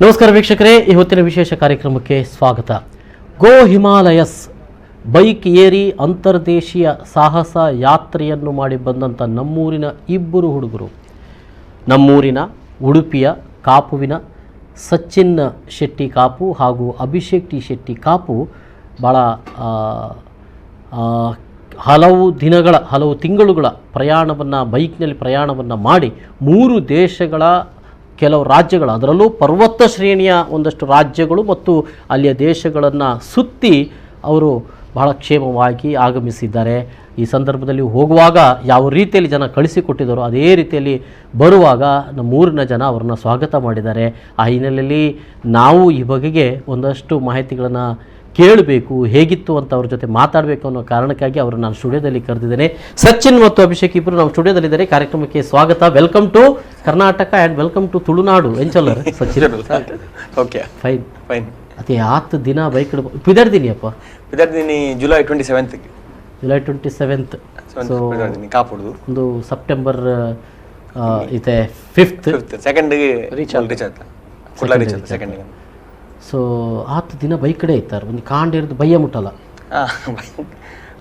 ನಮಸ್ಕಾರ ವೀಕ್ಷಕರೇ, ಈ ಹೊತ್ತಿನ ವಿಶೇಷ ಕಾರ್ಯಕ್ರಮಕ್ಕೆ ಸ್ವಾಗತ. ಗೋ ಹಿಮಾಲಯಸ್ ಬೈಕ್ ಏರಿ ಅಂತರ್ದೇಶೀಯ ಸಾಹಸ ಯಾತ್ರೆಯನ್ನು ಮಾಡಿ ಬಂದಂಥ ನಮ್ಮೂರಿನ ಇಬ್ಬರು ಹುಡುಗರು, ನಮ್ಮೂರಿನ ಉಡುಪಿಯ ಕಾಪುವಿನ ಸಚಿನ್ ಶೆಟ್ಟಿ ಕಾಪು ಹಾಗೂ ಅಭಿಷೇಕ್ ಟಿ ಶೆಟ್ಟಿ ಕಾಪು ಭಾಳ ಹಲವು ದಿನಗಳ, ಹಲವು ತಿಂಗಳುಗಳ ಪ್ರಯಾಣವನ್ನು, ಬೈಕ್ನಲ್ಲಿ ಪ್ರಯಾಣವನ್ನು ಮಾಡಿ 3 ದೇಶಗಳ ಕೆಲವು ರಾಜ್ಯಗಳ, ಅದರಲ್ಲೂ ಪರ್ವತ ಶ್ರೇಣಿಯ ಒಂದಷ್ಟು ರಾಜ್ಯಗಳು ಮತ್ತು ಅಲ್ಲಿಯ ದೇಶಗಳನ್ನು ಸುತ್ತಿ ಅವರು ಬಹಳ ಕ್ಷೇಮವಾಗಿ ಆಗಮಿಸಿದ್ದಾರೆ. ಈ ಸಂದರ್ಭದಲ್ಲಿ ಹೋಗುವಾಗ ಯಾವ ರೀತಿಯಲ್ಲಿ ಜನ ಕಳಿಸಿಕೊಟ್ಟಿದ್ದಾರೋ ಅದೇ ರೀತಿಯಲ್ಲಿ ಬರುವಾಗ ನಮ್ಮೂರಿನ ಜನ ಅವರನ್ನು ಸ್ವಾಗತ ಮಾಡಿದ್ದಾರೆ. ಆ ಹಿನ್ನೆಲೆಯಲ್ಲಿ ನಾವು ಈ ಬಗೆಗೆ ಒಂದಷ್ಟು ಮಾಹಿತಿಗಳನ್ನು ಕೇಳಬೇಕು, ಹೇಗಿತ್ತು ಅಂತ ಅವ್ರ ಜೊತೆ ಮಾತಾಡಬೇಕು ಅನ್ನೋ ಕಾರಣಕ್ಕಾಗಿ ಅವರು ನಾನು ಸ್ಟುಡಿಯೋದಲ್ಲಿ ಕರೆದಿದ್ದೇನೆ. ಸಚಿನ್ ಮತ್ತು ಅಭಿಷೇಕ್ ಇಬ್ಬರು ನಮ್ಮ ಸ್ಟುಡಿಯೋದಲ್ಲಿದ್ದಾರೆ. ಕಾರ್ಯಕ್ರಮಕ್ಕೆ ಸ್ವಾಗತ. Welcome to Karnataka and welcome to Tulunadu. ಎಂಚಲ್ಲರ್ Sachin? Okay. Fine. Fine. ಅದೇ ಆತ್ ದಿನ ಬೈಕ್ ಪಿದರ್ದಿನಿ ಅಪ್ಪ. ಪಿದರ್ದಿನಿ July 27. July 27. So ಕಾಪುಡ್ದು ಒಂದು ಸೆಪ್ಟೆಂಬರ್ ಇದೆ 5th. 5th second reach reach ಆಯ್ತಾ, ಕುಡ್ಲ ರೀಚ್ ಆಯ್ತಾ ಸೆಕೆಂಡ್. ಸೊ ಆತ ದಿನ ಬೈಕ್ ಕಡೆ ಇತ್ತಾರೆ, ಒಂದು ಕಾಂಡ ಇರೋದು ಬಯ್ಯ ಮುಟ್ಟಲ್ಲ,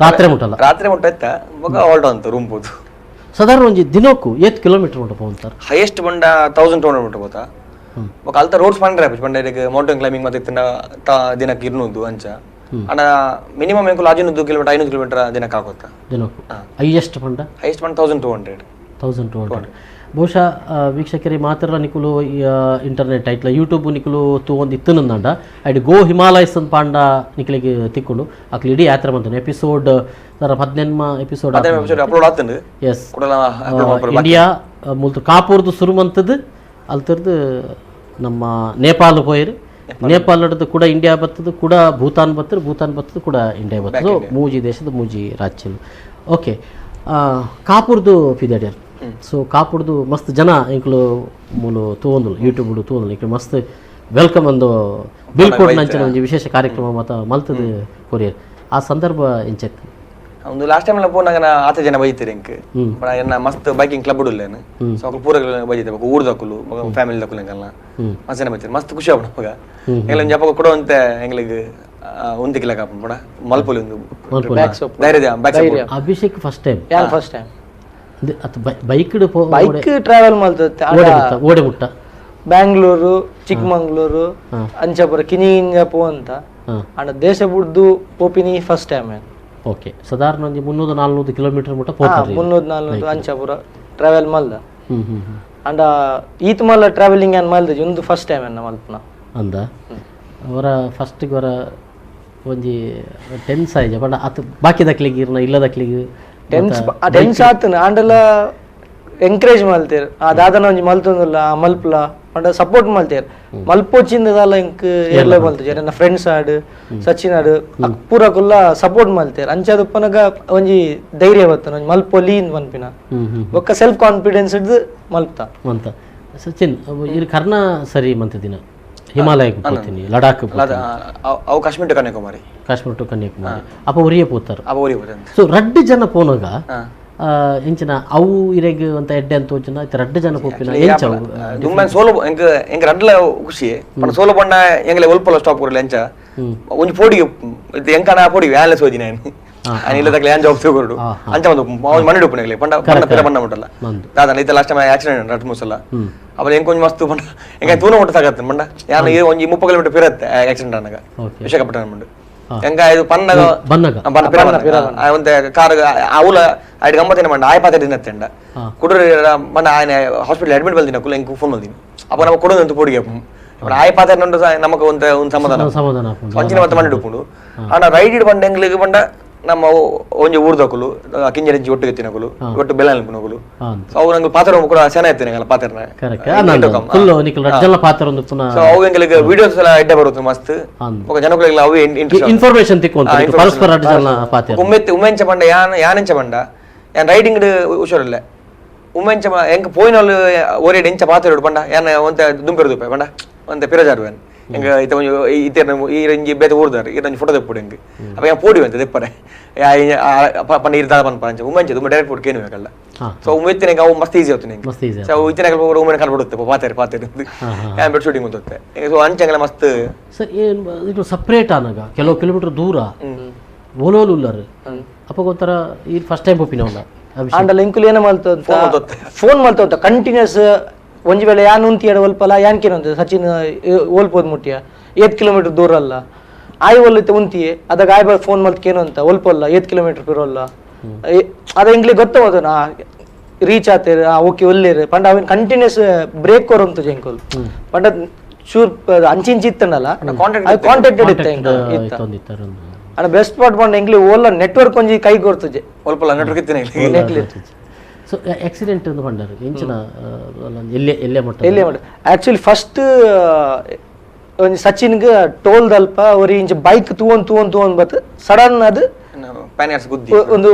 ರಾತ್ರಿ ಮುಟ್ಟಲ್ಲ. ರಾತ್ರಿ ಮುಟ್ಟ ಇತ್ತ ಮಗ ಆಲ್ಟೋ ಅಂತ ರೂಮ್ ಹೋದು. ಸಾಧಾರಣ ಒಂಜಿ ದಿನಕ್ಕೂ ಏತ್ ಕಿಲೋಮೀಟರ್ ಮುಟ್ಟ ಅಂತಾರೆ? ಹೈಯೆಸ್ಟ್ ಬಂಡ 1200 ಮುಟ್ಟ ಬೋತಾ. ಬೊಕ ಅಲ್ತ ರೋಡ್ಸ್ ಪಂಡ್ರೆ ಬಂಡ ಇದಕ್ಕೆ ಮೌಂಟೇನ್ ಕ್ಲೈಂಬಿಂಗ್ ಮತ್ತೆ ಇತ್ತಿನ ದಿನಕ್ಕೆ 200 ಅಂಚ ಅಣ್ಣ ಮಿನಿಮಮ್ ಎಂಕುಲು 500 ಕಿಲೋಮೀಟರ್ 500 ಕಿಲೋಮೀಟರ್ ದಿನಕ್ಕೆ ಆಗುತ್ತಾ ದಿನಕ್ಕೂ. ಹೈಯೆಸ್ಟ್ ಬಂಡ? ಹೈಯೆಸ್ಟ್ ಬಂಡ 1200. 1200. ಬಹುಶಃ ವೀಕ್ಷಕರಿಗೆ ಮಾತ್ರ ನಿಕುಲು ಇಂಟರ್ನೆಟ್ ಐಟ್ಲ ಯೂಟ್ಯೂಬ್ ನಿಕುಲು ತೂ ಒಂದು ಇತ್ತನಂದಾಂಡ ಐಡ್ ಗೋ ಹಿಮಾಲಯಸ್ ಅಂತ ಪಾಂಡ ನಿಕಲಿಗೆ ತಿಕ್ಕೊಂಡು ಅಕ್ಲು ಇಡೀ ಯಾತ್ರೆ ಬಂತಾನೆ. ಎಪಿಸೋಡ್ 18 ಎಪಿಸೋಡ್ ಅಪ್ಲೋಡ್ ಆತಂದು. ಎಸ್, ಇಂಡಿಯಾ ಮುಲ್ತು ಕಾಪೂರ್ದು ಸುರುಮಂತದ್ದು ಅಲ್ತರ್ದು ನಮ್ಮ ನೇಪಾಳ ಪೋಯಿರು, ನೇಪಾಳದ್ದು ಕೂಡ ಇಂಡಿಯಾ ಬರ್ತದೆ, ಕೂಡ ಭೂತಾನ್ ಬರ್ತದೆ, ಭೂತಾನ್ ಬರ್ತದೆ ಕೂಡ ಇಂಡಿಯಾ ಬರ್ತದೆ. ಮೂಜಿ ದೇಶದ ಮೂಜಿ ರಾಜ್ಯలు. ಓಕೆ, ಕಾಪೂರ್ದು ಪಿದಾಡ್ಯಾರ. ಸೊ ಕಾಪುಡ್ದು ಮಸ್ತ್ ಜನ ಇಂಕ್ಲು ಮೂಲು ತೂವೊಂದುಲು, ಯೂಟ್ಯೂಬ್ ತೂವೊಂದುಲು. ಇಂಕ್ಲು ಮಸ್ತ್ welcome ಒಂದು ಬಿಲ್ಕೋಟ್ ನಂಚಿನ ಒಂಜಿ ವಿಶೇಷ ಕಾರ್ಯಕ್ರಮ ಮತ ಮಲ್ತದ ಕೊರಿಯರ್. ಆ ಸಂದರ್ಭ ಇಂಚೆತ್ತು? ಒಂದು ಲಾಸ್ಟ್ ಟೈಮ್ ಎಲ್ಲ ಪೋನಾಗ ಆತ ಜನ ಬೈತೀರಿ ಇಂಕ್ ಎನ್ನ ಮಸ್ತ್ ಬೈಕಿಂಗ್ ಕ್ಲಬ್ ಉಡ್ಲೇನು. ಸೊ ಅಕ್ಲು ಪೂರ ಬೈಜಿತ್ತೆ, ಬೊಕ ಊರ್ದಕ್ಕಲು ಫ್ಯಾಮಿಲಿ ದಕ್ಕಲು ಎಂಕಲ್ನ ಮಸ್ತ್ ಜನ ಬೈತೀರಿ. ಮಸ್ತ್ ಖುಷಿ ಆಪುಂಡು ಮಗ. ಎಂಗ್ಲ ಒಂಜಿ ಅಪಗ ಕೊಡುವಂತೆ ಎಂಗ್ಲಿಗ್ ಉಂತಿಕ್ಕಿಲ್ಲ ಕಾಪುಂಡು ಪಡ ಮಲ್ಪೊಲಿ ಒಂದು ಧೈರ್ಯ back support. Abhishek first time? ಯಾನ್ first time. Bike bike travel ಮಲ್ತತ್ತೆ. ಓಡೆ ಮುಟ್ಟ? ಬ್ಯಾಂಗ್ಳೂರು, ಚಿಕ್ಕಮಂಗ್ಳೂರು, ಅಂಚಾಪುರ ಕಿನಿಂಜ ಪೋ ಅಂತ ಅಂಡ ದೇಶ ಬುಡ್ದು ಪೋಪಿನಿ first time. Okay, ಸಾಧಾರಣ ಒಂಜಿ 300-400 ಕಿಲೋಮೀಟರ್ ಮುಟ್ಟ ಪೋತಾರೆ. 300-400 ಅಂಚಾಪುರ ಟ್ರಾವೆಲ್ ಮಲ್ದ. ಅಂಡ ಈತ್ ಮಲ್ಲ ಟ್ರಾವೆಲಿಂಗ್ ಏನ್ ಮಲ್ದ ಒಂದು ಫಸ್ಟ್ ಟೈಮ್ ಎನ್ನ ಮಲ್ಪನ. ಅಂದ ಅವರ ಫಸ್ಟಿಗೆ ಅವರ ಒಂಜಿ ಟೆನ್ಸ್ ಆಯ್ಜ ಬಟ್ ಅತ್ ಬಾಕಿ ದಕ್ಲಿಗೆ ಇರ್ನ ಇಲ್ಲದಕ್ಲಿಗೆ? ಟೆನ್ಸ್ ಟೆನ್ಸ್ ಆತನ ಆಂಡಲ ಎಂಕರೇಜ್ ಮಲ್ತೇರ್. ಆ ದಾದನ ಒಂಜಿ ಮಲ್ತೊಂದುಲ್ಲ, ಆ ಮಲ್ಪಲ ಪಂಡ ಸಪೋರ್ಟ್ ಮಲ್ತೇರ್. ಮಲ್ಪೋಚಿಂದದಲ್ಲ ಇಂಕ್ ಏರ್ಲ ಮಲ್ತು ನನ್ನ ಫ್ರೆಂಡ್ಸ್ ಆಡು ಸಚಿನ್ ಆಡು ಪೂರ ಕುಲ್ಲ ಸಪೋರ್ಟ್ ಮಲ್ತೇರ್. ಅಂಚಾದ ಉಪ್ಪನಗ ಒಂಜಿ ಧೈರ್ಯ ಬತ್ತನ ಒಂಜಿ ಮಲ್ಪೊಲಿ ಇಂದ್ ಪನ್ಪಿನ ಬೊಕ್ಕ ಸೆಲ್ಫ್ ಕಾನ್ಫಿಡೆನ್ಸ್ ಹಿಡ್ದು ಮಲ್ಪ್ತ ಅಂತ. ಸಚಿನ್, ಇಲ್ಲಿ ಕರ್ನ ಸರಿ ಮಂತಿದಿನ ಹಿಮಾಲಯಕ್ಕೆ ಹೋಗ್ತೀನಿ, ಲಡಾಖ್, ಅವು ಕಾಶ್ಮೀರ್ ಟು ಕನ್ಯಾಕುಮಾರಿ. ಕಾಶ್ಮೀರ್ ಟು ಕನ್ಯಾಕುಮಾರಿ ಅಪ್ಪ ಉರಿಯೇ ಪೋತಾರೆ. ಅವ ಉರಿಯೇ ಪೋತಾರೆ. ಸೊ ರಡ್ಡು ಜನ ಪೋನಾಗ ಎಂಚಿನ ಅವು ಇರೆಗ್ ಅಂತ ಎಡ್ಡೆ ಅಂತ ತೋಚಿನ ಇತ್ತ ರಡ್ಡು ಜನ ಪೋಪಿನ ಎಂಚ ಅವು? ದುಮ್ಮನ್ ಸೋಲೋ ಎಂಕ್ ಎಂಕ್ ರಡ್ಲ ಖುಷಿ ಪಂಡ ಸೋಲೋ ಬಣ್ಣ ಎಂಗ್ಲೆ ಒಲ್ಪಲ ಸ್ಟಾಪ್ ಕೊರಲೆ ಎಂಚ ಒಂಜಿ ಪೋಡಿಗೆ ಎಂಕನ ಪೋಡಿ ವ್ಯಾಲೆ ಸೋಜಿನ ನಾನು ಇಲ್ಲ ತಕ್ಲೆ ಏನ್ ಜಾಬ್ ತಗೊಡು ಅಂಚ ಒಂದು ಮಣ್ಣು ಉಪ್ಪು ಎಂಗ್ಲೆ ಪಂಡ ಪಂಡ ಪಿರ ಬಣ್ಣ ಮುಟ್ಟಲ್ಲ ದಾದನ ಇತ್ತ last time accident ರಟ್ ಮುಸಲ್ಲ ಅಪ್ಪ ಎಂಕ್ ಒಂಜಿ ಮಸ್ತ್ ಪಂಡ ಎಂಕ ತೂನ ಮುಟ್ಟ ಸಾಕತ್ತೆ ಪಂಡ ಯಾನ್ ಒಂಜಿ 30 ಕಿಲೋಮೀಟರ್ ಪಿರತ್ತೆ ಆಕ್ಸಿಡೆಂಟ್ ಆನಗ ವಿಶಾಖಪಟ್ಟಣ ಮುಂಡು ಎಂಕ ಇದು ಪನ್ನಗ ಬನ್ನಗ ಬನ್ನ ಪಿರ ಬನ್ನಗ ಒಂತೆ ಕಾರ್ ಆವುಲ ಐಡ್ ಗಮ್ಮತ್ತಿನ ಮಂಡ ಆಯ್ ಪಾತೆ ದಿನತ್ತೆಂಡ ಕುಡುರು ಬಣ್ಣ ಆಯನ ಹಾಸ್ಪಿಟಲ್ ಅಡ್ಮಿಟ್ ಬಲ್ದಿನ ಕುಲ ಎಂಕ್ ಫೋನ್ ಬಲ್ದಿನ ಅಪ್ಪ ನಮ್ಮ ಕೊಡು ಅಂತ ಪೋಡಿಗೆ ಆಯ್ ಪಾತೆ ನಂಡು ನಮಕ ಒಂತೆ ಒಂದು ಸಮಾಧಾನ ಸಮಾಧಾನ ಅಂಚಿನ ಮತ್ತೆ ಮಂಡಿ ಉಪ್ಪುಂಡು. ಆಂಡ ರೈಡ್ ಇಡ್ ಬಂಡ ಎಂಗ್ಲಿಗೆ ಬಂಡ ನಮ್ಮ ಒಂಜಿ ಊರ್ದಕುಲು ಕಿಂಜರಿಂಚಿ ಒಟ್ಟು ಎತ್ತಿನಕುಲು ಒಟ್ಟು ಬೆಲ್ಲ ಅನ್ಪುನಕುಲು. ಸೊ ಅವು ನಂಗೆ ಪಾತ್ರ ಕೂಡ ಸೆನ ಎತ್ತಿನ ಪಾತ್ರನ. ಸೊ ಅವು ಎಂಗ್ಲಿಗೆ ವಿಡಿಯೋಸ್ ಎಲ್ಲ ಎಡ್ಡೆ ಬರುತ್ತೆ ಮಸ್ತ್ ಜನಗಳಿಗೆ ಅವು ಇನ್ಫಾರ್ಮೇಶನ್ ಪರಸ್ಪರ. ಉಮ್ಮೆಂಚ ಬಂಡ ಯಾನ್ ಯಾನೆಂಚ ಬಂಡ ಯಾನ್ ರೈಡಿಂಗ್ ಹುಷಾರಿಲ್ಲ ಉಮ್ಮೆಂಚ ಎಂಕ್ ಪೋಯಿನಲ್ ಓರೇಡ್ ಎಂಚ ಪಾತ್ರ ಬಂಡ ಯಾನ್ ಒಂತೆ ದುಂಪೆರು ಬಂಡ ಒಂತೆ ಪಿರಜಾರುವೆನ್ ಎಂಗ ಇತ್ತ ಒಂಜಿ ಇತ್ತೆ ಈ ರಂಜಿ ಬೇತೆ ಊರ್ದಾರ್ ಈ ರಂಜಿ ಫೋಟೋ ತೆಪ್ಪುಡು ಎಂಕ್ ಅಪ್ಪ ಯಾನ್ ಪೋಡಿ ಅಂತ ತೆಪ್ಪರೆ ಪಂಡ ಇರ್ದಾದ ಪನ್ಪ ಅಂಚ ಉಮ್ಮೆಂಚ ದುಮ್ಮ ಡೈರೆಕ್ಟ್ ಫೋಟೋ ಕೇನು ಬೇಕಲ್ಲ. So ಉಮ್ಮೆತ್ತಿನ ಅವು ಮಸ್ತ್ ಈಸಿ ಆಯ್ತು ನಿಂಗೆ. ಮಸ್ತ್ ಈಸಿ. ಸೊ ಅವು ಇತ್ತಿನ ಉಮ್ಮೆನ ಕರ್ಬಿಡುತ್ತೆ ಪಾತೇರು ಪಾತೇರು ಯಾನ್ ಬಿಟ್ಟು ಶೂಟಿಂಗ್ ಗೊತ್ತೆ. ಸೊ ಅಂಚಂಗಲ ಮಸ್ತ್. ಸರ್ ಏನು ಇದು ಸಪ್ರೇಟ್ ಆನಾಗ ಕೆಲವು ಕಿಲೋಮೀಟರ್ ದೂರ ಓಲೋಲು ಉಲ್ಲರು ಅಪ್ಪ ಒಂಥರ ಈ ಫಸ್ಟ್ ಟೈಮ್ ಒಪ್ಪಿನ ಅವಲ್ಲ ಆಂಡಲ ಇಂಕುಲು ಏನ ಮಲ್ತ ಫೋನ್ ಮಲ್ತ ಕಂಟಿನ್ಯೂಸ್ ಒಂಜಿ ವೇಳೆ ಯಾನ್ ಉಂತಿಯಡ ಒಲ್ಪಲ ಯಾನ್ ಕೇನಂತ ಸಚಿನ್ ಓಲ್ಪೋದ್ ಮುಟ್ಟಿಯ 8 ಕಿಲೋಮೀಟರ್ ದೂರ ಅಲ್ಲ ಆಯ್ ಒಲ್ಲಿತ್ತೆ ಉಂತಿಯೇ ಅದಾಗ ಆಯ್ ಬ ಫೋನ್ ಮಲ್ತ ಕೇನು ಅಂತ ಒಲ್ಪಲ್ಲ 8 ಕಿಲೋಮೀಟರ್ ಪಿರೋಲ್ಲ ಅದ ಇಂಗ್ಲಿ ಗೊತ್ತವದು ನಾ ರೀಚ್ ಆತೇರು ಓಕೆ ಒಲ್ಲೇರು ಪಂಡ ಅವಿನ ಕಂಟಿನ್ಯೂಸ್ ಬ್ರೇಕ್ ಕೊರಂತು ಜಂಕುಲ್ ಪಂಡ ಚೂರ್ ಅಂಚಿಂಚಿ ಇತ್ತನಲ್ಲ ಕಾಂಟ್ಯಾಕ್ಟ್ ಇತ್ತ ಇತ್ತ ಅಣ್ಣ ಬೆಸ್ಟ್ ಪಾರ್ಟ್ ಪಂಡ ಎಂಗ್ಲಿ ಓಲ ನೆಟ್ವರ್ಕ್ ಒಂಜಿ ಕೈ ಕೊರ್ತುಜೆ ಒಲ್ಪಲ್ಲ ನೆಟ್ವರ್ಕ್ ಇತ್ತಿನ. ಸೊ ಆಕ್ಸಿಡೆಂಟ್ ಅಂತ ಪಂಡರು ಎಂಚಿನ ಎಲ್ಲೇ ಎಲ್ಲೇ ಮಟ್ಟ ಎಲ್ಲೇ ಮಟ್ಟ ಆಕ್ಚುಲಿ ಫಸ್ಟ್ ಒಂಜಿ ಸಚಿನ್ಗೆ ಟೋಲ್ ದಲ್ಪ ಒರಿ ಇಂಚ ಬೈಕ್ ತೂವೊಂದು ತೂವೊಂದು ತೂವೊಂದು ಬತ್ತು ಸಡನ್ ಅದು ಒಂದು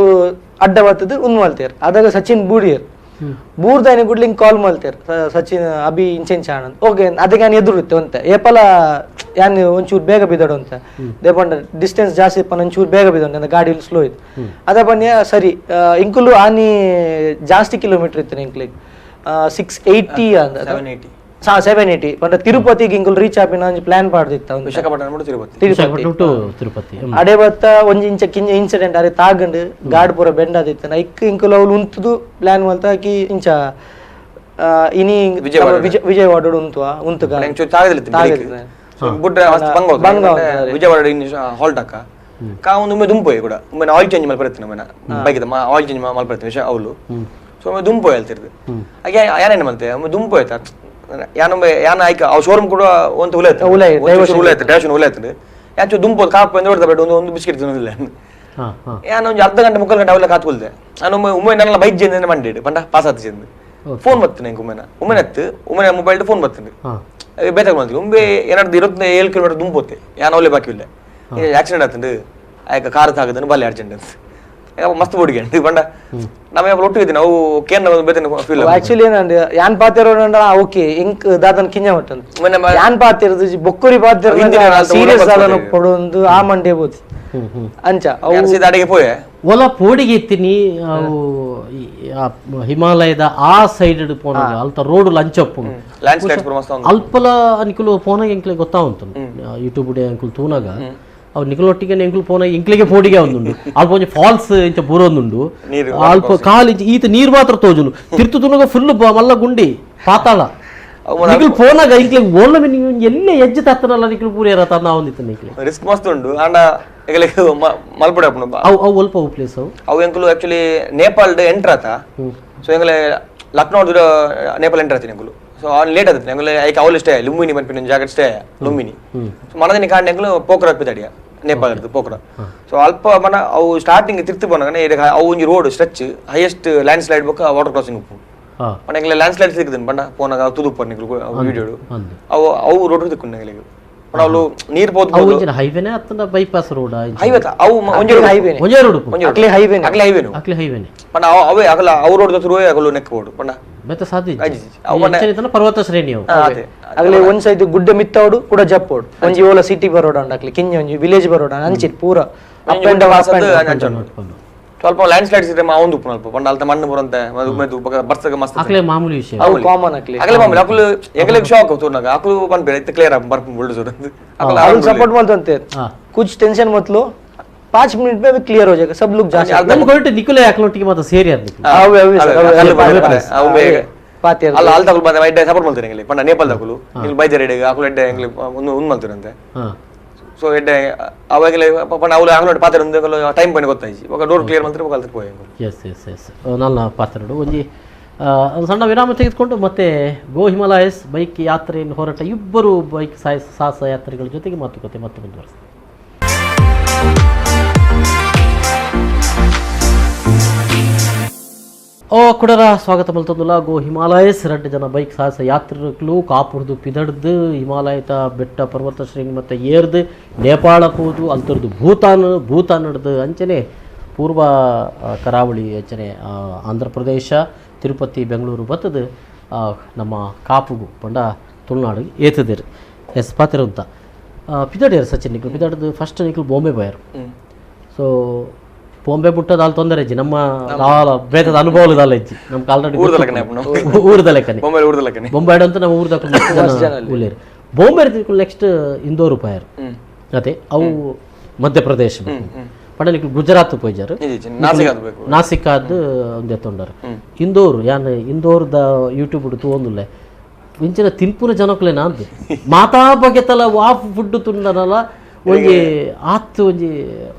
ಅಡ್ಡ ಬತ್ತದು ಉಂದು ಮಲ್ತೇರು ಅದಾಗ ಸಚಿನ್ ಬೂಡಿಯರ್ ಬೂರ್ದಾನೆ ಗುಡ್ಲಿ ಹಿಂಗೆ ಕಾಲ್ ಮಲ್ತೇರು ಸಚಿನ್ ಅಭಿ ಇಂಚೆಂಚ ಆನಂದ್ ಓಕೆ ಅದಕ್ಕೆ ನಾನು ಎದುರುತ್ತೆ ಅಂತ ಏಪಲ ಯಾನ್ ಒಂಚೂರು ಬೇಗ ಬಿದ್ದಡು ಅಂತ ದೇಪಂಡ ಡಿಸ್ಟೆನ್ಸ್ ಜಾಸ್ತಿ ಇಪ್ಪ ಒಂಚೂರು ಬೇಗ ಬಿದ್ದೋಂತೆ ಅಂದ್ರೆ ಗಾಡಿ ಸ್ಲೋ ಇತ್ತು ಅದೇ ಬನ್ನಿ ಸರಿ ಇಂಕುಲು ಆನಿ ಜಾಸ್ತಿ ಕಿಲೋಮೀಟರ್ ಇತ್ತು ಇಂಕ್ಲಿಗೆ 680 ಅಂದ 780 ಪಂಡ ತಿರುಪತಿಗೆ ಇಂಕುಲು ರೀಚ್ ಆಪಿನ ಒಂಜಿ ಪ್ಲಾನ್ ಪಾಡ್ದಿತ್ತ ತಿರುಪತಿ ಅಡೆ ಬತ್ತ ಒಂಜಿ ಇಂಚ ಕಿಂಜ ಇನ್ಸಿಡೆಂಟ್ ಅರೆ ತಾಗಂಡು ಗಾಡ್ ಪೂರ ಬೆಂಡ್ ಆದಿತ್ತ ಐಕ್ ಇಂಕುಲು ಅವ್ಲು ಉಂತುದು ಪ್ಲಾನ್ ಮಲ್ತ ಹಾಕಿ ಇಂಚ ಇನಿ ವಿಜಯವಾಡ ಉಂತುವ ಉಂತುಗ ವಿಜಯವಾಡ ಹಾಲ್ಟ್ ಅಕ್ಕ ಕಾ ಒಂದು ಒಮ್ಮೆ ದುಂಪೋಯ್ ಕೂಡ ಒಮ್ಮೆ ಆಯಿಲ್ ಚೇಂಜ್ ಮಲ್ಪರ್ತೀನಿ ಒಮ್ಮೆ bike oil change ಮಲ್ಪರ್ತೀನಿ ವಿಷಯ ಅವಳು. ಸೊ ಒಮ್ಮೆ ದುಂಪೋಯ್ ಹೇಳ್ತಿರ್ದು ಹಾಗೆ ಯಾನೇನು ಮಲ್ತೆ ಒಮ್ಮೆ ದುಂಪೋಯ್ ಆಯ್ತಾ ಯಾನೊಮ್ಮೆ ಯಾನ ಆಯ್ಕ ಅವು ಶೋರೂಮ್ ಕೂಡ ಒಂದು ಹುಲೆ ಆಯ್ತು ಡೈವರ್ಷನ್ ಹುಲೆ ಆಯ್ತು ಯಾಚು ದುಂಪೋದು ಕಾಪು ಅಂದ್ರೆ ಹೊಡ್ತಾ ಬೇಡ ಒಂದು ಒಂದು ಬಿಸ್ಕೆಟ್ ತಿನ್ನೋದಿಲ್ಲ ಯಾನ ಒಂದು ಅರ್ಧ ಗಂಟೆ 3/4 ಗಂಟೆ ಅವೆಲ್ಲ ಕಾತ್ಕೊಲ್ದೆ ನಾನು ಒಮ್ಮೆ ಉಮ್ಮೆ ನನ್ನ ಬೈಕ್ ಜೇಂದ ಮಂಡಿ ಪಂಡ ಪಾಸ್ ಆತು ಚೆಂದ ಫೋನ್ ಬರ್ತೇನೆ ಉಮ್ಮೆನ ಉಮ್ಮೆನ ಹತ್ತು ಉಮ್ಮೆನ ಮೊಬೈಲ್ ಫೋನ್ ಬರ್ತೇನೆ ಬೇತಾಗ ಬಂತು ಉಂಬೆ ಏನಾದ್ರು 27 ಕಿಲೋಮೀಟರ್ ದುಂಪೋತೆ ಯಾನ ಅವಲೇ ಬಾಕಿ ಇಲ್ಲ ಆಕ್ಸಿಡೆಂಟ್ ಆತಂಡು ಆಯ್ಕ ಕಾರ್ ತಾಗದನು ಬಾಲೆ ಅರ್ಜೆಂಟ್ ಅಂತ ಮಸ್ತ್ ಬೋಡಿಗೆ ಬಂಡ ನಮ್ಮ ಒಟ್ಟು ಇದ್ದೀನಿ ಅವು ಕೇನ್ ಫೀಲ್ ಆಕ್ಚುಲಿ ಏನಂದ್ರೆ ಯಾನ್ ಪಾತಿರೋ ಓಕೆ ಇಂಕ್ ದಾದನ್ ಕಿಂಜ ಮಟ್ಟಂತ ಯಾನ್ ಪಾತಿರೋದು ಬೊಕ್ಕುರಿ ಪಾತಿರೋ ಸೀರಿಯಸ್ ದಾದನ ಪಡೊಂದು ಆ ಮಂಡೆ ಬೋದು ಅಂಚ ಅವು ಪೋಯೆ ಒಲ ಪೋಡಿಗೆ ಇತ್ತೀನಿ ಅವು ಹಿಮಾಲಯದ ಆ ಸೈಡ್ ಪೋನಾಗ ಅಲ್ತ ರೋಡ್ ಲಂಚಪ್ಪು ಅಲ್ಪಲ ಅನ್ಕುಲು ಪೋನಾಗ ಎಂಕ್ಲೆ ಗೊತ್ತಾವಂತು ಯೂಟ್ಯೂಬ್ ಡೇ ಅಂಕುಲು ತೂನಾಗ ಅವು ನಿಕಲೊಟ್ಟಿಗೆ ಎಂಕುಲು ಪೋನಾಗ ಎಂಕ್ಲಿಗೆ ಪೋಡಿಗೆ ಒಂದುಂಡು ಅಲ್ಪ ಒಂಜಿ ಫಾಲ್ಸ್ ಇಂಚ ಬೂರೊಂದುಂಡು ಅಲ್ಪ ಕಾಲು ಈತ ನೀರು ಮಾತ್ರ ತೋಜುನು ತಿರ್ತು ತೂನಾಗ ಫುಲ್ ಮಲ್ಲ ಗುಂಡಿ ಪಾತಾಳ ನಿಕಲ್ ಪೋನಾಗ ಇಂಕ್ಲಿಗೆ ಓಲ್ಲ ಎಲ್ಲೇ ಹೆಜ್ಜೆ ತತ್ತನಲ್ಲ ನಿಕಲು ಪೂರ ಏರ ತನ್ನ ಒಂದಿತ್ತು ನಿಕ್ಲೆ ರಿಸ್ಕ್ ಮಸ್ತ್ ಉಂಡು ಆಂಡ ಮಲ್ಪಡೆ ಅವು ಅವು ಅಲ್ಪ ಅವು ಪ್ಲೇಸ್ ಅವು ಅವು ಎಂಕುಲು ಆಕ್ಚುಲಿ ನೇಪಾಳ್ ಎಂಟರ್ ಆತ. ಸೊ ಎಂಗಲೆ ಲಕ್ನೋ ನೇಪಾಳ ಎಂಟರ್ ಆತೀನಿ ಎಂಕುಲು. ಸೊ ಅವ್ನು ಲೇಟ್ ಆಗುತ್ತೆ ಎಂಕುಲು ಐಕ್ ಅವಳು ಸ್ಟೇ ಲುಂಬಿನಿ ಮನ್ಪಿನ ಜಾಗ ಸ್ಟೇ ಲುಂಬಿನಿ. ಸೊ ಮನದಿನ ಕಾರಣ ಎಂಕುಲು ಪೋಖರಾ ಪಿದಾಡಿಯ ನೇಪಾಳ ಪೋಖರಾ. ಸೊ ಅಲ್ಪ ಮನ ಅವು ಸ್ಟಾರ್ಟಿಂಗ್ ತಿರ್ತು ಪೋನಾಗ ಅವು ಒಂಜಿ road stretch highest land slide ಬೊಕ್ಕ ವಾಟರ್ ಕ್ರಾಸಿಂಗ್ ಉಪ್ಪು ಪಂಡ ಎಂಗ್ಲೆ ಲ್ಯಾಂಡ್ ಸ್ಲೈಡ್ ಸಿಕ್ಕುದು ಪಂಡ ಪೋನಾಗ ತುದುಪ್ಪ ನಿಕ್ಲು ವಿಡಿಯೋ ಅವು ಅವು ರೋಡ್ ತಿಕ್ಕು ಎಂಗ್ಲಿಗೆ ಪಂಡ ಅವಳು ನೀರು ಪೋದು ಹೈವೇನೆ ಅತ್ತಂಡ bypass road highway ಅವು ಒಂಜಿ ಹೈವೇನೆ ಒಂಜಿ ರೋಡ್ ಅಕ್ಲೆ ಹೈವೇನೆ ಅಕ್ಲೆ ಹೈವೇನೆ ಅಕ್ಲೆ ಹೈವೇನೆ ಪಂಡ ಅವೇ ಅಗಲ ಅವು ರೋಡ್ ದೊತ್ತರು ಅಗಲು ನೆಕ್ ಬೋಡು ಪಂಡ ಬೆತ್ತ ಸಾಧ್ಯ ಇಜ್ಜಿ ಪರ್ವತ ಶ್ರೇಣಿ ಅವು ಅಗಲೆ ಒಂದ್ ಸೈಡ್ ಗುಡ್ಡ ಮಿತ್ತವಡು ಕೂಡ ಜಪ್ಪೋಡು ಒಂಜಿ ಓಲ ಸಿಟಿ ಬರೋಡ ಅಕ್ಲೆ ಕಿಂಜ ಒಂಜಿ ವಿಲೇಜ್ ಬರೋಡ ಅಂಚಿಟ್ ಪೂರ up and down. ಸ್ವಲ್ಪ ಲ್ಯಾಂಡ್ ಸ್ಲೈಡ್ಸ್ ಇದ್ರೆ ಮಾವೊಂದು ಉಪ್ಪು ಅಲ್ಪ ಪಂಡ ಅಲ್ತ ಮಣ್ಣು ಬರಂತೆ ಬರ್ಸಗ ಮಸ್ತ್ ಅಕ್ಲೆ ಮಾಮೂಲಿ ವಿಷಯ ಅವು ಕಾಮನ್ ಅಕ್ಲೆ ಅಗಲೆ ಮಾಮೂಲಿ ಅಕುಲು ಎಂಗಲೆಗ್ ಶಾಕ್ ತೂನಾಗ ಅಕುಲು ಪನ್ಪೆರ್ ಇತ್ತೆ ಕ್ಲಿಯರ್ ಆಪ್ ಬರ್ಪು ಬುಲ್ಡೋಸರ್ ಅವ್ರು ಸಪೋರ್ಟ್ ಮಾಡ್ತಂತೆ ಕುಚ್ ಟೆನ್ಷನ್ ಮತ್ ಲೋ 5 मिनट में भी क्लियर हो जाएगा सब लोग जा सकते ನಮ್ ಕೊರಟೆ ನಿಕುಲೆ ಅಕ್ಲೊಟ್ಟಿಗೆ ಮಾತ್ರ ಸೇರಿ ಅದು ಅವೆ ಅವೆ ಸರ್ ಪಾತಿಯರ್ ಅಲ್ಲ ಅಲ್ ತಕುಲು ಬಂದ ಎಡ್ಡೆ ಸಪೋರ್ಟ್ ಮಾಡ್ತಾರೆ ಎಂಗಲೆ ಪಂಡ ನೇಪಾಳ ತಕುಲು ಇಲ್ಲಿ ಬೈಜರ್ ಎಡೆ ಅಕುಲು ಎಡ್ಡೆ ಎಂಗಲೆ ಒಂದು ಉಂದು ಮಾಡ್ತಾರಂತೆ. ಸೊ ಎಡ್ಡೆ ಅವಾಗಲೇ ಪಂಡ ಅವಳು ಅಕುಲು ಪಾತ್ರ ಟೈಮ್ ಪೈನ ಗೊತ್ತಾಯ್ತು ఒక ಡೋರ್ ಕ್ಲಿಯರ್ ಮಾಡ್ತಾರೆ ఒక ಅಲ್ತ ಪೋಯೆ. S S S ನನ್ನ ಪಾತ್ರಡು ಒಂಜಿ ಸಣ್ಣ ವಿರಾಮ ತೆಗೆದುಕೊಂಡು ಮತ್ತೆ ಗೋ ಹಿಮಾಲಯಸ್ ಬೈಕ್ ಯಾತ್ರೆಯನ್ನು ಹೊರಟ ಇಬ್ಬರು ಬೈಕ್ ಸಾಹಸ ಯಾತ್ರೆಗಳ ಜೊತೆಗೆ ಮಾತುಕತೆ ಮತ್ತೆ ಮುಂದುವರಿಸ್ತಾರೆ. ಓ ಕುಡರ ಸ್ವಾಗತ ಮಲ್ತಂದುಲ ಗೋ ಹಿಮಾಲಯಸ್ ಎರಡು ಜನ ಬೈಕ್ ಸಾಹಸ ಯಾತ್ರಿಕರು ಕಾಪುರ್ದು ಪಿದಡ್ದು ಹಿಮಾಲಯದ ಬೆಟ್ಟ ಪರ್ವತ ಶ್ರೇಣಿ ಮತ್ತು ಏರ್ದು ನೇಪಾಳ ಹೋದು ಅಲ್ತರ್ದು ಭೂತಾನ್ ಭೂತಾನ್ ಹಿಡ್ದು ಅಂಚನೆ ಪೂರ್ವ ಕರಾವಳಿ ಅಂಚನೆ ಆಂಧ್ರ ಪ್ರದೇಶ ತಿರುಪತಿ ಬೆಂಗಳೂರು ಬತ್ತದು ನಮ್ಮ ಕಾಪುಗು ಪಂಡ ತುಳುನಾಡು ಏತದಿರು ಎಸ್ ಪಾತಿರಂತ ಪಿದಡಿಯರು ಸಚಿನ್ ನಿಕ್ಲು ಪಿದಡ್ದು ಫಸ್ಟ್ ನಿಕ್ಲು ಬಾಂಬೆ ಬಾಯರು. ಸೊ ಬೊಂಬೆ ಬುಟ್ಟದ ಅಲ್ಲಿ ತೊಂದರೆ ಇಜ್ಜಿ ನಮ್ಮ ದಾಲ ಬೇತದ ಅನುಭವ ದಾಲ ಇಜ್ಜಿ ನಮ್ಗೆ ಆಲ್ರೆಡಿ ಊರದ ಲೆಕ್ಕನೆ ಬೊಂಬೆ ಅಂತ ನಮ್ಮ ಊರ್ದ ಉಳ್ಳೇರು ಬೊಂಬೆ ನೆಕ್ಸ್ಟ್ ಇಂದೋರ್ ಪಾಯರ್ ಅದೇ ಅವು ಮಧ್ಯಪ್ರದೇಶ ಪಂಡ ಗುಜರಾತ್ ಪೋಯ್ಜಾರು ನಾಸಿಕ್ ಆದ್ ಒಂದೇ ತೊಂಡರು ಇಂದೋರ್ ಯಾನ್ ಇಂದೋರ್ದ ಯೂಟ್ಯೂಬ್ ತೂವೊಂದುಲ್ಲೆ ಇಂಚಿನ ತಿನ್ಪುನ ಜನಕ್ಲೆ ನಾಂದು ಮಾತಾ ಬಗೆತಲ ವಾ ಫುಡ್ ತುಂಡನಲ್ಲ ಒಂಜಿ ಆತ್ ಒಂಜಿ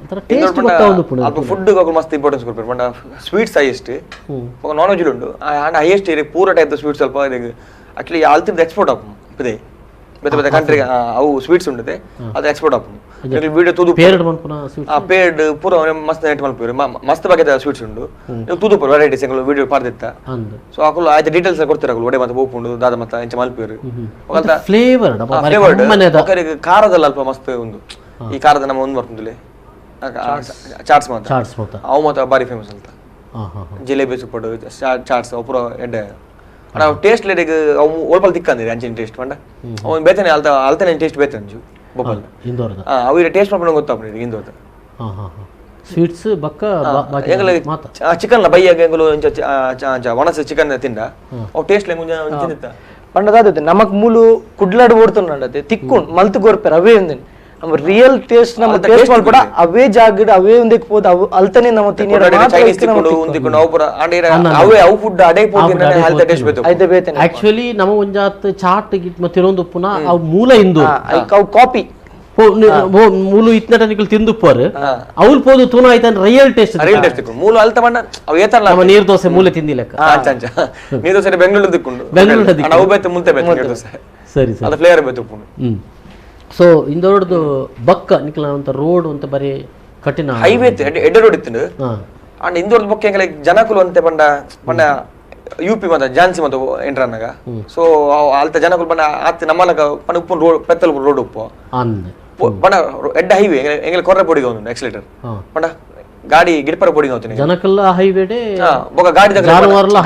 ಒಂಥರ ಟೇಸ್ಟ್ ಗೊತ್ತಾವೊಂದು ಪುಣ ಅಲ್ಪ ಫುಡ್ ಮಸ್ತ್ ಇಂಪಾರ್ಟೆನ್ಸ್ ಕೊಡ್ಪೇರು ಪಂಡ ಸ್ವೀಟ್ಸ್ ಹೈಯೆಸ್ಟ್ ಬೊಕ ನಾನ್ ವೆಜ್ ಉಂಡು ಅಂಡ್ ಹೈಯೆಸ್ಟ್ ಪೂರ ಟೈಪ್ ಸ್ವೀಟ್ಸ್ ಸ್ವಲ್ಪ ಆಕ್ಚುಲಿ ಆಲ್ತಿರ್ದ ಎಕ್ಸ್ಪೋರ್ಟ್ ಆಪುಂಡು ಬೇತೆ ಬೇತೆ ಕಂಟ್ರಿ ಅವು ಸ್ವೀಟ್ಸ್ ಉಂಟದೆ ಅದು ಎಕ್ಸ್ಪೋರ್ಟ್ ಆಪುಂಡು ವಿಡಿಯೋ ತೂದು ಪೇರ್ಡ್ ಮನ್ಪುನ ಸ್ವೀಟ್ಸ್ ಆ ಪೇರ್ಡ್ ಪೂರ ಮಸ್ತ್ ನೆಟ್ ಮಲ್ಪುವೆರ್ ಮಸ್ತ್ ಬಗೆದ ಸ್ವೀಟ್ಸ್ ಉಂಡು ತೂದು ಪೂರ ವೆರೈಟೀಸ್ ಎಂಕುಲು ವಿಡಿಯೋ ಪಾಡ್ದಿತ್ತ ಸೊ ಅಕುಲು ಆಯ್ತು ಡೀಟೇಲ್ಸ್ ಕೊಡ್ತಾರೆ ಅಕುಲು ಒಡೆ ಮತ್ತೆ ಪೋಪುಂಡು ದಾದ ಮತ್ತೆ ಇಂಚ ಮಲ್ಪುವೆರ್ ಫ್ಲೇವರ್ ಫ್ಲೇವರ್ಡ್ ಖಾರದಲ್ಲ ಅಲ್ಪ ಮಸ್ತ್ ಉಂಡು ಈ ಖಾರದ ನಮ್ಮ ಒಂದು ಬರ್ಪುಂಡುಲೆ ಚಾಟ್ಸ್ ಮಾತ್ರ ಚಾಟ್ಸ್ ಮಾತ್ರ ಅವು ಮಾತ್ರ ಬಾರಿ ಫೇಮಸ್ ಅಂತ ಜಿಲೇಬಿ ಸುಪ್ಪಡು ಚಾಟ್ಸ್ ಅವು ಪೂರ ಎಡ್ಡೆ ಅಣ್ಣ ಟೇಸ್ಟ್ ಲೇಡಿಗೆ ಅವು ಒಲ್ಪಲ್ ತಿಕ್ಕಂದಿರಿ ಅಂಚಿನ ಟೇಸ್ಟ್ ಪಂಡ ಅವ್ನು ಬೇತನೆ ಅಲ್ತ ಅಲ್ತನೆ ಟೇಸ್ಟ್ ಬೇತೆ ಅಂಚು ಬೊಬ್ಬಲ್ ಇಂದೋರ್ದ ಅವು ಟೇಸ್ಟ್ ಮಾಡ್ಕೊಂಡು ಗೊತ್ತಾಪುಂಡು ಇಂದೋರ್ದ ಸ್ವೀಟ್ಸ್ ಬಕ್ಕ ಚಿಕನ್ ಬೈಯಾಗ ಎಂಕುಲು ಒಣಸ ಚಿಕನ್ ತಿಂಡ ಅವು ಟೇಸ್ಟ್ ತಿಂದಿತ್ತ ಪಂಡದಾದ ನಮಕ್ ಮೂಲು ಕುಡ್ಲಾಡ್ ಓಡ್ತುಂಡತೆ ತಿಕ್ಕು ಮಲ್ತು ಕೊರ್ಪೆರ್ ಅವೇ ఉంది ನಮ್ಮ ರಿಯಲ್ ಟೇಸ್ಟ್ ನಮ್ಮ ಟೇಸ್ಟ್ ಮಲ್ಪಡ ಅವೇ ಜಾಗಡ್ ಅವೇ ಒಂದಕ್ಕೆ ಪೋದ ಅವು ಅಲ್ತನೆ ನಮ್ಮ ತಿನಿಯರ ಚೈನೀಸ್ ತಿಕ್ಕೊಂಡು ಉಂದಿಕೊಂಡು ಅವು ಪೂರ ಅಂಡ್ ಅವೇ ಅವು ಫುಡ್ ಅಡೆ ಪೋತಿನ ಅಲ್ತ ಟೇಸ್ಟ್ ಬೇಕು ಐತೆ ಬೇತನೆ ಆಕ್ಚುಲಿ ನಮ್ಮ ಒಂಜಾತ್ ಚಾಟ್ ಗಿಟ್ ಮತ್ತೆ ಪುನ ಅವು ಮೂಲ ಇಂದು ಅವು ಕಾಪಿ ಮೂಲು ಇತ್ನಟ ನಿಕಲ್ ತಿಂದುಪ್ಪರು ಅವ್ಲು ಪೋದು ತೂನ ಆಯ್ತಾನೆ real taste real taste ಮೂಲು ಅಲ್ತ ಬಣ್ಣ ಅವು ಏತಲ್ಲ ನಮ್ಮ ನೀರ್ ದೋಸೆ ಮೂಲೆ ತಿಂದಿಲ್ಲಕ್ಕ ಅಂಚ ನೀರ್ ದೋಸೆ ಬೆಂಗಳೂರು ದಿಕ್ಕೊಂಡು ಬೆಂಗಳೂರು ದಿಕ್ಕು ಅವು ಬೇತೆ ಮುಂತೆ ಬೇತೆ ನೀರ್ ದೋಸೆ ಸರಿ ಸರಿ ಅದು ಫ್ಲೇವರ್ ಬೇಕು ಸೊ ಇಂದೋರ್ದು ಬಕ್ಕ ನಿಕಲ ಅಂತ ರೋಡ್ ಅಂತ ಬರೀ ಕಠಿಣ ಹೈವೇ ಎಡ್ಡೆ ರೋಡ್ ಇತ್ತು ಅಂಡ್ ಇಂದೋರ್ದು ಬೊಕ್ಕ ಎಂಕಲೆ ಜನಕುಲು ಅಂತೆ ಪಂಡ ಪಂಡ ಯು ಪಿ ಮತ್ತ ಝಾನ್ಸಿ ಮತ್ತ ಎಂಟರ್ ಅನ್ನಾಗ ಸೊ ಅಲ್ತ ಜನಕುಲು ಪಂಡ ಆತ್ ನಮ್ಮಲಕ ಪಂಡ ಉಪ್ಪು ರೋಡ್ ಪೆತ್ತಲ್ ರೋಡ್ ಉಪ್ಪು ಪಂಡ ಎಡ್ಡ ಹೈವೇ ಎಂಗಲ ಕೊರ್ರೆ ಪೊಡಿಗೆ ಒಂದು ಎಕ್ಸಿಲೇಟರ್ ಪಂಡ ಗಾಡಿ ಗಿಡಪರ ಪೊಡಿಗೆ ಹೋಗ್ತೀನಿ ಜನಕಲ್ಲ ಹೈವೇ ಬೊಕ ಗಾಡಿ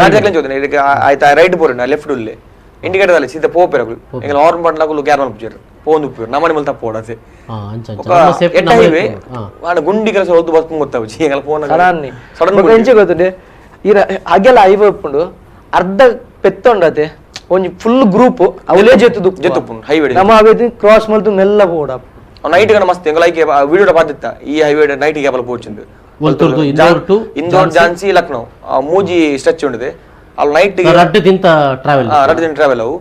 ಗಾಡಿ ತಗ್ಲೆ ಚೋತೀನಿ ಆಯ್ತಾ ರೈಟ್ ಪೋರಿನ ಲೆಫ್ಟ್ ಉಲ್ಲೆ ಇಂಡಿಕೇಟರ್ ಅಲ್ಲಿ ಸೀದಾ ಪೋಪೆರಗುಲು ಎಂಗಲ ಹಾರ್ನ್ ಬಂಡ್ಲಾಗುಲು ಗ್ಯಾರ್ ಮಲ್ಪುಜೆರ್ ಪೋಂದು ಉಪ್ಪು ನಮ್ಮನೆ ಮೇಲೆ ತಪ್ಪು ಓಡಾತೆ ಎಡ್ಡ ಹೈವೇ ಗುಂಡಿ ಕೆಲಸ ಹೊದ್ದು ಬಸ್ಕೊಂಡು ಗೊತ್ತಾಗುಜಿ ಎಂಗಲ ಫೋನ್ ಸಡನ್ ಎಂಚೆ ಗೊತ್ತುಂಡೆ ಈರ ಹಾಗೆಲ್ಲ ಹೈವೇ ಉಪ್ಪುಂಡು ಅರ್ಧ ಪೆತ್ತೊಂಡತೆ ಒಂಜಿ ಫುಲ್ ಗ್ರೂಪ್ ಅವಲೇ ಜೊತೆ ಜೊತೆ ಹೈವೇ ನಮ್ಮ ಅವೇ ಕ್ರಾಸ್ ಮಲ್ತು ಮೆಲ್ಲ ಪೋಡ ನೈಟ್ ಗಣ ಮಸ್ತ್ ಎಂಗಲ ಐಕೆ ವಿಡಿಯೋ ಪಾತಿತ್ತ ಈ ಹೈವೇ ನೈಟ್ ಗ್ಯಾಪಲ್ ಪೋಚಿಂದು ಇಂದೋರ್ ಝಾನ್ಸಿ ಲಕ್ನೋ ಮೂಜಿ ಸ್ಟ್ರೆಚ್ ಉಂಡಿದೆ ಅಲ್ಲಿ ನೈಟ್ ರಡ್ಡು ದಿನ ಟ್ರಾವೆಲ್ ರಡ್ಡು ದಿನ ಟ್ರಾವೆಲ್ ಅವು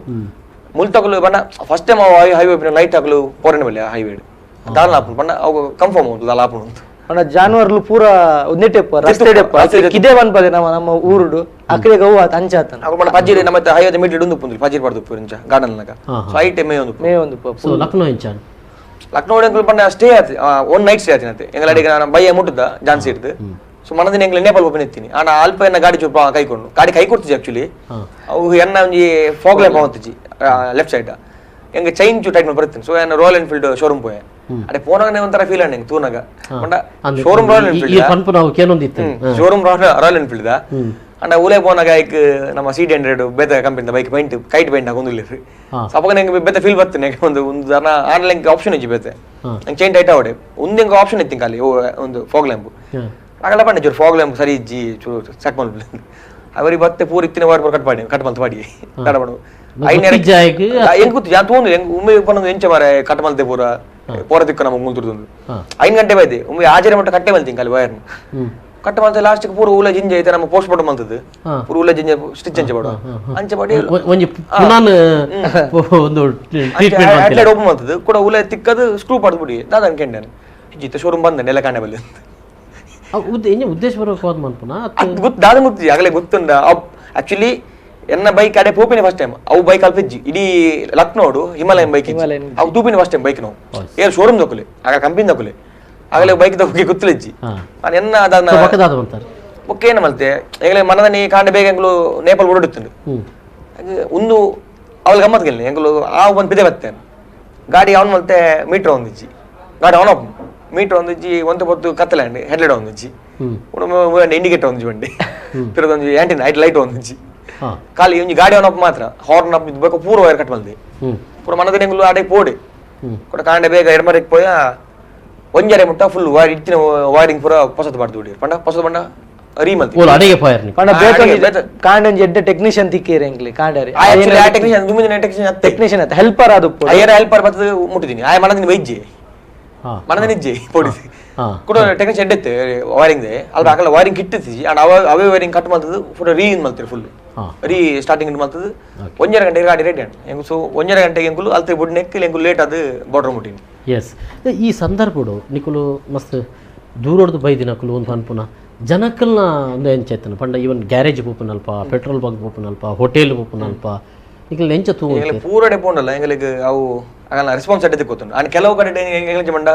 ಮುಲ್ತಕಲು ಬಣ್ಣ first time highway night ಹಾಕಲು ಪೋರಣ ಬಲ್ಲೆ ಹೈವೇ ದಾಲ ಆಪುಂಡು ಬಣ್ಣ ಅವು ಕನ್ಫರ್ಮ್ ಉಂಟು ದಾಲ ಆಪುಂಡು ಅಂತ ಪಂಡ ಜಾನುವಾರುಲು ಪೂರ ಒಂದೇ ರಸ್ತೆ ಕಿದೆ ಪನ್ಪದೆ ನಮ್ಮ ನಮ್ಮ ಊರುಡು ಅಕ್ರೆಗ್ ಅವು ಅಂಚ ಆತನ ಅವು ಪಂಡ ಪಜ್ಜಿರಿ ನಮ್ಮ ಹೈವೇ ಮಿಡ್ಲ್ ಉಂದು ಪುಂದು ಪಜ್ಜಿರಿ ಪಡ್ದು ಇಂಚ ಗಾರ್ಡನ್ ನಾಗ ಸೊ ಐಟ್ ಮೇ ಒಂದು ಮೇ ಒಂದು ಸೊ ಲಕ್ನೋ ಇಂಚ ಲಕ್ನೋ ಎಂಕುಲು ಪಂಡ ಸ್ಟೇ ಆತು one night stay ಆತಿನಂತೆ ಎಂಗಲ ಅಡಿಗೆ ನಾನು ಬಯ್ಯ ಮುಟ್ಟುದ ಝಾನ್ಸಿ ಇಡ್ದು ಸೊ ಮನದಿನ ಎಂಗ್ಲ ನೇಪಾಲ್ ಓಪನ್ ಎತ್ತೀನಿ ಆಂಡ ಅಲ್ಪ ಎನ್ನ ಗಾಡಿ ಚೂಪ ಕೈಕೊಂಡು ಗಾಡಿ ಕೈ ಕೊಡ್ತಿದ್ದೆ ಆಕ್ಚುಲಿ ಅವು ಎನ್ನ ಒಂಜಿ ಫಾಗ್ ಲ್ಯಾಂಪ್ ಹೋಗ್ತಿಜ್ಜಿ ಲೆಫ್ಟ್ ಸೈಡ್ ಎಂಗ ಚೈನ್ ಚೂ ಟೈಟ್ ಬರ್ತೀನಿ ಸೊ ಎನ್ನ royal Enfield showroom ಪೋಯೆ ಅಡೆ ಪೋನಾಗನೆ ಒಂಥರ ಫೀಲ್ ಅಂಡ್ ತೂನಾಗ ಪಂಡ showroom royal Enfield showroom Royal Enfield and ಉಲೆ ಪೋನಾಗ ಐಕ್ ನಮ್ಮ CD 100 ಬೇತ ಕಂಪನಿದ bike paint kite paint ಹಾಕೊಂದಿಲ್ಲ so ಅವಾಗ ನಂಗೆ ಬೇತೆ ಫೀಲ್ ಬರ್ತೀನಿ ಒಂದು ಒಂದು ಆನ್ಲೈನ್ ಆಪ್ಷನ್ ಇಜ್ಜಿ ಬೇತೆ ನಂಗೆ ಚೈನ್ ಟೈಟ್ ಆವಡೆ ಒಂದು ಹೆಂಗೆ ಆಪ್ಷನ್ ಇತ್ತು ಖಾಲಿ ಒಂದು ಫಾಗ್ ಲ್ಯಾಂಪ್ ಆಗಲ್ಲ ಪಂಡ ಚೂರು ಫಾಗ್ ಲ್ಯಾಂಪ್ ಸರಿ ಇಜ್ಜಿ ಚೂರು ಚೆಕ್ ಮಲ್ಪಲೆ ಅವರಿಗೆ ಬತ್ತೆ ಪೂರ ಇತ್ತಿನ ವಾರ ಕಟ್ ಮಾಡಿ ಕಟ್ ಮಲ್ತ ಮಾಡಿ ಕಟ್ ಮಾಡು ಹೆಂಗ್ ಗೊತ್ತು ಯಾನ್ ತೋಂದು ಹೆಂಗ್ ಉಮ್ಮೆ ಪನ್ನೊಂದು ಎಂಚ ಮಾರೆ ಕಟ್ ಮಲ್ತೆ ಪೂರ ಪೋರ ತಿಕ್ಕ ನಮಗೆ ಮುಂದುರ್ದು 5 ಗಂಟೆ ಬೈದೆ ಉಮ್ಮೆ ಆಜರೆ ಮಟ್ಟ ಕಟ್ಟೆ ಮಲ್ತೀನಿ ಖಾಲಿ ವೈರ್ನ ಕಟ್ಟ ಮಲ್ತೆ ಲಾಸ್ಟ್ ಪೂರ ಉಲ ಜಿಂಜೆ ಐತೆ ನಮ್ಮ ಪೋಸ್ಟ್ ಮಾರ್ಟಮ್ ಅಂತದ್ದು ಪೂರ ಉಲ ಜಿಂಜೆ ಸ್ಟಿಚ್ ಅಂಚೆ ಮಾಡು ಅಂಚೆ ಮಾಡಿ ಒಂಜಿ ಪುನಾನ್ ಒಂದು ಟ್ರೀಟ್ಮೆಂಟ್ ಓಪನ್ ಮಾಡ್ತದೆ ಕೂಡ ಉಲ ತಿಕ್ಕದು ಸ್ಕ್ರೂ ಪಡೆದು ಬಿಡಿ ದಾದ ಅನ್ಕೊಂಡೆ ಜಿತ್ತ ಶೋರೂಮ್ ಬಂದ ನೆಲ ಕಾಣೆ ಬಲ್ಲಿ ಉದ್ದೇಶ ಬರಬೇಕು ಮನ್ಪುನ ಗೊತ್ತು ದಾದ ಗೊತ್ತು ಆಗಲೇ ಗೊತ್ತುಂಡ ಆಕ್ಚುಲಿ ಎನ್ನ ಬೈಕ್ ಅಡೆ ಪೋಪಿನ ಫಸ್ಟ್ ಟೈಮ್ ಅವು ಬೈಕ್ ಅಲ್ಪಿಜ್ಜಿ ಇಡೀ ಲಕ್ನೋಡು ಹಿಮಾಲಯನ್ ಬೈಕ್ ಅವು ತೂಪಿನ first time bike ನಾವು ಏರ್ ಶೋರೂಮ್ ದೊಕ್ಕಲೆ ಆಗ ಕಂಪನಿ ದೊಕ್ಕಲೆ ಆಗಲೇ ಬೈಕ್ ದೊಕ್ಕೆ ಗೊತ್ತಲಿಜ್ಜಿ ನಾನು ಎನ್ನ ಅದನ್ನ ಓಕೆ ಏನ ಮಲ್ತೆ ಈಗಲೇ ಮನದನಿ ಕಾಂಡ ಬೇಗ ಎಂಗ್ಲು ನೇಪಾಲ್ ಓಡಿಡುತ್ತುಂಡು ಒಂದು ಅವಳು ಗಮ್ಮತ್ ಗೆಲ್ಲಿ ಎಂಗ್ಲು ಆ ಒಂದು ಬಿದೆ ಬತ್ತೇನೆ ಗಾಡಿ ಅವನ್ ಮಲ್ತೆ ಮೀಟರ್ ಒಂದಿಜ್ಜಿ ಗಾಡಿ on off metre ಒಂದಿಜ್ಜಿ ಒಂದು ಪೊತ್ತು ಕತ್ತಲೆ ಅಂడి ಹೆಡ್ಲೈಟ್ ಒಂದಿಜ್ಜಿ ಇಂಡಿಕೇಟರ್ ಒಂದಿಜ್ಜಿ ಬಂಡಿ ತಿರುಗೊಂಜಿ ಆಂಟಿನ ಹೈಟ್ ಲೈಟ್ ಒಂದಿಜ್ಜಿ ಖಾಲಿ ಒಂಜಿ ಗಾಡಿ ಆನ್ ಆಫ್ ಮಾತ್ರ ಹಾರ್ನ್ ಆಫ್ ಬೇಕು ಪೂರ ವೈರ್ ಕಟ್ ಮಲ್ದೆ ಪೂರ ಮನದ ಎಂಗ್ಲು ಆಡೆ ಪೋಡೆ ಕೂಡ ಕಾಂಡೆ ಬೇಗ ಎಡಮರೆಗೆ ಪೋಯ ಒಂಜರೆ ಮುಟ್ಟ ಫುಲ್ ವೈರ್ ಇತ್ತಿನ ವೈರಿಂಗ್ ಪೂರ ಪೊಸತ್ ಬಾರ್ದು ಬಿಡಿ ಪಂಡ ಪೊಸತ್ ಪಂಡ ರೀಮಲ್ ಓಲ ಅಡಿಗೆ ಫೈರ್ ನಿ ಪಂಡ ಬೇತೊಂಜಿ ಕಾಂಡಂಜಿ ಎಡ್ಡೆ ಟೆಕ್ನಿಷಿಯನ್ ತಿಕ್ಕೇರೆ ಎಂಕ್ಲೆ ಕಾಂಡರಿ ಆ ಆಕ್ಚುಲಿ ಆ ಟೆಕ್ನಿಷಿಯನ್ ದುಮ್ಮಿನ ಟೆಕ್ನಿಷಿಯನ್ ಅತ್ತೆ ಟೆಕ್ನಿಷಿಯನ್ ಅತ್ತೆ ಹೆಲ್ಪರ್ ಆದುಪ್ಪು ಅಯ್ಯರ ಹೆಲ್ಪರ್ ಬತ್ತದ ಮುಟ್ಟಿದೀನಿ ಆಯ ಮನದಿನ ವೈಜ್ಜೆ ಮನದಿನ ಇಜ್ಜೆ ಪೊಡಿಸಿ ಕೂಡ ಟೆಕ್ನಿಷಿಯನ್ ಎಡ್ಡೆತ್ತೆ ವೈರಿಂಗ್ ದೆ ಅಲ್ಪ ಅಕಲ ವೈರಿಂಗ್ ಕಿಟ್ಟಿಸಿ ಅಂಡ್ ಅವೇ ವೈರಿಂಗ್ ಕಟ್ ಮಾಡ್ತದ ಫುಲ್ ರೀ ಇನ್ ಮಾಡ್ತಾರೆ ಫುಲ್ ರೀ ಸ್ಟಾರ್ಟಿಂಗ್ ಮಾಡ್ತದ 1.5 ಗಂಟೆಗೆ ಗಾಡಿ ರೆಡಿ ಅಂಡ್ ಎಂಕು ಸೊ 1.5 ಗಂಟೆಗೆ ಎಂಕುಲು ಅಲ್ತೆ ಬುಡ್ ನೆಕ್ ಎಂಕು ಲೇಟ್ ಅದು ಬಾರ್ಡರ್ ಮುಟ್ಟಿನಿ. ಎಸ್ ಈ ಸಂದರ್ಭಡು ನಿಕುಲು ಮಸ್ತ್ ದೂರೊಡ್ದು ಬೈದಿನಕುಲು ಒಂದು ಅನ್ಪುನ ಜನಕ್ಕಲ್ನ ಒಂದು ಎಂಚೈತನ ಪಂಡ ಈವನ್ ಗ್ಯಾರೇಜ್ ಪೋಪುನಲ್ಪ ಪೆಟ್ರೋಲ್ ಬಂಕ್ ಪೋಪುನಲ್ಪ ಹೋಟೆಲ್ ಪೋಪುನಲ್ಪ ನಿಕುಲು ಎಂಚ ತೂ ಪೂರ ಪೋಂಡಲ್ಲ ಎಂಗಳಿಗೆ ಅವು ಆಗಲ್ಲ ರೆಸ್ಪಾನ್ಸ್ ಅಡ್ಡೆ ತಿಕ್ಕೋತುಂಡು ಅಂಡ್ ಕೆಲವು ಕಡೆ ಎಂಗ್ಲಿಂಚ ಮಂಡ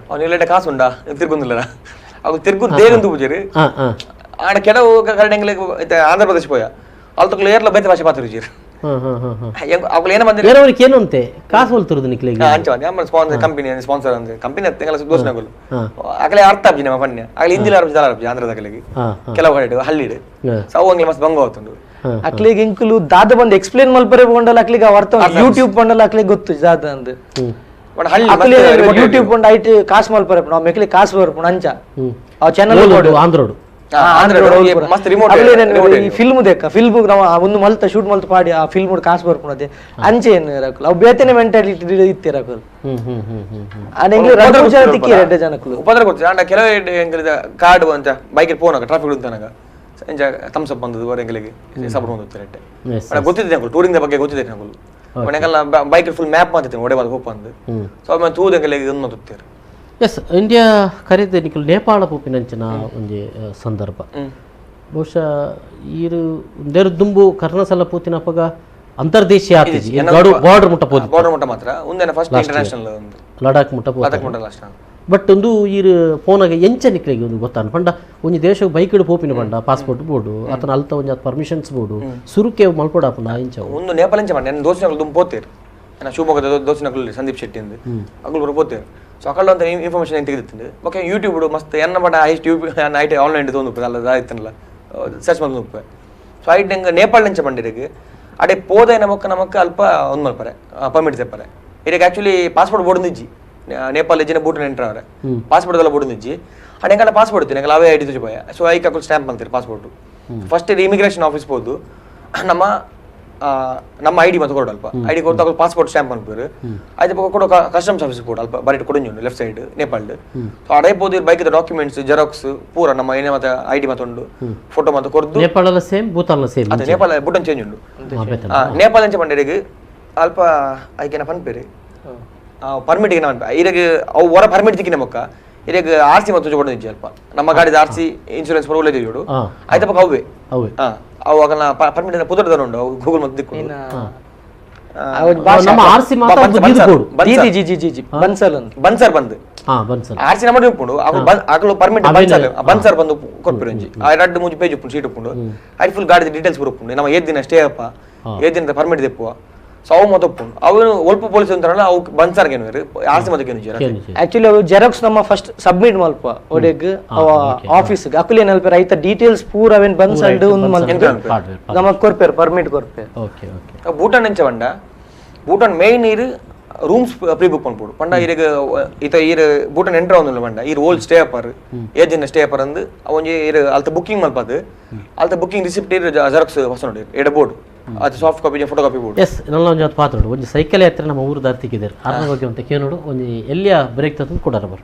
ಅವ್ನು ಇಲ್ಲೇಟ ಕಾಸು ಉಂಡ ತಿರ್ಗೊಂದಿಲ್ಲ ಅವು ತಿರ್ಗು ದೇಗಂದು ಪೂಜಾರಿ ಆಂಡ್ ಕೆಲವು ಕಡೆ ಎಂಗ್ಲಿಗೆ ಆಂಧ್ರ ಪ್ರದೇಶ ಪೋಯ ಅಲ್ತಕ್ಲು ಏರ್ಲ ಬೇತೆ ಭಾಷೆ ಪಾತ್ರ ಅವುಗಳು ಏನ ಬಂದಿರ ಏನು ಅಂತೆ ಕಾಸು ಹೊಲ್ತಿರೋದು ನಿಕ್ಲೆಗೆ ಅಂಚ ನಮ್ಮ sponsor company sponsor ಅಂದ್ರೆ ಕಂಪನಿ ಅತ್ತೆಂಗಲ ದೋಷನಗಳು ಆಗಲೇ ಅರ್ಥ ಆಪ್ಜಿ ನಮ್ಮ ಪನ್ಯ ಆಗಲೇ ಹಿಂದಿಲ ಅರ್ಬಿ ದಾಲ ಅರ್ಬಿ ಆಂಧ್ರದಾಗಲಿಗೆ ಕೆಲವು ಕಡೆ ಹಳ್ಳಿಡು ಸೊ ಅವು ಅಂಗ್ಲಿ ಮಸ್ತ್ ಬಂಗ ಹೋಗ್ತುಂಡು ಅಕ್ಲಿಗೆ ಇಂಕುಲು ದಾದ ಬಂದು ಎಕ್ಸ್ಪ್ಲೇನ್ ಮಲ್ಪರೆ ಪೋಂಡಲ ಅಕ್ಲಿಗೆ ಅರ್ಥ ಯೂಟ್ಯೂಬ್ ಪಂಡಲ ಅಕ್ಲಿಗೆ ಗೊತ್ತು ದಾದ ಅಂದ್ ಹಳ್ಳಿ ಯೂಟ್ಯೂಬ್ ಪಂಡ ಐಟ್ ಕಾಸು ಮಲ್ಪರೆ ನಾವು ಮೆಕ್ಲಿ ಕಾಸು ಬರ್ಪುಂಡು ಅಂಚ ಆ ಚಾನಲ್ ಆಂಧ್ರೋಡು ಫಿಲ್ಮ್ ದೇಕ ಫಿಲ್ಮ್ ನಾವು ಒಂದು ಮಲ್ತ ಶೂಟ್ ಮಲ್ತ ಪಾಡಿ ಆ ಫಿಲ್ಮ್ ಕಾಸು ಬರ್ಪುಣದೆ ಅಂಚೆ ಏನು ಇರಕುಲು ಅವು ಬೇತನೆ ಮೆಂಟಾಲಿಟಿ ಇತ್ತಿರಕುಲು ತಿಕ್ಕಿ ಜನಕ್ಕಲು ಉಪದ್ರ ಗೊತ್ತು ಅಂಡ ಕೆಲವು ಎಂಗಲಿದ ಕಾರ್ಡ್ ಅಂತ ಬೈಕ್ ಪೋನಾಗ ಟ್ರಾಫಿಕ್ ಉಂಟನಾಗ ಎಂಚ ಥಮ್ಸ್ ಅಪ್ ಬಂದದ್ದು ವರ ಎಂಗಲಿಗೆ ಸಪೋರ್ಟ್ ಬಂದದ್ದು ರೆಟ್ಟೆ ಗೊತ್ತಿದೆ ಅಂಕಲ್ ಟೂರಿಂಗ್ ಬಗ್ಗೆ ಗೊತ್ತಿದೆ ಅಂಕಲ್ ಎಂಗಲ್ಲ bike full map ಮಾಡ್ತಿದ್ದೆ ಒಡೆ ಬಾದ ಹೋಪ್ ಅಂದು ಸೊ ಆಮೇಲೆ ತೂದ ಎಂಗಲಿಗೆ ಒಂದು ತುತ್ತೀರು. ಎಸ್ ಇಂಡಿಯಾ ಕರೆದ ನಿಕುಲು ನೇಪಾಳ ಪೋಪಿನಂಚಿನ ಒಂಜಿ ಸಂದರ್ಭ ಬಹುಶಃ ಈರು ಒಂದೇರು ದುಂಬು ಕರ್ನಸಲ ಪೋತಿನಪಗ ಅಂತರ್ದೇಶೀಯ ಆತಿಜಿ ಬಾರ್ಡರ್ ಮುಟ್ಟ ಪೋತಿ ಬಾರ್ಡರ್ ಮುಟ್ಟ ಮಾತ್ರ ಒಂದೇನ ಫಸ್ಟ್ ಇಂಟರ್ನ್ಯಾಷನಲ್ ಒಂದು ಲಡಾಖ್ ಮುಟ್ಟ ಪೋತಿ ಲಡಾಖ್ ಮುಟ್ಟ ಲಾಸ್ಟ್ ಬಟ್ ಒಂದು ಈರು ಫೋನಾಗ ಎಂಚ ನಿಕ್ಲೆಗೆ ಒಂದು ಗೊತ್ತಾನ ಪಂಡ ಒಂಜಿ ದೇಶಕ್ಕೆ ಬೈಕ್ ಇಡು ಪೋಪಿನ ಪಂಡ ಪಾಸ್ಪೋರ್ಟ್ ಬೋರ್ಡು ಅತನ ಅಲ್ತ ಒಂಜಿ ಪರ್ಮಿಷನ್ಸ್ ಬೋರ್ಡು ಸುರುಕೆ ಮಲ್ಪೊಡಾಪುನ ಎಂಚ ಒಂದು ನೇಪಾಳ ಎಂಚ ಪಂಡ ದೋಸ್ತಿನಕುಲು ದುಂಬು ಪೋತೇರು ನನ್ನ ಶಿವಮೊಗ್ಗದ ದೋಸ್ತಿನಕುಲು ಸಂದೀಪ್ ಶೆಟ್ಟಿ ಅಂದು ಅಕುಲು ಬರೋ ಪೋತೇರು ಸೊ ಅಕಲ್ಲ ಅಂತ ಇನ್ಫಾರ್ಮೇಷನ್ ಏನು ತೆಗೆದಿತ್ತು ಓಕೆ ಯೂಟ್ಯೂಬ್ ಮಸ್ತ್ ಎನ್ನ ಪಡ ಹೈಸ್ಟ್ you ಐಟ್ ಆನ್ಲೈನ್ ತೊಂದು ಅಲ್ಲ ಆಯ್ತನಲ್ಲ ಸರ್ಚ್ ಮಾಡಿ ಉಪ್ಪೆ ಸೊ ಐಟ್ ನಂಗೆ ನೇಪಾಳ ನಂಚ ಪಂಡಿರಿಗೆ ಅಡೆ ಪೋದ ನಮಕ್ ನಮಕ್ ಅಲ್ಪ ಒಂದು ಮಲ್ಪರೆ ಪರ್ಮಿಟ್ ತೆಪ್ಪರೆ ಇದಕ್ಕೆ actually passport board ಇಜ್ಜಿ ನೇಪಾಳ ಇಜ್ಜಿನ ಬೂಟನ್ ಎಂಟ್ರ್ ಅವರೆ ಪಾಸ್ಪೋರ್ಟ್ ಎಲ್ಲ ಬೋರ್ಡ್ ಇಜ್ಜಿ ಅಡೆ ಎಂಕಲ್ಲ ಪಾಸ್ಪೋರ್ಟ್ ಇತ್ತು ಎಂಕಲ್ಲ ಅವೇ ಐಡಿ ತುಜಿ ಸೊ ಐಕ್ ಅಕುಲು ಸ್ಟ್ಯಾಂಪ್ ಮಾಡ್ತಾರೆ ಪಾಸ್ಪೋರ್ಟ್ ಫಸ್ಟ್ ಇದು ಇಮಿಗ್ರೇಷನ್ ಆಫೀಸ್ ಹೋದು ನಮ್ಮ ನಮ್ಮ ಐಡಿ ಮತ್ತು ಕೊಡು ಅಲ್ಪ ಐಡಿ ಕೊಡ್ತು ಅಕುಲು ಪಾಸ್ಪೋರ್ಟ್ ಸ್ಟ್ಯಾಂಪ್ ಅನ್ಪೇರು ಆಯ್ತು ಕೊಡು ಕಸ್ಟಮ್ಸ್ ಆಫೀಸ್ ಕೊಡು ಅಲ್ಪ ಬರೀ ಕೊಡಂಜುಂಡು left side Nepal so ಅಡೇ ಪೋದು bike documents xerox ಪೂರ ನಮ್ಮ ಏನೇ ಮತ್ತೆ ಐಡಿ ಮತ್ತೊಂಡು ಫೋಟೋ ಮತ್ತು ಕೊಡ್ದು ನೇಪಾಳ ಸೇಮ್ ಭೂತಾನ್ ಸೇಮ್ ಅದೇ ನೇಪಾಳ ಭೂಟಾನ್ ಚೇಂಜ್ ಉಂಡು ನೇಪಾಳ ಎಂಚ ಪಂಡರಿಗೆ ಅಲ್ಪ ಐಕೆನ ಪನ್ಪೇರು ಪರ್ಮಿಟ್ ಗೆ ಇರಗೆ ಅವು ಹೊರ ಪರ್ಮಿಟ್ ತಿಕ್ಕಿನ ಮೊಕ್ಕ ಇರಗೆ ಆರ್ ಸಿ ಮತ್ತು ಕೊಡೋದು ಅಲ್ಪ ನಮ್ಮ ಗಾಡಿದ R C insurance ಪೂರ ಒಳ್ಳೆ ಜೋಡು ಆಯ್ತಪ್ಪ ಅವೇ ಅವು ಆಗಲ್ಲ ಪರ್ಮಿಟ್ ಪುದರ್ದ ಉಂಡು ಅವು ಗೂಗಲ್ ಮತ್ತು ದಿಕ್ಕು ನಮ್ಮ ಆರ್ ಸಿ ಬನ್ಸರ್ ಬಂದು ಆರ್ ಸಿ ನಮ್ಮ ಉಪ್ಪುಂಡು ಅಕಲು ಪರ್ಮಿಟ್ ಬನ್ಸರ್ ಬನ್ಸರ್ ಬಂದು ಕೊರ್ಪಿರು ಒಂಜಿ ಆ ರಡ್ಡು ಮೂಜಿ ಪೇಜ್ ಉಪ್ಪುಂಡು ಶೀಟ್ ಉಪ್ಪುಂಡು ಐಟ್ ಫುಲ್ ಗಾಡಿದ ಡೀಟೇಲ್ಸ್ ಪೂರ ಉಪ್ಪುಂಡು ನಮ್ಮ ಏದ್ ದಿನ ಸ್ಟೇ ಅಪ್ಪ ಏದ್ ದಿನದ ಪರ್ಮಿಟ್ ದೆಪ್ಪುವ ಸೊ ಅವು ಮತ್ತೆ ಉಪ್ಪುಂಡು ಅವನು ಒಲ್ಪ ಪೊಲೀಸ್ ಅಂತಾರಲ್ಲ ಅವು ಬನ್ಸರ್ಗೆ ಏನು ಆರ್ ಸಿ ಮತ್ತೆ ಏನು ಆಕ್ಚುಲಿ ಅವು ಜೆರಾಕ್ಸ್ ನಮ್ಮ ಫಸ್ಟ್ ಸಬ್ಮಿಟ್ ಮಲ್ಪ ಒಡೆಗ್ ಅವ ಆಫೀಸ್ ಅಕುಲು ಏನು ಅಲ್ಪ ರೈತ ಡೀಟೇಲ್ಸ್ ಪೂರ ಅವೇನು ಬನ್ಸಲ್ಡ್ ಒಂದು ಮಲ್ಪ ನಮಗ್ ಕೊರ್ಪೇರು ಪರ್ಮಿಟ್ ಕೊರ್ಪೇರು. ಓಕೆ ಓಕೆ ಭೂಟಾನ್ ಎಂಚ ಪಂಡ ಭೂಟಾನ್ ಮೇನ್ ಇರು rooms pre book ಪನ್ಪೋಡು ಪಂಡ ಇರಗ ಇತ ಇರು ಭೂಟಾನ್ ಎಂಟರ್ ಆವೊಂದುಲ್ಲ ಪಂಡ ಇರು ಓಲ್ಡ್ ಸ್ಟೇ ಅಪ್ಪರ್ ಏಜ್ ದಿನ ಸ್ಟೇ ಅಪ್ಪರ್ ಅಂದು ಒಂಜಿ ಇರು ಅಲ್ತ ಬುಕ್ಕಿಂಗ್ ಮಲ್ಪದು ಅಲ್ತ ಬುಕ್ಕಿಂಗ್ ರಿಸಿಪ್ಟ್ ಇರು ಜೆರಾಕ್ಸ್ ಹೊಸ ನೋಡಿ ಎಡ ಬೋರ್ಡ್ ಅದು soft copy photo copy board. S ನನ್ನ ಒಂಜಿ ಅದು ಪಾತ್ರ ಒಂಜಿ ಸೈಕಲ್ ಯಾತ್ರೆ ನಮ್ಮ ಊರು ದಾರ್ತಿಕ್ಕಿದ್ದಾರೆ ಅದ್ರ ಬಗ್ಗೆ ಅಂತ ಕೇಳೋಡು ಒಂಜಿ ಎಲ್ಲಿಯ ಬ್ರೇಕ್ ತಂದು ಕೊಡಾರ ಬರು.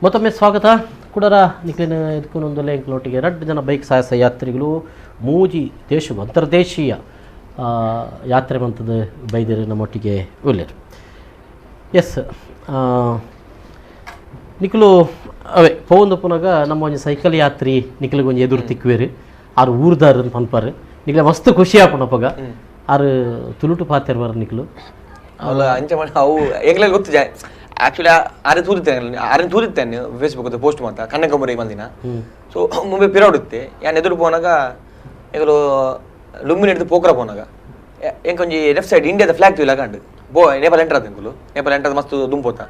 ಮತ್ತೊಮ್ಮೆ ಸ್ವಾಗತ ಕುಡರ ನಿಕ್ಲಿನ ಇದಕ್ಕೊಂದು ಲೇಂಕ್ಲೊಟ್ಟಿಗೆ ಎರಡು ಜನ ಬೈಕ್ ಸಾಹಸ ಯಾತ್ರಿಗಳು ಮೂಜಿ ದೇಶ ಅಂತರ್ದೇಶೀಯ ಯಾತ್ರೆ ಮಂತದ ಬೈದಿರು ನಮ್ಮೊಟ್ಟಿಗೆ ಉಲ್ಲೇರು. ಎಸ್ ನಿಕ್ಲು ಅವೇ ಪೋಂದು ಪುನಗ ನಮ್ಮ ಒಂಜಿ ಸೈಕಲ್ ಯಾತ್ರಿ ನಿಕ್ಲಿಗೆ ಒಂಜಿ ಎದುರು ತಿಕ್ವೇರು ಆರು ಊರ್ದಾರ್ ಅಂತ ಪನ್ಪಾರು ನಿಕ್ಲೆ ಮಸ್ತ್ ಖುಷಿ ಆಪುನಪಗ ಆರು ತುಳುಟು ಪಾತೆರ್ ಬರ ನಿಕ್ಲು ಅಲ್ಲ ಅಂಚ ಮಾಡಿ ಅವು ಎಂಗ್ಲೆಲ್ಲ ಗೊತ್ತು ಆಕ್ಚುಲಿ ಆರೆ ತೂರಿತ್ತೇನೆ ಆರೆ ತೂರಿತ್ತೇನೆ ಫೇಸ್ಬುಕ್ ಪೋಸ್ಟ್ ಮಾತ ಕನ್ಯಾಕುಮಾರಿ ಬಂದಿನ ಸೊ ಮುಂಬೈ ಪಿರೌಡುತ್ತೆ ಯಾನ್ ಎದುರು ಪೋನಾಗ ಎಂಗಲು ಲುಂಬಿನಿ ಹಿಡಿದು ಪೋಕ್ರ ಪೋನಾಗ ಎಂಕೊಂಜಿ ಲೆಫ್ಟ್ ಸೈಡ್ ಇಂಡಿಯಾದ ಫ್ಲಾಗ್ ತೂಯಿಲ ಕಂಡು ಬೋ ನೇಪಾಳ ಎಂಟರ್ ಎಂಕುಲು ನೇಪಾಳ ಎಂಟರ್ ಮಸ್ತ್ ದುಂಪೋತ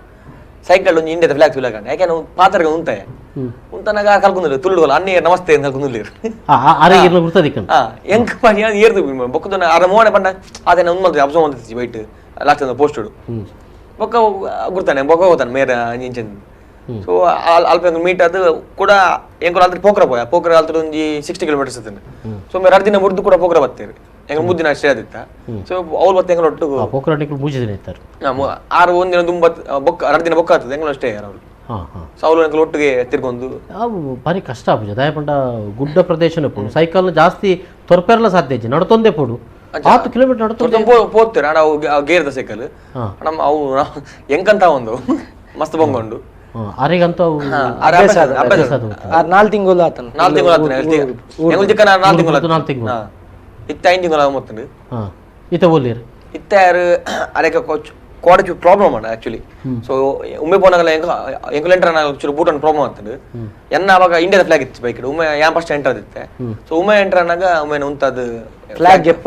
Cycle ಒಂಜಿ ಇಂಡಿಯಾದ ಫ್ಲಾಗ್ ತುಲಕಂಡ ಯಾಕೆ ಪಾತ್ರಗೆ ಉಂತಾಯ ಉಂತನಾಗ ಕಲ್ಕೊಂದಿಲ್ಲ ತುಳುಡುವಲ್ಲ ಅನ್ನೇ ನಮಸ್ತೆ ಅಂತ ಕಲ್ಕೊಂದಿಲ್ಲ ಆರೋಗ್ಯ ಗುರ್ತದಿಕ್ಕ ಎಂಕ್ ಪಾನಿ ಅದು ಏರ್ದು ಬೊಕ್ಕದ ಅರ ಮೋನೆ ಪಂಡ ಅದೇನ ಉನ್ಮಲ್ತು ಅಬ್ಸರ್ವ್ ಮಂತಿಸಿ white last post ಬೊಕ್ಕ ಗುರ್ತಾನೆ ಬೊಕ್ಕ ಹೋಗ್ತಾನೆ ಮೇರ ಇಂಚಿನ ಸೊ ಅಲ್ಪ ಮೀಟ್ ಅದು ಕೂಡ ಎಂಕುಲು ಅಲ್ತ್ರ ಪೋಕ್ರ ಪೋಯ ಪೋಕ್ರ ಅಲ್ತ್ರ ಒಂಜಿ 60 ಕಿಲೋಮೀಟರ್ಸ್ ಇತ್ತು. ಸೊ ಮೇರೆ 2 ದಿನ ಮುರ್ದು ಕೂಡ ಪೋಕ್ರ ಬತ್ತೇರು ಎಂಗ 3 ದಿನ ಅಷ್ಟೇ ಆದಿತ್ತ. ಸೊ ಅವ್ರು ಬತ್ತೆ ಎಂಕಲು ಒಟ್ಟು ಪೋಕ್ರ ಮೂಜಿ ದಿನ ಇತ್ತಾರೆ 6 1 ದಿನ ದುಂಬ ಬೊಕ್ಕ 2 ದಿನ ಬೊಕ್ಕ ಆಗ್ತದೆ ಎಂಕಲು ಅಷ್ಟೇ ಅವರು. ಸೊ ಅವ್ರು ಎಂಕಲು ಒಟ್ಟಿಗೆ ತಿರ್ಕೊಂಡು ಭಾರಿ ಕಷ್ಟ ಆಪುಜ ದಾಯಪಂಡ ಗುಡ್ಡ ಪ್ರದೇಶನ ಪೋಡು ಸೈಕಲ್ ಜಾಸ್ತಿ ತೊರ್ಪೆರಲ ಸಾಧ್ಯ ಇಜ್ಜಿ ನಡತೊಂದೇ ಪೋಡು 10 ಕಿಲೋಮೀಟರ್ ನಡತೊಂದೇ ಪೋಗ್ತಾರೆ ಅಣ್ಣ ಅವು ಗೇರ್ದ ಸೈಕಲ್ ನಮ್ಮ ಅವು ಎಂಕಂತ ಒಂದು ಮಸ್ತ್ ಬೊಂಗೊಂಡು ಅರೆಗಂತೂ 4 ತಿಂಗಳು ಆತನ 4 ತಿಂಗಳು ಆತನ ಎಂಗುಲ್ ಚಿಕ್ಕನ 4 ತಿಂಗಳು 4 ತಿಂಗಳು ಇತ್ತ 5 ತಿಂಗಳು ಆಗ ಇತ್ತ ಓಲಿರ್ ಇತ್ತ ಯಾರು ಅರೆಕ ಕೋಡಚು ಪ್ರಾಬ್ಲಮ್ ಅಣ್ಣ ಆಕ್ಚುಲಿ. ಸೊ ಉಮ್ಮೆ ಪೋನಾಗಲ್ಲ ಎಂಕುಲ್ ಎಂಟರ್ ಚೂರು ಭೂಟಾನ್ ಪ್ರಾಬ್ಲಮ್ ಆಗ್ತದೆ. ಎನ್ನ ಅವಾಗ ಇಂಡಿಯಾದ ಫ್ಲಾಗ್ ಇತ್ತು ಬೈಕ್ ಉಮ್ಮೆ ಯಾನ್ ಫಸ್ಟ್ ಎಂಟರ್ ಆದಿತ್ತೆ. ಸೊ ಉಮ್ಮೆ ಎಂಟರ್ ಅನ್ನಾಗ ಉಮ್ಮೆ ಉಂತದು ಫ್ಲಾಗ್ ದೆಪ್ಪ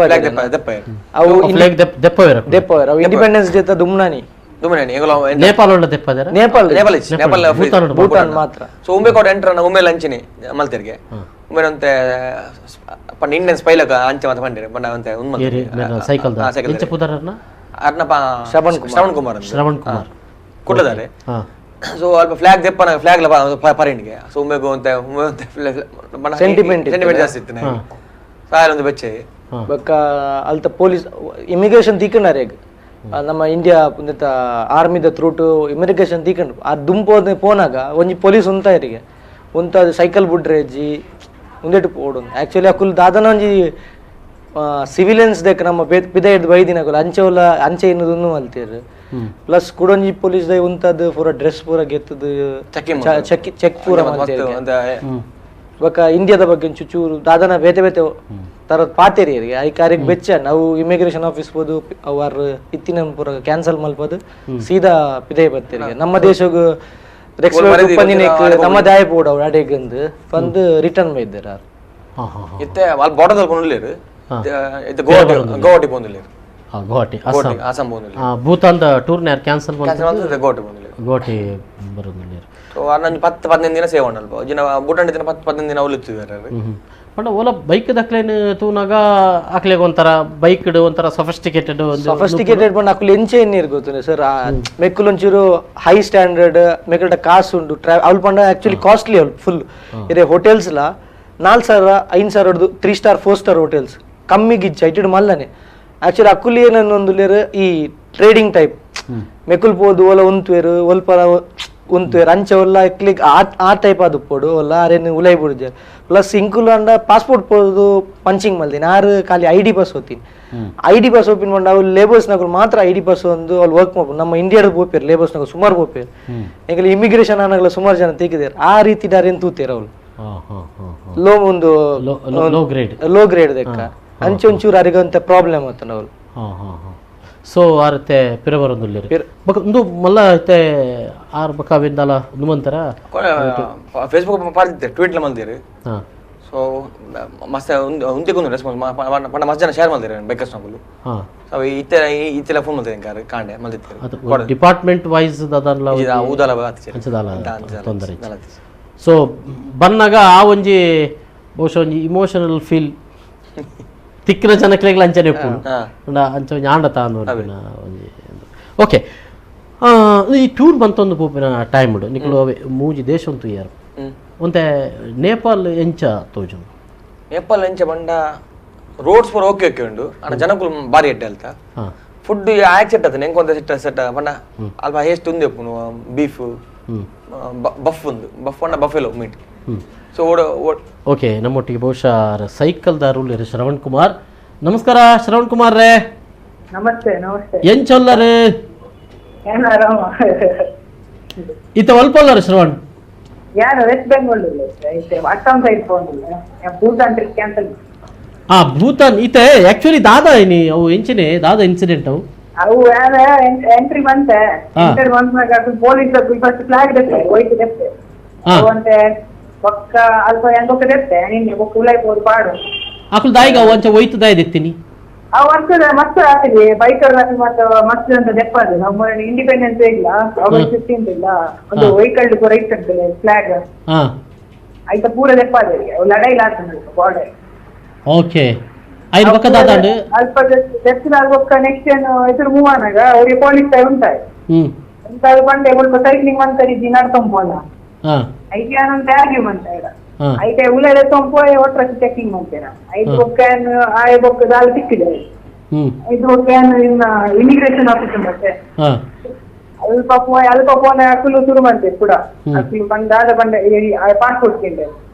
ಅವು ಫ್ಲಾಗ್ ದೆಪ್ಪವೇರ ದೆಪ್ಪವೇರ ಅವು ಇಂಡಿಪೆಂಡೆನ್ಸ್ ಡೇ ತ ದುಮ್ನಾನಿ ದುಮ್ನಾನಿ ಎಂಗುಲ ನೇಪಾಳ ಉಳ್ಳ ದೆಪ್ಪದರ ನೇಪಾಳ ನೇಪಾಳ ನೇಪಾಳ ಭೂಟಾನ್ ಮಾತ್ರ. ಸೊ ಉಮ್ಮೆ ಕೋಡ ಎಂಟರ್ ಅನ್ನ ಉಮ್ಮೆ ಲಂಚಿನಿ ಮಲ್ತೆರ್ಗೆ ಉಮ್ಮೆ ಅಂತೆ ಪಂಡ ಇಂಡಿಯನ್ ಸ್ಪೈಲಕ ಅಂಚೆ ಮಾತ ಪಂಡಿರೆ ಪಂಡ ಅಂತೆ ಉನ್ಮ ಸೈಕಲ್ ಎಂಚ ಪುದರನ್ನ ಅರ್ನಪ ಶ್ರವಣ್ ಕುಮಾರ್ ಶ್ರವಣ್ ಕುಮಾರ್ ಕುಡ್ಲದಾರೆ. ಸೊ ಅಲ್ಪ ಫ್ಲಾಗ್ ದೆಪ್ಪನ ಫ್ಲಾಗ್ ಲ ಪರಿಣಿಗೆ ಸೊ ಉಮ್ಮೆಗು ಅಂತ ಉಮ್ಮೆ ಅಂತ ಸೆಂಟಿಮೆಂಟ್ ಸೆಂಟಿಮೆಂಟ್ ಜಾಸ್ತಿ ಇತ್ತು ನನಗೆ. ಸೊ ಆಯ್ಲೊಂದು ಬೆಚ್ಚೆ ಬೊಕ್ಕ ಅಲ್ತ ಪೊಲೀಸ್ ಇಮಿಗ್ರೇಷನ್ ತೀಕಂಡಾರೆ ನಮ್ಮ ಇಂಡಿಯಾ ಆರ್ಮಿದ ತ್ರೂಟು ಇಮಿಗ್ರೇಷನ್ ತೀಕಂಡು ಆ ದುಂಪೋದ ಪೋನಾಗ ಒಂಜಿ ಪೊಲೀಸ್ ಉಂತ ಇರಿಗೆ ಉಂತ ಸೈಕಲ್ ಬುಡ್ರೆ ಅಜ್ಜಿ ಉಂದೆಟ್ಟು ಪೋಡು ಆಕ್ಚುಲಿ ಅಕುಲ್ ದಾದನ ಒಂಜಿ ಸಿವಿಲಿಯನ್ಸ್ ದೆಕ್ ನಮ್ಮ ಪಿದ ಹಿಡ್ದು ಬೈದಿನಕುಲು ಅಂಚೆ ಉಲ್ಲ ಅಂಚೆ ಇನ್ನುದನ್ನು ಮಲ್ತೇರು. ಪ್ಲಸ್ ಕುಡೊಂಜಿ ಪೊಲೀಸ್ ದೈ ಉಂತದ್ದು ಪೂರ ಡ್ರೆಸ್ ಪೂರ ಗೆತ್ತದು ಚೆಕ್ ಚೆಕ್ ಪೂರ ಮಲ್ತೇರು. ಬೊಕ್ಕ ಇಂಡಿಯಾದ ಬಗ್ಗೆ ಚೂರು ದಾದನ ಬೇತೆ ಬೇತೆ ತರದ ಪಾತೇರಿ I ಕಾರ್ಯಕ್ಕೆ ಬೆಚ್ಚ ನಾವು ಇಮಿಗ್ರೇಷನ್ ಆಫೀಸ್ ಹೋದು ಅವರ್ ಇತ್ತಿನ ಪೂರ ಕ್ಯಾನ್ಸಲ್ ಮಲ್ಪದು ಸೀದಾ ಪಿದೈ ಬತ್ತೀರಿ ನಮ್ಮ ದೇಶಗ್ ನಮ್ಮ ದಾಯ ಬೋರ್ಡ್ ಅವ್ರು ಅಡೆಗಂದು ಬಂದು ರಿಟರ್ನ್ ಬೈದಾರ. ಇತ್ತೆ ಅಲ್ಲಿ ಬಾರ್ಡರ್ ಕೊಂಡಿಲ್ಲೇರು ಇತ್ತೆ ಗೋವಾಟಿ ಗೋವಾಟಿ ಪೋಂದಿಲ್ಲೇರು Guwahati Assam Assam ಪೋಂದಿಲ್ಲ Bhutan the tour ನ್ಯಾರ್ cancel cancel Guwahati ಪೋಂದಿಲ್ಲೇರು Guwahati ಬರೋದಿಲ್ಲೇರು. ಸೊ ನಾನು 10 15 ದಿನ ಸೇವ್ ಅಲ್ಪ ಜಿನ ಭೂಟಾನ್ ದಿನ 10 15 ದಿನ ಅವಲಿತ್ತಿದ್ದಾರೆ. ಪಂಡ ಓಲ ಬೈಕ್ ದಕ್ಲೇನ್ ತೂನಾಗ ಅಕ್ಲೆಗ್ ಒಂಥರ ಬೈಕ್ ಒಂಥರ ಸೊಫಿಸ್ಟಿಕೇಟೆಡ್ ಸೊಫಿಸ್ಟಿಕೇಟೆಡ್ ಪಂಡ ಅಕುಲು ಎಂಚೆ ಎಣ್ಣೀರು ಗೊತ್ತುಂಡೆ ಸರ್ ಮೆಕ್ಕುಲು ಒಂಚೂರು ಹೈ ಸ್ಟ್ಯಾಂಡರ್ಡ್ ಮೆಕ್ಕಲ್ಟ ಕಾಸು ಉಂಡು ಟ್ರಾ ಅವ್ಲು ಪಂಡ ಆಕ್ಚುಲಿ ಕಾಸ್ಟ್ಲಿ ಅವ್ಲು ಫುಲ್ ಇರೇ ಹೋಟೆಲ್ಸ್ ಲ 4,000 5,000 3 star 4 star hotels ಕಮ್ಮಿ ಗಿಜ್ಜ ಇಟ್ಟಿಡು ಮಲ್ಲನೆ ಆಕ್ಚುಲಿ ಅಕ್ಕುಲಿ ಏನನ್ನೊಂದುಲೇರು ಈ ಟ್ರೇಡಿಂಗ್ ಟೈಪ್ ಮೆಕುಲ್ ಪೋದು ಓಲ ಉಂತುವೇರು ಒಲ್ಪ ಉಂತುವೇರು ಅಂಚೆ ಒಲ್ಲ ಕ್ಲಿಕ್ ಆ ಟೈಪ್ ಅದು ಪೋಡು ಒಲ್ಲ ಅರೇನು ಉಲೈ ಬಿಡುಜಾರ್ ಪ್ಲಸ್ ಇಂಕುಲು ಅಂಡ ಪಾಸ್ಪೋರ್ಟ್ ಪೋದು ಪಂಚಿಂಗ್ ಮಲ್ದಿನಿ ಆರು ಖಾಲಿ I D pass ಹೋತೀನಿ I D pass open ಪಂಡ ಅವ್ರು ಲೇಬರ್ಸ್ ನಗಲು ಮಾತ್ರ I D pass ಒಂದು ಅಲ್ಲಿ ವರ್ಕ್ ಮಾಡ್ಬೋದು. ನಮ್ಮ ಇಂಡಿಯಾದ ಪೋಪೇರು ಲೇಬರ್ಸ್ ನಗಲು ಸುಮಾರು ಪೋಪೇರು ಎಂಕಲ್ ಇಮಿಗ್ರೇಷನ್ ಅನ್ನಗಲ ಸುಮಾರು ಜನ ತೆಗಿದಾರೆ ಆ ರೀತಿ ಡಾರೇನು ತೂತೇರು ಅವ್ರು ಲೋ ಒಂದು low grade low grade ದೆಕ್ಕ ಅಂಚೆ ಒಂಚೂರು ಅರಿಗಂತ ಪ್ರಾಬ್ಲಮ್ ಆತನ ಅವ್ರು. ಸೊ ಆರತೆ ಪಿರ ಬರೋದಿಲ್ಲ ಬೊಕ ಉಂದು ಮಲ್ಲ ಇತ್ತೆ ಆರ್ ಬೊಕ ಅವೆಂದಾಲ ನುಮಂತರ ಫೇಸ್ಬುಕ್ ಪಾಡ್ದಿತ್ತೆ ಟ್ವೀಟ್ ಲ ಮಲ್ದೇರು. ಸೊ ಮಸ್ತ್ ಉಂತೆಗೊಂದು ರೆಸ್ಪಾನ್ಸ್ ಪಂಡ ಮಸ್ತ್ ಜನ ಶೇರ್ ಮಲ್ದೇರು ಬೈಕರ್ಸ್ ನಕುಲು. ಸೊ ಇತ್ತೆ ಇತ್ತೆಲ್ಲ ಫೋನ್ ಮಲ್ತೇನೆ ಕಾರ್ ಕಾಂಡೆ ಮಲ್ದಿತ್ತೇರು ಡಿಪಾರ್ಟ್ಮೆಂಟ್ ವೈಸ್ ದಾದಲ್ಲ ಊದಲ ಅಂಚದಾಲ ತೊಂದರೆ. ಸೊ ಬನ್ನಾಗ ಆ ಒಂಜಿ ಬಹುಶಃ ಒಂಜಿ ಇಮೋಷನಲ್ ಫೀಲ್ ತಿಕ್ಕಿನ ಜನಕ್ಲೆಗ್ಲ ಅಂಚನೆ ಉಪ್ಪುಂಡು ಅಂಚ ಒಂಜಿ ಆಂಡ ತಾನು ಒಂಜಿ ಓಕೆ. ಈ ಟೂರ್ ಬಂತೊಂದು ಪೋಪಿನ ಟೈಮ್ ಉಂಡು ನಿಕುಲು ಅವೇ ಮೂಜಿ ದೇಶ ಉಂತು ಯಾರು ಒಂತೆ ನೇಪಾಲ್ ಎಂಚ ತೋಜು ನೇಪಾಲ್ ಎಂಚ ಬಂಡ ರೋಡ್ಸ್ ಪೂರ ಓಕೆ ಓಕೆ ಉಂಡು ಅಣ್ಣ ಜನಕುಲು ಬಾರಿ ಎಡ್ಡೆ ಅಲ್ತ ಫುಡ್ ಆಯ್ಕೆ ಸೆಟ್ ಆತನೆ ಎಂಕೊಂತ ಸೆಟ್ ಸೆಟ್ ಪಂಡ ಅಲ್ಪ ಹೇಸ್ಟ್ ಉಂದೆ ಉಪ್ಪುನು ಬೀಫ್ ಬಫ್ ಉಂದು ಬಫ್ ಪಂಡ buffalo meet. So okay ನಮ್ಮೊಟ್ಟಿಗೆ ಬಹುಶಃ ಸೈಕಲ್ದಾರು ಶ್ರವಣ್ ಕುಮಾರ್. ನಮಸ್ಕಾರ ಶ್ರವಣ್ ಕುಮಾರ್ ರೇ. ನಮಸ್ತೆ ನಮಸ್ತೆ. ಎಂಚೊಲ್ಲರು ಇತ್ತ ಒಲ್ಪೊಲ್ಲರು ಶ್ರವಣ್? ಯಾರು ವೆಸ್ಟ್ ಬೆಂಗಾಲ್ ಅಸ್ಸಾಂ ಸೈಡ್ ಪೋಂದಿಲ್ಲ ಭೂತಾನ್ ಟ್ರಿಪ್ ಕ್ಯಾನ್ಸಲ್. ಆ ಭೂತಾನ್ ಇತ್ತೆ ಆಕ್ಚುಲಿ ದಾದಾ ಏನಿ ಅವು ಎಂಚಿನೆ ದಾದಾ ಇನ್ಸಿಡೆಂಟ್ ಅವು ಅವು ಯಾರ ಎಂಟ್ರಿ ಬಂತೆ ಎಂಟರ್ ಬಂದಾಗ police first flag ದೆತ್ತೆ white ದೆತ್ತೆ ಅಂತೆ ಬೊಕ್ಕ ಅಲ್ಪ ಹೆಂಗೊಕ್ಕ ದೆತ್ತೆ ನಿನ್ನೆ ಬೊಕ್ಕ ಉಲೈ ಪೋದು ಪಾಡು ಅಕುಲು ದಾಯಿಗ ಅವು ಅಂಚ ಒಯ್ತು ದಾಯ ದೆತ್ತೀನಿ ಆ ವರ್ಷದ ಮಸ್ತ್ ಆಗ್ತದೆ ಬೈಕರ್ ಮತ್ತೆ ಮಸ್ತ್ ಅಂತ ದೆಪ್ಪದು ನಮ್ಮ ಇಂಡಿಪೆಂಡೆನ್ಸ್ ಇಲ್ಲ ಆಗಸ್ಟ್ 15 ಇಲ್ಲ ಒಂದು ವೆಹಿಕಲ್ ಪೂರ ಇತ್ತಂತೆ ಫ್ಲಾಗ್ ಆಯ್ತಾ ಪೂರ ದೆಪ್ಪಾದ ಲಡೈ ಆಗ್ತದೆ ಬಾರ್ಡರ್. ಓಕೆ ಐದು ಪಕ್ಕ ದಾದಾಂಡು ಅಲ್ಪ ದೆತ್ತಿನ ಬೊಕ್ಕ ನೆಕ್ಸ್ಟ್ ಏನು ಹೆಸರು ಮೂವ್ ಆನಾಗ ಅವ್ರಿಗೆ ಪೊಲೀಸ್ ಉಂಟಾಯ್ ಉಂಟಾಗ ಬಂಡೆ ಮುಲ್ಪ ಸೈಕ್ಲಿಂಗ್ ಮಂತರಿ ನಡ್ಕೊಂಬೋಲ ಐಕೆ ಅಂತ ಆರ್ಗ್ಯೂ ಮಂತ ಐತೆ ಉಳ್ಳಾಡೆ ತೊಂಪೋ ಒಟ್ರ ಚೆಕಿಂಗ್ ಮಾಡ್ತೇನೆ ಐದು ಬೊಕ್ಕ ಆಯ ಬೊಕ್ಕ ದಾಲ್ ಸಿಕ್ಕಿದೆ ಐದು ಬೊಕ್ಕ ಇನ್ನ ಇಮಿಗ್ರೇಷನ್ ಆಫೀಸ್ ಮತ್ತೆ ಅಲ್ಪ ಅಲ್ಪ ಪೋನೆ ಅಕುಲು ಶುರು ಮಾಡ್ತೇವೆ ಕೂಡ ಅಕುಲು ಬಂದಾದ ಬಂಡೆ ಪಾಸ್ಪೋರ್ಟ್ ಕೇಂದ್ರ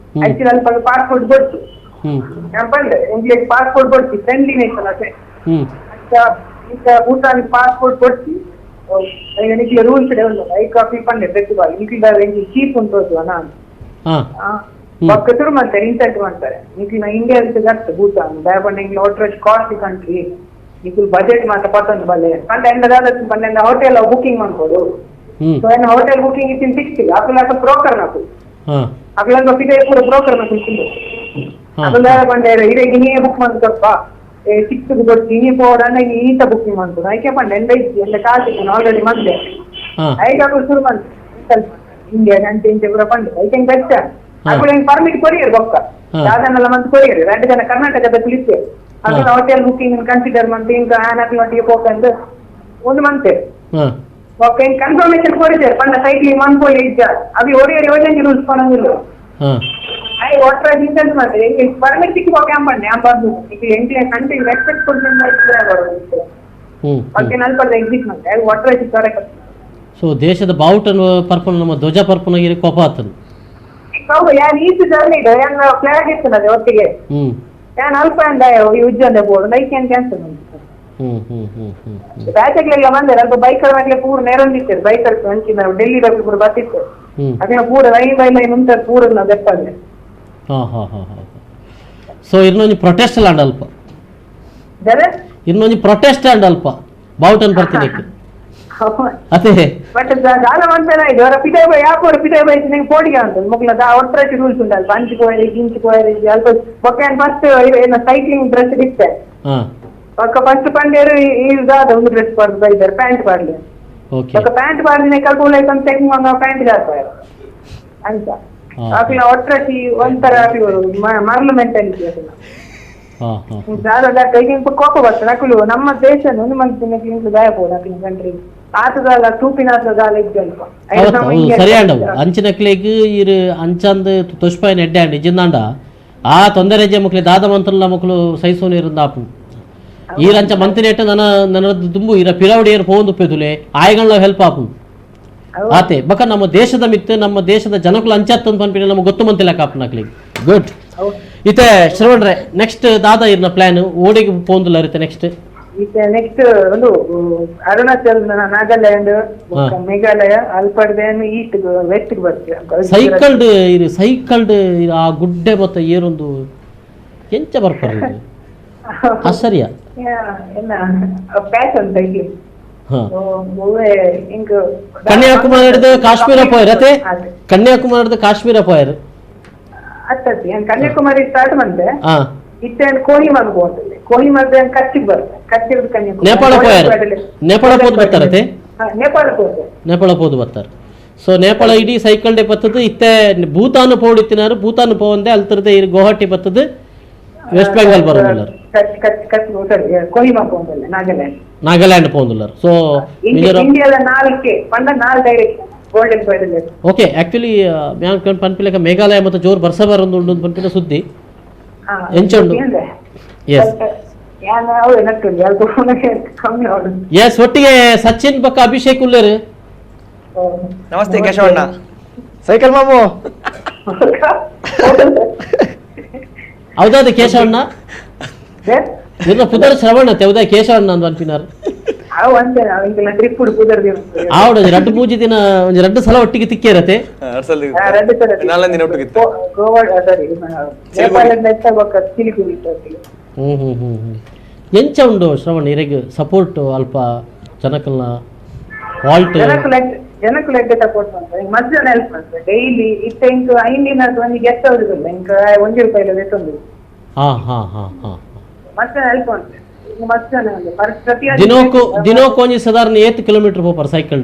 ಆಕ್ಚುಲಿ ಅಲ್ಪ ಪಾಸ್ಪೋರ್ಟ್ ಕೊಡ್ತು ನಾನು ಬಂದೆ ಇಂಗ್ಲೀಷ್ ಪಾಸ್ಪೋರ್ಟ್ ಕೊಡ್ತಿ ಫ್ರೆಂಡ್ಲಿ ನೇಷನ್ ಅಷ್ಟೇ ಈಗ ಭೂತಾನ್ ಪಾಸ್ಪೋರ್ಟ್ ಕೊಡ್ತಿ ನಿಮಗೆ ರೂಲ್ಸ್ ಉಂಟು I coffee ಪಂಡೆ ಬೆಟ್ಟು ಬಾಯಿ ಇಂಗ್ಲೀಷ್ ಚೀಪ್ ಉಂಟು ನಾನು ಪಕ್ಕ ಶುರು ಮಾಡ್ತಾರೆ ಇನ್ಸಲ್ಟ್ ಮಾಡ್ತಾರೆ ನಿಖಿಲ್ ಇಂಡಿಯಾ ಗತ್ತು ಭೂತಾನ್ ದಯಪಂಡ ಇಂಗ್ಲ ಒಟ್ರಜ್ ಕಾಸ್ಟ್ಲಿ ಕಂಟ್ರಿ ನಿಖಿಲ್ ಬಜೆಟ್ ಮಾತ್ರ ಪತ್ತೊಂದು ಬಲ್ಲೆ ಪಂಡ ಎಂಡ ಪಂಡ ಹೋಟೆಲ್ ಬುಕಿಂಗ್ ಮಾಡ್ಬೋದು. ಸೊ ಏನು ಹೋಟೆಲ್ ಬುಕಿಂಗ್ ಇತ್ತಿನ ಸಿಕ್ತಿಲ್ಲ ಅಕುಲ ಬ್ರೋಕರ್ ನಾಕು ಅಕುಲಂತ ಪಿದೆ ಪೂರ ಬ್ರೋಕರ್ ನಾಕು ಅಕುಲ ಪಂಡ ಇರೇ ಇನ್ನೇ ಬುಕ್ ಮಾಡ್ಕೊಪ್ಪ ಸಿಕ್ತದ ಕೊಡ್ತಿ ಇನ್ನೇ ಪೋಡ ಈತ ಬುಕಿಂಗ್ ಮಾಡ್ಬೋದು ಐಕೆ ಪಂಡ ಎಂಡ ಇತ್ತು ಎಂಡ ಕಾಸು ಆಲ್ರೆಡಿ ಮಂದೆ ಐಕೆ ಅಕುಲು ಶುರು ಮಾಡ್ತಾರೆ ಇಂಡಿಯಾ ಅಂಟೆ ಇಂಚೆ ಪೂರ ಪಂಡ ಐಕೆ ಬೆಚ್ಚ ಅಕುಲು ಹೆಂಗ್ ಪರ್ಮಿಟ್ ಕೊರಿಯರ್ ಬೊಕ್ಕ ದಾದನೆಲ್ಲ ಮಂತ್ ಕೊರಿಯರ್ ಎರಡು ಜನ ಕರ್ನಾಟಕದ ಪೊಲೀಸ್ ಅಕುಲು hotel booking consider ಮಂತ್ ಹಿಂಗ ಆನಕ್ಲು ಒಟ್ಟಿಗೆ ಪೋಕಂದು ಒಂದು ಮಂತ್ ಓಕೆ ಹಿಂಗ್ ಕನ್ಫರ್ಮೇಶನ್ ಕೊರಿದ್ದಾರೆ ಪಂಡ ಸೈಕ್ಲಿಂಗ್ ಮನ್ಪೋಲಿ ಇದ್ದ ಅವಿ ಒರಿಯರ್ ಯೋಜನೆ ರೂಲ್ಸ್ ಪಣಂಗಿಲ್ಲ I ಒಟ್ರ ಇನ್ಸಲ್ಟ್ ಮಾಡ್ತಾರೆ ಪರ್ಮಿಟ್ ಸಿಕ್ಕಿ ಹೋಗಿ ಅಂಬಣ್ಣೆ ಅಂಬಾರ್ದು ಈಗ ಎಂಟ್ಲೆ ಕಂಟ್ರಿ ರೆಸ್ಪೆಕ್ಟ್ ಕೊಡ್ತೀನಿ ಓಕೆ ನಲ್ಪದ ಎಕ್ಸಿಟ್ ಮಾಡ್ತಾರೆ ಒಟ್ರ ಸಿಕ್ಕರೆ. ಸೊ ದೇಶದ ಬಾವುಟನ ಪರ್ಪನ ನಮ್ಮ ಧ್ವಜ ಪರ್ಪನ ಕೋಪ ಆತನು ಹೌದು ಯಾನ್ ಈಚೆ ಜರ್ನಿ ಇದೆ ಯಾನ್ ಫ್ಲಾಗ್ ಇರ್ತದೆ ಒಟ್ಟಿಗೆ ಯಾನ್ ಅಲ್ಪ ಅಂದ ಈ ಉಜ್ಜಂದೆ ಬೋರ್ಡ್ ಲೈಕ್ ಏನ್ ಕ್ಯಾನ್ಸಲ್ ಬ್ಯಾಚಗ್ಲೆಲ್ಲ ಬಂದರೆ ಅಲ್ಪ ಬೈಕರ್ ಮಕ್ಲೆ ಪೂರ ನೇರೊಂದಿತ್ತು ಬೈಕರ್ ಅಂಚಿನ ಡೆಲ್ಲಿ ಬಗ್ಗೆ ಪೂರ ಬರ್ತಿತ್ತು ಅದನ್ನ ಪೂರ line by line ಉಂಟು ಪೂರ ನಾವು ದೆಪ್ಪದೆ. ಸೊ ಇನ್ನೊಂದು ಪ್ರೊಟೆಸ್ಟ್ ಅಲ್ಲ ಅಲ್ಪ ಇನ್ನೊಂದು ಪ್ರೊಟೆಸ್ಟ್ ಅಂಡ್ ಅಲ್ಪ ಬಾವುಟನ್ ಬರ್ತೀನಿ ಅದೇ ಬಟ್ ದಾದ ಮಂತನ ಇದು ಅವರ ಪಿಟೈ ಬೈ ಯಾಕೋರ ಪಿಟೈ ಬೈ ನಿಂಗೆ ಪೋಡಿಗೆ ಅಂತ ಮುಗ್ಲ ದಾ ಒಟ್ಟರಾಶಿ ರೂಲ್ಸ್ ಉಂಟು ಅಲ್ಪ ಅಂಚು ಕೋಯರಿ ಗಿಂಚು ಕೋಯರಿ ಅಲ್ಪ ಬೊಕ್ಕ ಫಸ್ಟ್ ಏನ ಸೈಕ್ಲಿಂಗ್ ಡ್ರೆಸ್ ಇತ್ತೆ ಬೊಕ್ಕ ಫಸ್ಟ್ ಪಂಡೇರು ಈ ದಾದ ಒಂದು ಡ್ರೆಸ್ ಪಾಡ್ದು ಬೈದಾರೆ ಪ್ಯಾಂಟ್ ಪಾಡ್ಲಿ ಬೊಕ್ಕ ಪ್ಯಾಂಟ್ ಪಾಡ್ದಿನ ಕಲ್ಪ ಉಳ್ಳೈತೆ ಅಂತ ಚೆಕಿಂಗ್ ಮಂಗ ಪ್ಯಾಂಟ್ ದಾರ್ಪಾಯ ಅಂತ ಅಕ್ಲ ಒಟ್ಟರಾಶಿ ಒಂಥರ ಮರಳು ಮೆಂಟಾಲಿಟಿ ಅದನ್ನ ದಾದ ಕೈಗೆ ಕೋಪ ಬರ್ತದೆ ಅಕುಲು ನಮ್ಮ ದೇಶ ಒಂದು ಮಂತ್ ಗಾಯ ಪೋಡು ಅಕ್ಲಿನ ಕಂಟ್ರಿ ಆತದಾಲ ತೂಪಿನ ಆತದಾಲ ಇದ್ದಲ್ಪ ಸರಿ ಅಂಡವು ಅಂಚಿನಕ್ಲೆಗ್ ಇರು ಅಂಚಂದ್ ತೊಷ್ಪಾಯಿನ ಎಡ್ಡೆ ಅಂಡ್ ಇಜ್ಜಿಂದಾಂಡ ಆ ತೊಂದರೆ ಹೆಜ್ಜೆ ಮಕ್ಳು ದಾದ ಮಂತ್ರಲ್ಲ ಮಕ್ಕಳು ಸೈಸೋನು ಇರಂದಾಪು ಈರಂಚ ಮಂತಿನೇಟ ನನ್ನ ನನ್ನ ದುಂಬು ಇರ ಪಿರಾವಡಿ ಏರ್ ಪೋಂದು ಪೆದುಲೆ ಆಯ್ಗಳನ್ನ ಹೆಲ್ಪ್ ಆಪು ಆತೆ ಬಕ ನಮ್ಮ ದೇಶದ ಮಿತ್ತು ನಮ್ಮ ದೇಶದ ಜನಕುಲು ಅಂಚತ್ತಂದು ಪನ್ಪಿನ ನಮಗೆ ಗೊತ್ತು ಮಂತಿಲ್ಲ ಕಾಪುನಕ್ಲಿಗೆ. ಗುಡ್ ಇತ್ತೆ ಶ್ರವಣ್ರೆ ನೆಕ್ಸ್ಟ್ ದಾದ ಇರ್ನ ಪ್ಲಾನ್ ಓಡಿಗೆ ಪೋಂದುಲ್ಲ ಇರುತ್ತೆ ನೆಕ್ಸ್ಟ್ ನೆಕ್ಸ್ಟ್ ಒಂದು ಅರುಣಾಚಲ್ ನಾಗಾಲ್ಯಾಂಡ್ ಮೇಘಾಲಯ ಅಲ್ಪಡ್ದೇನು ಈಸ್ಟ್ ವೆಸ್ಟ್ ಬರ್ತದೆ ಸೈಕಲ್ಡ್ ಇದು ಸೈಕಲ್ಡ್ ಆ ಗುಡ್ಡೆ ಮತ್ತೆ ಏರೊಂದು ಎಂಚ ಬರ್ತಾರೆ ಆಶ್ಚರ್ಯ ಪ್ಯಾಷನ್ ಸೈಕ್ಲಿಂಗ್. ಕನ್ಯಾಕುಮಾರಿ ಹಿಡಿದು ಕಾಶ್ಮೀರ ಪೋಯರ್ ಅತ್ತೆ ಕನ್ಯಾಕುಮಾರಿ ಹಿಡಿದು ಕಾಶ್ಮೀರ ಪೋಯರ್ ಕನ್ಯಾಕುಮಾರಿ ಸ್ಟಾರ್ಟ್ ಬಂದೆ ಇತ್ತೆ ಕೋಹಿಮಾಗ್ ಹೋಗ್ತದೆ ಕೋಹಿಮಾಗ್ ಕಚ್ಚಿಗೆ ಬರ್ತದೆ ಕಚ್ಚಿಗೆ ಕನ್ಯಾಕುಮಾರಿ ನೇಪಾಳ ಪೋಯರ್ ನೇಪಾಳ ಪೋದು ಬರ್ತಾರೆ ನೇಪಾಳ ಹೋಗ್ತದೆ ನೇಪಾಳ ಪೋದು ಬರ್ತಾರೆ. ಸೊ ನೇಪಾಳ ಇಡೀ ಸೈಕಲ್ ಡೇ ಬರ್ತದೆ ಇತ್ತೆ ಭೂತಾನ್ ಪೋಡಿತ್ತಿನಾರು ಭೂತಾನ್ ಪೋವಂದೆ ಅಲ್ತರದೆ ಗುವಾಹಟಿ ಬರ್ತದೆ ವೆಸ್ಟ್ ಬೆಂಗಾಲ್ ಬರೋದಿಲ್ಲ ಕೋಹಿಮಾ ಪೋಂದಿಲ್ಲ ನಾಗಾಲ್ಯಾಂಡ್ ನಾಗಾಲ್ಯಾಂಡ್ ಪೋಂದಿಲ್ಲ. ಸೊ ಇಂಡಿಯಾದ ನಾಲ್ಕೆ ಪಂಡ ನಾಲ್ direction golden golden. Okay actually man ಪನ್ಪಿಲಕ ಮೇಘಾಲಯ ಮತ್ತು ಜೋರ್ ಬರ್ಸ ಬರೊಂದು ಉಂಡು ಪನ್ಪಿನ ಸುದ್ದಿ ಎಂಚುಂಡು. ಎಸ್ ಎಸ್ ಒಟ್ಟಿಗೆ ಸಚಿನ್ ಬಕ್ಕ ಅಭಿಷೇಕ್ ಉಲ್ಲೇರು. ನಮಸ್ತೆ ಕೇಶವಣ್ಣ. ಸೈಕಲ್ ಮಾಮು ಹೌದಾದ ಕೇಶವಣ್ಣ ಇರ್ನ ಪುದರ್ ಶ್ರವಣ ಹೌದಾ ಕೇಶವಣ್ಣ ಅಂದ್ ಅನ್ಪಿನಾರು ಆವಡ ರಡ್ಡು ಮೂಜಿ ದಿನ ಒಂಜಿ ರಡ್ಡು ಸಲ ಒಟ್ಟಿಗೆ ತಿಕ್ಕಿರತೆ. ಹ್ಮ್ ಹ್ಮ್ ಹ್ಮ್ ಹ್ಮ್ ಎಂಚ ಉಂಡು ಶ್ರವಣ್ ಇರೆಗ್ ಸಪೋರ್ಟ್ ಅಲ್ಪ ಜನಕಲ್ನ ವಾಲ್ಟ್ ಜನಕುಲು ಎಡ್ಡೆ ಸಪೋರ್ಟ್ ಮಾಡ್ತಾರೆ ಮಸ್ತ್ ಜನ ಹೆಲ್ಪ್ ಮಾಡ್ತಾರೆ ಡೈಲಿ ಇತ್ತೆ ಇಂಕ್ ಐನ್ ದಿನ ಒಂಜಿ ಗೆಸ್ಟ್ ಹೌಸ್ ಇಲ್ಲ ಇಂಕ್ ಒಂಜಿ ರೂಪಾಯಿ ಎತ್ತೊಂದು. ಹಾ ಹಾ ಹಾ ಹಾ ಮಸ್ತ್ ಜನ ಹೆಲ್ಪ್ ಮಾಡ್ತಾರೆ. ಮಸ್ತ್ ಜನ ಉಂಡು. ದಿನೋಕು ದಿನೋಕು ಒಂಜಿ ಸಾಧಾರಣ ಏತ್ ಕಿಲೋಮೀಟರ್ ಪೋಪರ್ cycle?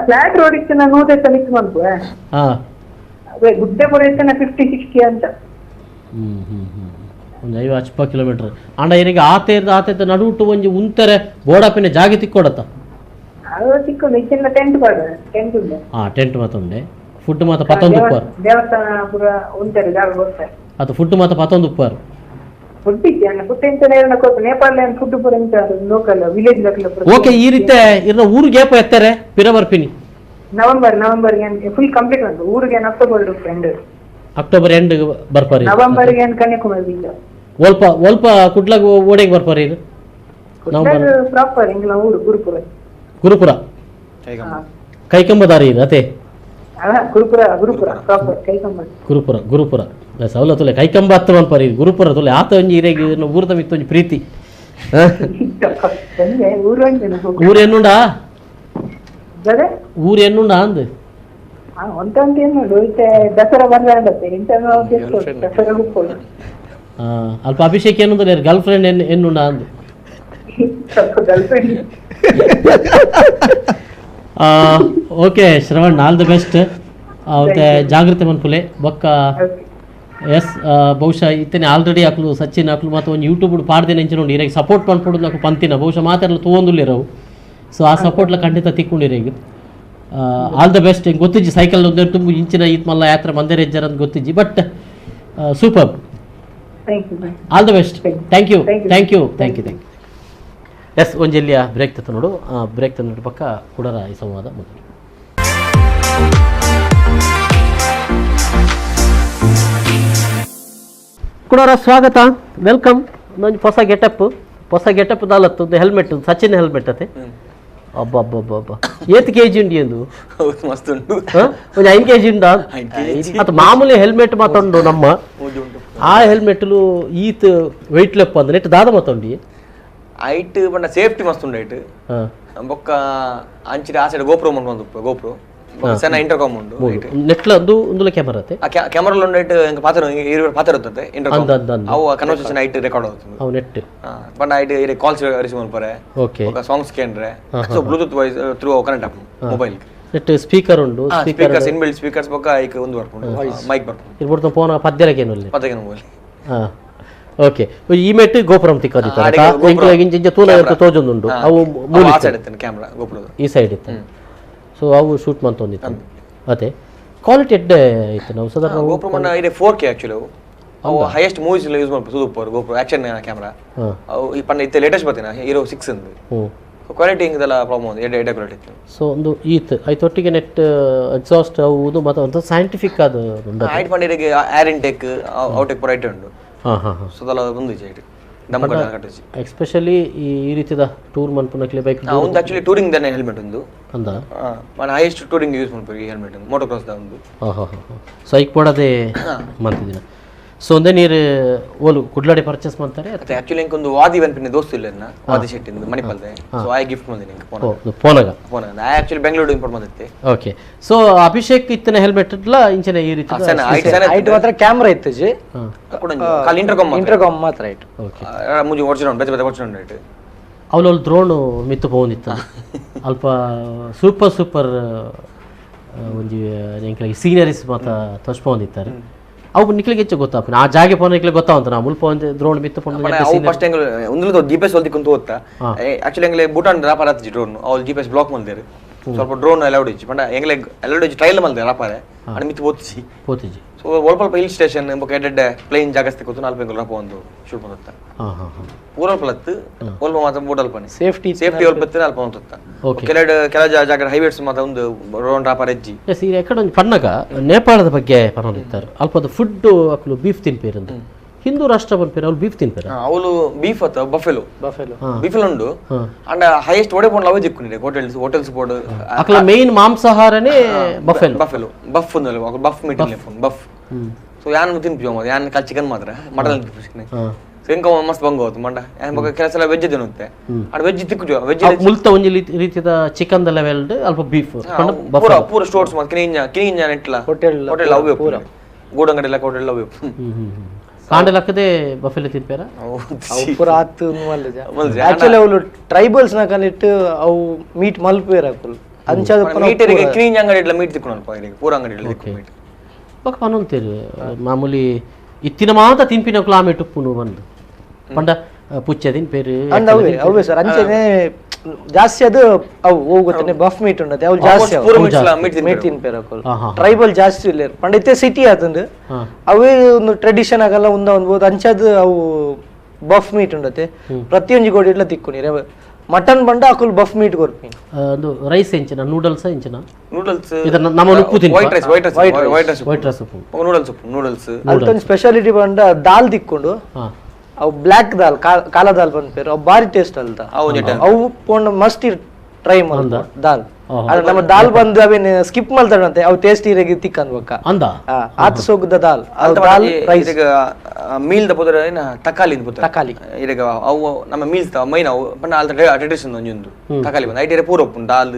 Flat road ಇತ್ತು ನಾನು 100 ಮಿಕ್ಸ್ ಮನ್ಪು. ಗುಡ್ಡೆ ಪೂರ ಇತ್ತು 50-60 ಅಂತ. ಒಂದು 50 ಕಿಲೋಮೀಟರ್ ಅಂಡ ಇರಿಗೆ ಆತೇರ್ದ ಆತೇದ ನಡುಟು ಒಂಜಿ ಉಂತರೆ ಬೋಡಾಪಿನ ಜಾಗೆ ತಿಕ್ಕೊಡತ್ತ? ತಿಕ್ಕೊಂಡು ಇಚ್ಚಿನ ಟೆಂಟ್ ಪಾಡ ಟೆಂಟ್ ಉಂಡೆ. ಟೆಂಟ್ ಮಾತ ಉಂಡೆ. ಫುಡ್ ಮಾತ ಪತ್ತೊಂದು ಉಪ್ಪಾರು. ದೇವಸ್ಥಾನ ಪೂರ ಉಂತಾರೆ ಜಾಗ ಗೊತ್ತಾರೆ. ಅದು ಫುಡ್ ಮಾತ ಪತ್ತೊಂದು ಉಪ್ಪಾರು. ಫುಡ್ ಇತ್ತು ಅಣ್ಣ, ಫುಡ್ ಎಂತ ನೇಪಾಳ ಫುಡ್ ಪೂರ ಎಂತ local village local. Okay, ಈ ರೀತಿ ಇರ್ನ ಊರಿಗೆ ಏಪ ಎತ್ತಾರೆ ಪಿರ ಬರ್ಪಿನಿ? November November full complete ಉಂಟು ಊರಿಗೆ October end. October end ಬರ್ಪಾರಿ? November Kanyakumari. ಒಲ್ಪ ಒಲ್ಪ ಕುಡ್ಲಾಗ ಓಡೆಗೆ ಬರ್ಪಾರಿ? ಇದು ನವಂಬರ್ ಪ್ರಾಪರ್ ಎಂಗ್ಲ ಊರು ಗುರುಪುರ. ಗುರುಪುರ ಕೈಕಂಬ ದಾರಿ ಇದು ಅದೇ? ಗುರುಪುರ ಗುರುಪುರ ಪ್ರಾಪರ್ ಕೈಕಂಬ. ಗುರುಪುರ ಗುರುಪುರ ಸವಲತ್ತು ತುಲೆ ಕೈಕಂಬ ಹತ್ತು ಮನ್ಪಾರಿ ಗುರುಪುರ ತುಲೆ ಆತ ಒಂಜಿ ಇರೆಗೆ ಊರದ ಮಿತ್ತು ಒಂಜಿ ಪ್ರೀತಿ. ಊರು ಎನ್ನುಂಡಾ? ಊರು ಎನ್ನುಂಡಾ ಅಂದ್? ದಸರಾ ಅಲ್ಪ ಅಭಿಷೇಕ್ ಎನ್ನುಂದ್ರೆ ಗರ್ಲ್ ಫ್ರೆಂಡ್ ಎನ್ನುಂಡಾ ಅಂದ್? Okay Shravan, all the best. ಮತ್ತೆ ಜಾಗೃತಿ ಮನ್ಪುಲೆ ಬೊಕ್ಕ. ಎಸ್, ಬಹುಶಃ ಇತ್ತನೆ ಆಲ್ರೆಡಿ ಅಕ್ಲು ಸಚಿನ್ ಅಕ್ಲು ಮತ್ತು ಒಂದು ಯೂಟ್ಯೂಬ್ ಪಾಡ್ದಿನ ಇಂಚಿನ ಉಂಡು ಇರೆಗ್ ಸಪೋರ್ಟ್ ಮನ್ಪೊಡು ಅಕ್ಲು ಪಂತಿನ ಬಹುಶಃ ಮಾತೆರ್ಲ ತೂವೊಂದುಲ್ಲೆರವು. ಸೊ ಆ ಸಪೋರ್ಟ್ಲ ಖಂಡಿತ ತಿಕ್ಕೊಂಡಿರೆಗ್. All the best. ಗೊತ್ತಿಜ್ಜಿ cycle ತುಂಬ ಇಂಚಿನ ಈತ್ ಮಲ್ಲ ಯಾತ್ರೆ ಮಂದಿರ ಹೆಜ್ಜಾರ ಅಂತ ಗೊತ್ತಿಜ್ಜಿ, but super. All the best. Thank you thank you thank you thank you. Yes, ಒಂಜೆಲ್ಲಿಯ break ತತ್ತ ನೋಡು. ಬ್ರೇಕ್ ತಂದು ಪಕ್ಕ ಕುಡರ ಈ ಸಂವಾದ ಮೊದಲು. ಕುಡರ ಸ್ವಾಗತ, welcome. ಒಂದೊಂದು ಹೊಸ ಗೆಟಪ್, ಹೊಸ ಗೆಟಪ್ ದಾಲತ್ತು ಹೆಲ್ಮೆಟ್, ಸಚಿನ್ ಹೆಲ್ಮೆಟ್ ಅತ್ತೆ. ಅಬ್ಬ ಅಬ್ಬ ಅಬ್ಬ ಅಬ್ಬ, ಏತ್ ಕೆ ಜಿ ಉಂಡಿ ಎಂದು? ಮಸ್ತ್ ಉಂಟು, ಒಂದು 5 ಕೆ ಜಿ ಉಂಡಾ? ಅದು ಮಾಮೂಲಿ ಹೆಲ್ಮೆಟ್ ಮಾತುಂಡು ನಮ್ಮ ಆ ಹೆಲ್ಮೆಟ್ಲು ಈತ್ ವೆಯ್ಟ್ ಲೆಪ್ಪ ಅಂದ್ರೆ ನೆಟ್ ದಾದ ಮಾತುಂಡಿ ಐಟ್ ಪಂಡ ಸೇಫ್ಟಿ ಮಸ್ತ್ ಉಂಡು ಐಟ್. ಬೊಕ್ಕ ಅಂಚಿನ ಆ ಸೈಡ್ ಗೋಪ್ರೋ ಉಂಡು, ಗೋಪ್ರೋ ಸಣ್ಣ ಇಂಟರ್ಕಾಮ್ ಉಂಡು. ನೆಟ್ಲ ಒಂದು ಒಂದುಲ ಕ್ಯಾಮರಾ ಅತ್ತೆ? ಕ್ಯಾಮರಾ ಉಂಡು ಐಟ್ ಎಂಕ ಪಾತ್ರ ಇರು ಪಾತ್ರ ಇರ್ತದೆ ಇಂಟರ್ಕಾಮ್, ಅವು conversation height record ಆಗುತ್ತದೆ ಅವು ನೆಟ್. ಪಂಡ ಐಟ್ ಇರೆ ಕಾಲ್ಸ್ ರಿಸೀವ್ ಮಲ್ಪರೆ, ಓಕೆ, ಬೊಕ್ಕ songs ಕೇಂದ್ರೆ, so Bluetooth voice through connect ಆಪುಂಡು mobile. Net speaker ಉಂಡು, speakers inbuilt speakers ಬೊಕ್ಕ ಐಕ್ ಒಂದು ಬರ್ಪುಂಡು ಮೈಕ್ ಬರ್ಪುಂಡು. ಇರ್ಬೋದು ಫೋನ್ ಪದ್ಯಲಕ್ಕೆ ಏನು ಪದ್ಯಕ್ಕೆ ಮೊಬೈಲ್. ಓಕೆ, ಈ ಮೆಟ್ಟು ಗೋಪುರಂ ತಿಕ್ಕದಿತ್ತು ಇಂಚ ಇಂಚ ತೂಲ ತೋಜೊಂದುಂಡು ಅವು ಆ ಸೈಡ್ ಇತ್ತು ಕ್ಯಾಮೆರಾ ಗೋಪುರದ ಈ ಸೈಡ್ ಇತ್ತು. ಸೊ ಅವು ಶೂಟ್ ಮಂತೊಂದಿತ್ತು ಅದೇ ಕ್ವಾಲಿಟಿ ಎಡ್ಡೆ ಇತ್ತು. ನಾವು ಸಾಧಾರಣ ಗೋಪುರ ಮನ್ನ ಇದೆ 4K actually. ಅವು highest movies use ಮಾಡ್ಬೋದು super GoPro action camera. ಅವು ಈ ಪಂಡ ಇತ್ತೆ ಲೇಟೆಸ್ಟ್ ಬರ್ತಿನ ಹೀರೋ 6 ಅಂದು. ಸೊ ಕ್ವಾಲಿಟಿ ಹಿಂಗದಲ್ಲ ಪ್ರಾಬ್ಲಮ್ ಒಂದು ಎಡ್ಡೆ ಎಡ್ಡೆ ಕ್ವಾಲಿಟಿ ಇತ್ತು. ಸೊ ಒಂದು ಈತ್ ಐತೊಟ್ಟಿಗೆ ನೆಟ್ ಎಕ್ಸಾಸ್ಟ್ ಅವು ಇದು ಮತ್ತು ಒಂದು ಸೈಂಟಿಫಿಕ್ ಅದು ಐಟ್ ಪಂಡ air intake outtake ಪೂರ ಐಟ್ ಉಂಡು. ಹಾಂ ಹಾಂ ಹಾಂ, ಸೊ ಅದೆಲ್ಲ ಒಂದು ಐಟ್ ದಮ್ ಕಟ್ಟಿಸಿ. ಎಸ್ಪೆಷಲಿ ಈ ರೀತಿಯ ಟೂರ್ ಮನ್ಪುನಕ್ಲೆ ಬೈಕ್ ಒಂದು ಆಕ್ಚುಲಿ ಟೂರಿಂಗ್ ದಾನೆ ಹೆಲ್ಮೆಟ್ ಒಂದು ಅಂದ ಮನ highest touring use ಮನ್ಪುರಿ ಈ helmet Moto cross the ಒಂದು. ಹಾಂ ಹಾಂ ಹಾಂ, ಸೊ ಐಕ್ ಪೋಡದೆ ಮಂತಿದಿನ. ಸೊ ಒಂದೇ ನೀರು ಓಲು ಕುಡ್ಲಾಡಿ ಪರ್ಚೇಸ್ ಮಾಡ್ತಾರೆ. ಮತ್ತೆ ಆಕ್ಚುಲಿ ಇಂಕೊಂದು ವಾದಿ ವನ್ಪಿನ ದೋಸ್ತು ಇಲ್ಲ ನನ್ನ ವಾದಿ ಶೆಟ್ಟಿ ಮಣಿಪಾಲ್ದೆ. ಸೊ ಆಯ್ ಗಿಫ್ಟ್ ಬಂದಿನಿ ಫೋನ್ ಫೋನಾಗ ಫೋನ್ ಆಯ್ ಆಕ್ಚುಲಿ ಬೆಂಗಳೂರು ಇಂಪೋರ್ಟ್ ಬಂದಿತ್ತೆ. ಓಕೆ, ಸೊ ಅಭಿಷೇಕ್ ಇತ್ತನ ಹೆಲ್ಮೆಟ್ ಇట్లా ಇಂಚನೆ ಈ ರೀತಿ ಐಟ್ ಮಾತ್ರ ಕ್ಯಾಮೆರಾ ಇತ್ತು ಜಿ, ಕಾಲ್ ಇಂಟರ್ಕಾಮ್ ಇಂಟರ್ಕಾಮ್ ಮಾತ್ರ ಐಟ್. ಓಕೆ, ಮುಜಿ ಒರಿಜಿನಲ್ ಬೇತೆ ಬೇತೆ ಒರಿಜಿನಲ್ ಐಟ್. ಅವಳು ಡ್ರೋನ್ ಮಿತ್ತು ಪೋಂದಿತ್ತು ಅಲ್ಪ ಸೂಪರ್ ಸೂಪರ್ ಒಂಜಿ ಎಂಕ್ಲಾಗಿ ಸೀನರೀಸ್ ಮಾತ ತೋಚ್ಪೊಂದಿತ್ತಾರೆ. ಅವು ನಿಕ್ಲಿಗೆ ಹೆಚ್ಚು ಗೊತ್ತಾಪುನ ಆ ಜಾಗೆ ಪೋನ ನಿಕ್ಲಿಗೆ ಗೊತ್ತಾವಂತ ನಾ ಮುಲ್ಪ ಒಂದು ಡ್ರೋನ್ ಮಿತ್ತು ಪೋನ. ಅವು ಫಸ್ಟ್ ಎಂಗ್ ಒಂದು ಜಿಪಿಎಸ್ ಒಲ್ದಿ ಕುಂತು ಹೋಗ್ತಾ ಆಕ್ಚುಲಿ ಎಂಗ್ಲೆ ಭೂಟಾನ್ ರಾಪಾರ ಆತಿಜಿ ಡ್ರೋನ್, ಅವ್ಲು ಜಿಪಿಎಸ್ ಬ್ಲಾಕ್ ಮಲ್ದೇರು ಸ್ವಲ್ಪ ಡ್ರೋನ್ ಅಲೌಡ್ ಇಜ್ಜಿ ಪಂಡ ಎಂಗ್ಲೆ ಅಲೌಡ್ ಇಜ್ಜಿ ಟ್ರೈಲ್ ಮಲ್ದೆ ರಾಪಾರೆ ಅಣ್ಣ ಮಿತ್ತು ಪೋತಿಜಿ ಪೋತಿಜಿ. ಸೊ ಒಲ್ಪ ಹಿಲ್ ಸ್ಟೇಷನ್ ಬೊಕ ಎಡ್ಡೆ ಪ್ಲೇನ್ ಜಾಗಸ್ತೆ ಕೂತು ನಾಲ್ಕು ಎಂಗ್ಲ ರಾಪ ಒಂದು ಶೂಟ್ ಬಂದತ್ತ. ಹಾಂ ಹಾಂ ಹಾಂ, ಪೂರ ಪ್ಲತ್ ಒಲ್ಪ ಮಾತ್ರ ಬೋಟಲ್ಪನಿ ಸೇಫ್ಟಿ ಸೇಫ್ಟಿ ಒಲ್ಪ ಇತ್ತು ಅಲ್ಪ ಒಂತತ್ತ. ಕೆಲವು ಕೆಲ ಜಾಗ ಹೈವೇಸ್ ಮಾತ್ರ ಒಂದು ಡ್ರೋನ್ ರಾಪಾರ ಹೆಜ್ಜಿ. ಎಸ್, ಈಗ ಎಕಡೆ ಒಂದು ಪಣ್ಣಗ ನೇಪಾಳದ ಬಗ್ಗೆ ಪನ್ನೊಂದಿತ್ತಾರೆ. ಅಲ್ಪದ ಫುಡ್ ಅಕ್ಲು ಬೀಫ್ ತಿನ್ಪೇರಂದು, ಹಿಂದೂ ರಾಷ್ಟ್ರ ಪನ್ಪೇರು ಅವ್ರು ಬೀಫ್ ತಿನ್ಪೇರ? ಅವಳು ಬೀಫ್ ಅತ್ತ ಬಫೆಲೋ ಬಫೆಲೋ ಬೀಫೆಲ್ ಉಂಡು. ಅಂಡ್ ಹೈಯೆಸ್ಟ್ ಒಡೆ ಪೋಂಡ್ ಲವ್ ಜಿಕ್ಕುನಿದೆ hotels hotels board ಅಕ್ಲ main ಮಾಂಸಾಹಾರನೇ buffalo buffalo buff ಉಂದಲ್ಲ buff meet buff. So ಯಾನ್ ತಿನ್ಪಿ ಯಾನ್ ಕಾಲ್ ಚಿಕನ್ ಮಾತ್ರ ಮಟನ್ ತಿನ್ಪಿ. ಸೊ ಇಂಕ ಮಸ್ತ್ ಬಂಗ ಹೋತು ಮಂಡ ಯಾನ್ ಬೊಕ ಕೆಲಸ ಎಲ್ಲ ವೆಜ್ ತಿನ್ನುತ್ತೆ. ಅಂಡ್ ವೆಜ್ ತಿಕ್ಕುಜು ವೆಜ್ ಮುಲ್ತ ಒಂಜಿ ರೀತಿದ chicken the level ಅಲ್ಪ ಬೀಫ್ ಪೂರ ಪೂರ ಸ್ಟೋರ್ಸ್ ಮಾತ್ರ ಕಿನಿಂಜ ಕಿನಿಂಜ ನೆಟ್ಲ ಹೋಟೆಲ್ ಹೋಟೆಲ್ ಅವೆ ಪೂರ ಗೂಡಂಗಡಿ ಎಲ್ಲ ಹೋಟೆಲ್ ಅವೆ. ಕಾಂಡಲಕ್ಕದೆ ಬಫೆಲೆ ತಿನ್ಪೇರ ಅವು ಪೂರ ಆತು ಮಲ್ಲೆಜ ಆಕ್ಚುಲಿ ಅವು ಟ್ರೈಬಲ್ಸ್ ನ ಕಲಿಟ್ಟು ಅವು ಮೀಟ್ ಮಲ್ಪೇರ ಅಕುಲು ಅಂಚಾದ ಮೀಟ್ ಕ್ಲೀನ್ ಅಂಗಡಿ ಇಡ್ಲ ಮೀಟ್ ತಿಕ್ಕೊಂಡು ಪೂರ ಅಂಗಡಿ ಇಡ್ಲ ತಿಕ್ಕು ಮೀಟ್ ಬೊಕ ಪನೊಂತೇರು ಮಾಮೂಲಿ ಇತ್ತಿನ ಮಾತ ತಿನ್ಪಿನಕುಲು ಆಮೆ ಟುಪ್ಪುನು ಬಂದು ಪಂಡ ಪುಚ್ಚ ತಿನ್ಪೇರು ಅಂದ ಅವೇ ಅವೇ ಸರ್ ಅಂಚೆನೆ ಜಾಸ್ತಿ ಅದು ಅವು ಹೋಗುತ್ತಾನೆ ಬಫ್ ಮೀಟ್ ಉಂಡತೆ ಅವು ಜಾಸ್ತಿ ಮೀಟ್ ತಿನ್ಪೇರ ಅಕುಲು ಟ್ರೈಬಲ್ ಜಾಸ್ತಿ ಇಲ್ಲ ಪಂಡ ಇತ್ತೆ ಸಿಟಿ ಆತಂದು ಅವೇ ಒಂದು ಟ್ರೆಡಿಷನ್ ಆಗಲ್ಲ ಉಂದ ಒಂದ್ಬೋದು ಅಂಚಾದ ಅವು ಬಫ್ ಮೀಟ್ ಉಂಡತೆ ಪ್ರತಿಯೊಂಜಿ ಗೋಡಿ ಇಡ್ಲ ತಿಕ್ಕು ಮಟನ್ ಬಂಡ ಅಕುಲು ಬಫ್ ಮೀಟ್ ಕೊರ್ಪಿ ಒಂದು ರೈಸ್ ಎಂಚಿನ ನೂಡಲ್ಸ್ ಎಂಚಿನ ನೂಡಲ್ಸ್ ಇದನ್ನ ನಮ್ಮ ಉಪ್ಪು ತಿನ್ಪ white rice white rice white rice white rice ಉಪ್ಪು ನೂಡಲ್ಸ್ ಉಪ್ಪು ನೂಡಲ್ಸ್ ಅಲ್ತೊಂದು ಸ್ಪೆಷಾಲಿಟಿ ಬಂಡ ದಾಲ್ ತಿಕ್ಕೊಂಡು ಅವು ಬ್ಲ್ಯಾಕ್ ದಾಲ್ ಕಾಲ ದಾಲ್ ಬಂದ್ಪೇರು ಅವು ಬಾರಿ ಟೇಸ್ಟ್ ಅಲ್ದ ಅವು ಪೋಂಡ ಮಸ್ತ್ ಟ್ರೈ ಮಲ್ದ ದಾಲ್ ಅದು ನಮ್ಮ ದಾಲ್ ಬಂದು ಅವೇನು ಸ್ಕಿಪ್ ಮಲ್ತಾಡಂತೆ ಅವು ಟೇಸ್ಟ್ ಇರಗಿ ತಿಕ್ಕಂದ್ ಬೊಕ್ಕ ಅಂದ ಆತ ಸೋಗುದ dal dal rice meal the ಪುದರ ಏನ ತಕಾಲಿ ಪುದರ ತಕಾಲಿ ಇರಗ ಅವು ನಮ್ಮ ಮೀಲ್ಸ್ ಮೈನ್ ಅವು ಪಂಡ ಅಲ್ತ ಟ್ರೆಡಿಷನ್ ಒಂಜೊಂದು ತಕಾಲಿ ಬಂದು ಐಟೇರೆ ಪೂರ ಉಪ್ಪು ದಾಲ್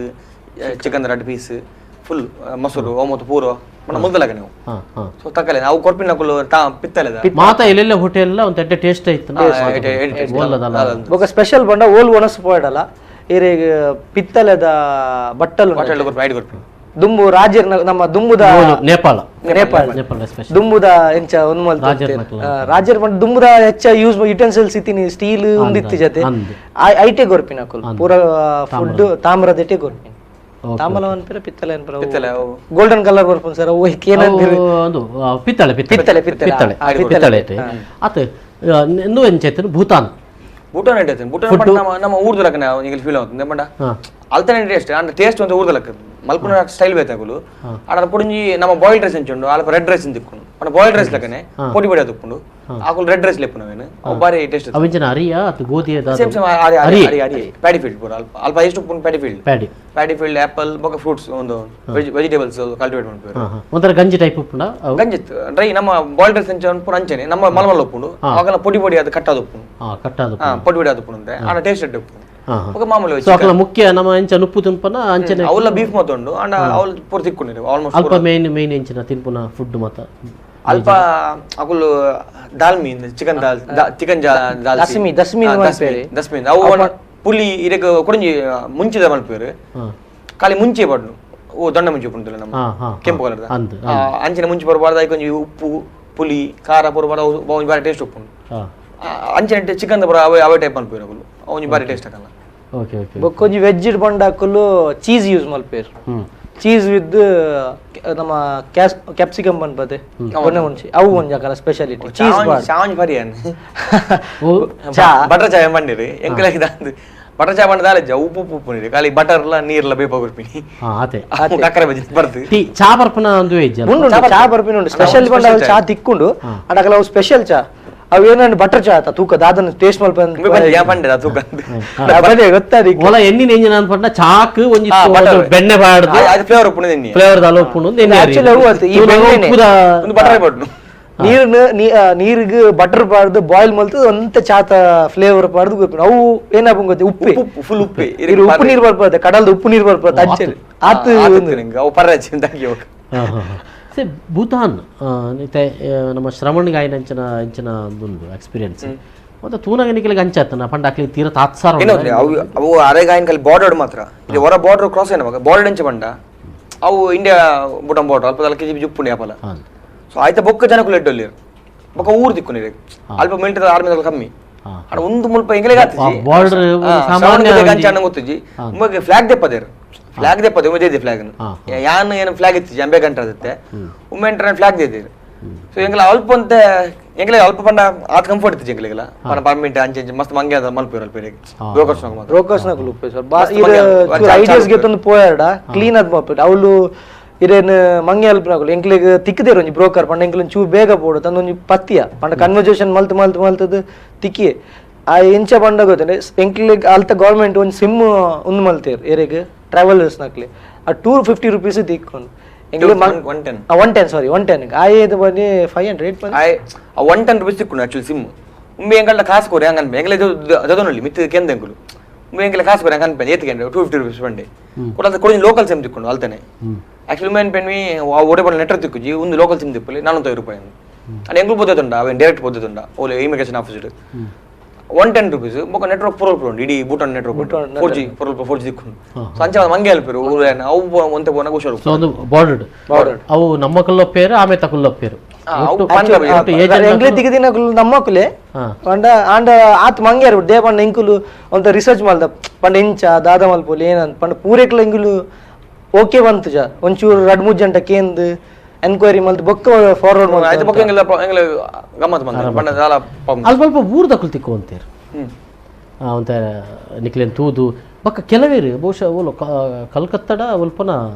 ಚಿಕನ್ ರಡ್ ಪೀಸ್ ಫುಲ್ ಮೊಸರು ಅವು ಮತ್ತು ಪೂರ ಪಂಡ ಮೊದಲಾಗ ನೀವು ಸೊ ತಕಾಲಿ ಅವು ಕೊರ್ಪಿನಕುಲು ತಾ ಪಿತ್ತಲೆದ ಮಾತ ಎಲ್ಲೆಲ್ಲ ಹೋಟೆಲ್ ಒಂದು ಎಡ್ಡೆ ಟೇಸ್ಟ್ ಐತು ಬೊಕ ಸ್ಪೆಷಲ್ ಬಂಡ ಓಲ್ ಒಣಸು ಪೋಯಡಲ್ಲ ಇರೆಗ್ ಪಿತ್ತಲೆದ ಬಟ್ಟಲು ದುಂಬು ರಾಜರ್ ನಮ್ಮ ದುಂಬುದ ನೇಪಾಳ ನೇಪಾಳ ದುಂಬುದ ಎಂಚ ಒಂದು ರಾಜರ್ ಬಂಡ ದುಂಬುದ ಹೆಚ್ಚ ಯೂಸ್ ಯುಟೆನ್ಸಿಲ್ಸ್ ಇತ್ತೀನಿ ಸ್ಟೀಲ್ ಒಂದಿತ್ತು ಜೊತೆ ಐಟೆ ಗೊರ್ಪಿನ ಪೂರ ಫುಡ್ ತಾಮ್ರದ ಇಟ್ಟೆ ಗೊರ್ಪಿನ ತಾಮಲ ಅನ್ಪಿರ ಪಿತ್ತಲೆ ಅನ್ಪಿರ ಗೋಲ್ಡನ್ ಕಲರ್ ಬರ್ಪುನ್ ಸರ್ ಅವು ಏನಂತೀರಿ ಒಂದು ಪಿತ್ತಳೆ ಪಿತ್ತಳೆ ಪಿತ್ತಳೆ ಪಿತ್ತಳೆ ಆತ ಎಂದು ಎಂಚೈತನು ಭೂತಾನ್ ಭೂಟಾನ್ ಐತೆ ಭೂಟಾನ್ ನಮ್ಮ ನಮ್ಮ ಊರ್ದಲಕ್ಕ ಈಗ ಫೀಲ್ ಆಗುತ್ತೆ ಪಂಡ ಅಲ್ಟರ್ನೇಟ್ ಟೇಸ್ಟ್ ಅಂದ್ರೆ ಟೇಸ್ಟ್ ಒಂದು ಊರ್ದಲಕ್ಕ ಮಲ್ಪುನ ಸ್ಟೈಲ್ ಬೇಕಾಗುಲು ಆಡ ಪೊಡಿಂಜಿ ನಮ್ಮ ಬಾಯ್ಲ್ಡ್ ರೈಸ್ ಅಂಚುಂಡು ಅಲ್ಪ ರೆಡ್ ರೈಸ್ ತಿಕ್ಕೊಂಡು ಪಂಡ ಬಾಯ್ಲ್ಡ್ ರೈಸ್ ಲಕ್ಕನೆ ಪೊಡಿ ಪೊಡಿ ತುಪ್ಪುಂಡು ಆಕುಲು ರೆಡ್ ರೈಸ್ ಲೆಪ್ಪುನವೇನು ಅವು ಬಾರಿ ಟೇಸ್ಟ್ ಅವಿಂಚನ ಅರಿಯಾ ಅದು ಗೋಧಿಯ ಸೇಮ್ ಸೇಮ್ ಅರಿ ಅರಿ ಅರಿ ಅರಿ ಪ್ಯಾಡಿ ಫೀಲ್ಡ್ ಪೂರ ಅಲ್ಪ ಅಲ್ಪ ಎಷ್ಟು ಉಪ್ಪುಂಡು paddy field paddy paddy field apple ಬೊಕ ಫ್ರೂಟ್ಸ್ ಒಂದು ವೆಜಿಟೇಬಲ್ಸ್ ಕಲ್ಟಿವೇಟ್ ಮಾಡ್ತಾರೆ ಒಂಥರ ಗಂಜಿ ಟೈಪ್ ಉಪ್ಪುಂಡ ಗಂಜಿ ಡ್ರೈ ನಮ್ಮ ಬಾಯ್ಲ್ಡ್ ರೈಸ್ ಅಂಚ ಪೂರ ಅಂಚನೆ ನಮ್ಮ ಮಲಮಲ ಉಪ್ಪುಂಡು ಅವಾಗೆಲ್ಲ ಪೊಡಿ ಪೊಡಿ ಅದು ಕಟ್ಟಾದ ಉಪ್ಪುಂಡು ಕಟ್ಟಾದ ಪೊಡಿ ಪೊಡಿ ಅದು ಉಪ್ಪುಂಡು ಆಡ ಟೇಸ್ಟ್ ಉಪ್ಪುಂಡು ಮಾಮೂಲಿ ಸೊ ಅಕಲ ಮುಖ್ಯ ನಮ್ಮ ಅಂಚ ನುಪ್ಪು ತಿನ್ಪನ ಅಂಚನೆ ಅವಲ್ಲ ಬೀಫ್ ಮತ್ತುಂಡು ಅಂಡ ಅವಲ್ ಪೂರ ತಿಕ್ಕೊಂಡಿರು ಆಲ್ಮೋಸ್ಟ್ ಅಲ್ಪ ಮೇನ್ ಮೇನ್ ಎಂಚಿನ ತಿನ್ಪುನ ಫುಡ್ ಮತ ಅಲ್ಪ ಅಕುಲು ದಾಲ್ ಮೀನ್ ಚಿಕನ್ ದಾಲ್ ಚಿಕನ್ ದಾಲ್ ದಸ್ಮಿ ದಸ್ಮಿ ದಸ್ಮಿ ಅವು ಪುಲಿ ಇರಕ ಕೊಡಂಜಿ ಮುಂಚಿದ ಮಲ್ಪೇರು ಖಾಲಿ ಮುಂಚೆ ಪಡ್ನು ಓ ದೊಡ್ಡ ಮುಂಚೆ ಪುಂಡಿಲ್ಲ ನಮ್ಮ ಕೆಂಪು ಕಲರ್ ಅಂಚಿನ ಮುಂಚೆ ಬರಬಾರ್ದು ಅದಕ್ಕೆ ಉಪ್ಪು ಪುಲಿ ಖಾರ ಪೂರ ಒಂಜಿ ಬಾರಿ ಟೇಸ್ಟ್ ಉಪ್ಪುಂಡು ಅಂಚಿನ ಚಿಕನ್ ಪೂರ ಅವೇ ಅವೇ ಟೈಪ್ ಮಲ್ಪೇರು ಅಕುಲು ಒಂಜಿ ಬಾರಿ ಟೇಸ್ಟ್ ಆಗಲ್ಲ. ಓಕೆ ಓಕೆ ಬೊಕ್ಕೊಂಜಿ ವೆಜ್ ಬಂಡ ಅಕುಲು ಚೀಸ್ ಯೂಸ್ ಮಲ್ಪೇರು ಚೀಸ್ ವಿತ್ ನಮ್ಮ ಕ್ಯಾಪ್ಸಿಕಮ್ ಪನ್ಪತೆ ಒಂದೇ ಒಂಜಿ ಅವು ಒಂಜಿ ಅಕಲ ಸ್ಪೆಷಾಲಿಟಿ ಚೀಸ್ ಚಾಂಜ್ ಬರಿ ಬಟರ್ ಚಾಯ್ ಬಂಡಿರಿ ಎಂಕಲಾಗಿ ದಾಂದು ಬಟರ್ ಚಾಯ್ ಬಂಡ ದಾಲಜ್ಜ ಉಪ್ಪು ಉಪ್ಪು ಉಪ್ಪು ನೀರು ಖಾಲಿ ಬಟರ್ಲ ನೀರ್ಲ ಬೇಪ ಕೊರ್ಪಿನಿ ಆತೆ ಕಕ್ಕರೆ ಬಜ್ಜಿ ಬರ್ದು ಟೀ ಚಾ ಬರ್ಪನ ಒಂದು ವೆಜ್ ಉಂಡು ಚಾ ಬರ್ಪಿನ ಉಂಡು ಸ್ಪೆಷಲ್ ಬಂಡ ಚಾ ತಿಕ್ಕೊಂಡು ಅಡಕಲ ಅವು ಸ್ಪೆಷಲ್ ಚಾ ಅವು ಏನಂದ್ರೆ ಬಟರ್ ಚಾ ಆತ ತೂಕ ದಾದನ ಟೇಸ್ಟ್ ಮಲ್ಪ ತೂಕ ಗೊತ್ತಾದಿ ಒಲ ಎಣ್ಣಿನ ಎಂಜಿನ ಅನ್ಪಂಡ ಚಾಕ್ ಒಂಜಿ ಬೆಣ್ಣೆ ಬಾಡ್ದು ಅದು ಫ್ಲೇವರ್ ಉಪ್ಪುಂಡು ಎಣ್ಣೆ ಫ್ಲೇವರ್ ದಾಲ ಉಪ್ಪುಂಡು ಎಣ್ಣೆ ಆಕ್ಚುಲಿ ಅವು ಅತ್ತೆ ಈ ಬೆಣ್ಣೆನೆ ಒಂದು ಬಟರ್ ಪಡ್ನು ನೀರ್ನ ನೀರಿಗೆ ಬಟರ್ ಪಾಡ್ದು ಬಾಯ್ಲ್ ಮಲ್ತು ಅಂತ ಚಾತ ಫ್ಲೇವರ್ ಪಾಡ್ದು ಗೊತ್ತುಂಡು ಅವು ಏನಾಪುಂಡು ಗೊತ್ತೆ ಉಪ್ಪೆ ಫುಲ್ ಉಪ್ಪೆ ಉಪ್ಪು ನೀರು ಬರ್ಪದೆ ಕಡಲ್ದ ಉಪ್ಪು ನೀರು ಬರ್ಪದೆ ಅಂಚೆ ಆತು ಅವು ಪರ್ರಾಚಿ ಅಂತ ಸೆ ಭೂತಾನ್ ಇತ್ತೆ ನಮ್ಮ ಶ್ರವಣ್ಗೆ ಆಯ್ನ ಅಂಚಿನ ಅಂಚಿನ ಒಂದು ಎಕ್ಸ್ಪೀರಿಯನ್ಸ್ ಮತ್ತೆ ತೂನಾಗ ನಿಖಲಿಗೆ ಅಂಚಾತನ ಪಂಡ ಅಕ್ಲಿ ತೀರ ತಾತ್ಸಾರ ಅವು ಅವು ಅರೆಗಾಯಿನ ಖಾಲಿ ಬಾರ್ಡರ್ ಮಾತ್ರ ಇದು ಹೊರ ಬಾರ್ಡರ್ ಕ್ರಾಸ್ ಏನವಾಗ ಬಾರ್ಡರ್ ಅಂಚೆ ಬಂಡ ಅವು ಇಂಡಿಯಾ ಭೂಟಾನ್ ಬಾರ್ಡರ್ ಅಲ್ಪ ಅಲ್ಪ ಕೆಜಿ ಜುಪ್ಪುಂಡು ಯಾಪಲ ಸೊ ಆಯ್ತಾ ಬೊಕ್ಕ ಜನಕುಲು ಎಡ್ಡೊಲ್ಲಿರು ಬೊಕ್ಕ ಊರು ದಿಕ್ಕು ಅಲ್ಪ ಮಿಲಿಟರಿ ಆರ್ಮಿ ಕಮ್ಮಿ ಅಡ ಒಂದು ಮುಲ್ಪ ಎಂಗಲಿಗೆ ಆತಿಜಿ ಬಾರ್ಡರ್ ಸಾಮಾನ್ಯ ಅಂಚೆ ಗೊತ್ತಿಜಿ ಉಮಗೆ ಫ್ಲಾಗ್ ದೆಪ್ಪದೇರು ಫ್ಲಾಗ್ ದೆಪ್ಪದೆ ಉಮೆ ದೇದಿ ಫ್ಲಾಗ್ ಯಾನ್ ಏನು ಫ್ಲಾಗ್ ಇತ್ತಿಜಿ ಅಂಬೆ ಗಂಟ ಆಗುತ್ತೆ ಉಮ್ಮೆ ಫ್ಲಾಗ್ ದೇದಿರು ಸೊ ಎಂಗಲ ಅಲ್ಪ ಅಂತ ಎಂಗಲ ಅಲ್ಪ ಪಂಡ ಆತ ಕಂಫರ್ಟ್ ಇತ್ತಿಜಿ ಎಂಗಲಿಗೆಲ್ಲ ಪಂಡ ಪರ್ಮಿಟ್ ಅಂಚೆ ಅಂಚೆ ಮಸ್ತ್ ಮಂಗೆ ಅದ ಮಲ್ಪೇರು ಅಲ್ಪ ಬ್ರೋಕರ್ಸ್ ಮಾತ್ರ ಬ್ರೋಕರ್ಸ್ ನಕಲು ಸರ್ ಬಾ ಐಡಿಯಾಸ್ ಗೆ ತಂದು ಪೋಯಾಡ ಕ್ಲೀನ್ ಅದ್ ಮಾಪಿಟ್ ಅವಳು ಇರೇನು ಮಂಗೆ ಅಲ್ಪನಾಗುಲು ಎಂಕ್ಲೆಗ್ ತಿಕ್ಕದೇರು ಒಂಜಿ ಬ್ರೋಕರ್ ಪಂಡ ಎಂಕ್ಲೆನ್ ಚೂ ಬೇಗ ಪೋಡು ತಂದೊಂಜಿ ಪತ್ತಿಯ ಪಂಡ ಕನ್ವರ್ಸೇಷನ್ ಮಲ್ತು ಮಲ್ತು ಮಲ್ತದ ತಿಕ್ಕಿ ಆ ಎಂಚ ಪಂಡ ಗೊತ್ತಂದ್ರೆ ಎಂಕ್ಲೆಗ್ ಅಲ್ತ ಗೌರ್ಮೆಂಟ್ ಒಂಜಿ ಸಿಮ್ ಉಂದು ಮಲ್ತೇರು ಎರೆಗ್ ಟ್ರಾವೆಲರ್ಸ್ ನಕ್ಲೆ ಆ 250 ರುಪೀಸ್ ತಿಕ್ಕೊಂಡು ಎಂಕ್ಲೆ 110 110 ಸಾರಿ 110 ಆಯ್ ಬನ್ನಿ 500 ಆಯ್ 110 ರುಪೀಸ್ ತಿಕ್ಕೊಂಡು ಆಕ್ಚುಲಿ ಸಿಮ್ ಉಮ್ಮೆ ಎಂಕಲ್ಡ ಕಾಸು ಕೋರಿ ಹಂಗ ಎಂಗ್ಲೆ ಜದೊನಲ್ಲಿ ಮಿತ್ತು ಕೆಂದ ಎಂಕುಲು ಉಮ್ಮೆ ಎಂಕ್ಲೆ ಕಾಸು ಕೋರಿ ಹಂಗ ಅನ್ಪೆ ಏತ್ಕೆ 250 ರುಪೀಸ್ ಬಂಡೆ ಕೊಡ ಕೊಡಿ ಲೋಕಲ್ ಸಿಮ್ ತಿಕ್ಕೊಂಡು ಅಲ್ತಾನೆ ಆಕ್ಚುಲಿ ಮೇನ್ ಪೆನ್ವಿ ಒಡೆ ಬಣ್ಣ ನೆಟ್ವರ್ಕ್ ತಿಕ್ಕುಜಿ ಒಂದು ಲೋಕಲ್ ಸಿಮ್ ತಿಪ್ಪಲಿ 450 ರೂಪಾಯಿ And ಎಂಕುಲು ಪೊದ್ದುಂಡ ಅವೇನು ಡೈರೆಕ್ಟ್ ಪೊದ್ದುಂಡ ಓಲೆ immigration officer 110 rupees ಬೊಕ ನೆಟ್ವರ್ಕ್ ಪೂರ ಉಂಡು ಇಡೀ ಬೂಟಾನ್ network 4G 4G ದಿಕ್ಕುಂಡು. ಸೊ ಅಂಚ ಮಂಗೆ ಅಲ್ಪೇರು ಅವು ಒಂತೆ ಪೋನಾಗ ಹುಷಾರು. ಸೊ ಒಂದು ಬಾರ್ಡರ್ಡ್ ಅವು ನಮ್ಮ ಕಲ್ಲೊಪ್ಪೇರು ಆಮೆ ತಕುಲ್ಲೊಪ್ಪೇರು ಎಂಗ್ಲೆ ದಿಗದಿನಕುಲು ನಮ್ಮಕುಲೆ ಪಂಡ ಆಂಡ ಆತ್ ಮಂಗ್ಯಾರು they ಪಂಡ ಎಂಕುಲು ಒಂತ ರಿಸರ್ಚ್ ಮಲ್ದ ಪಂಡ ಇಂಚ ದಾದ ಮಲ್ಪೋಲಿ ಏನಂತ ಪಂಡ ಪೂರೆಕ್ಲ ಎಂಕುಲು ಓಕೆ ಬಂತು ಜ ಒಂಚೂರು ರಡ್ ಮೂರು ಜಂಟ ಕೇಂದ್ ಎನ್ಕ್ವೈರಿ ಮಲ್ತು ಬೊಕ್ಕ ಫಾರ್ವರ್ಡ್ ಮಲ್ತು ಆಯ್ತು ಬೊಕ್ಕ ಎಂಗ್ಲ ಎಂಗ್ಲ ಗಮ್ಮತ್ ಬಂದ ಪಂಡ ದಾಲ ಅಲ್ಪ ಅಲ್ಪ ಊರ್ದಕುಲು ತಿಕ್ಕು ಅಂತೀರು ಒಂತ ನಿಕ್ಲೇನ್ ತೂದು ಬೊಕ್ಕ ಕೆಲವೇರು ಬಹುಶಃ ಓಲು ಕಲ್ಕತ್ತಡ ಒಲ್ಪನ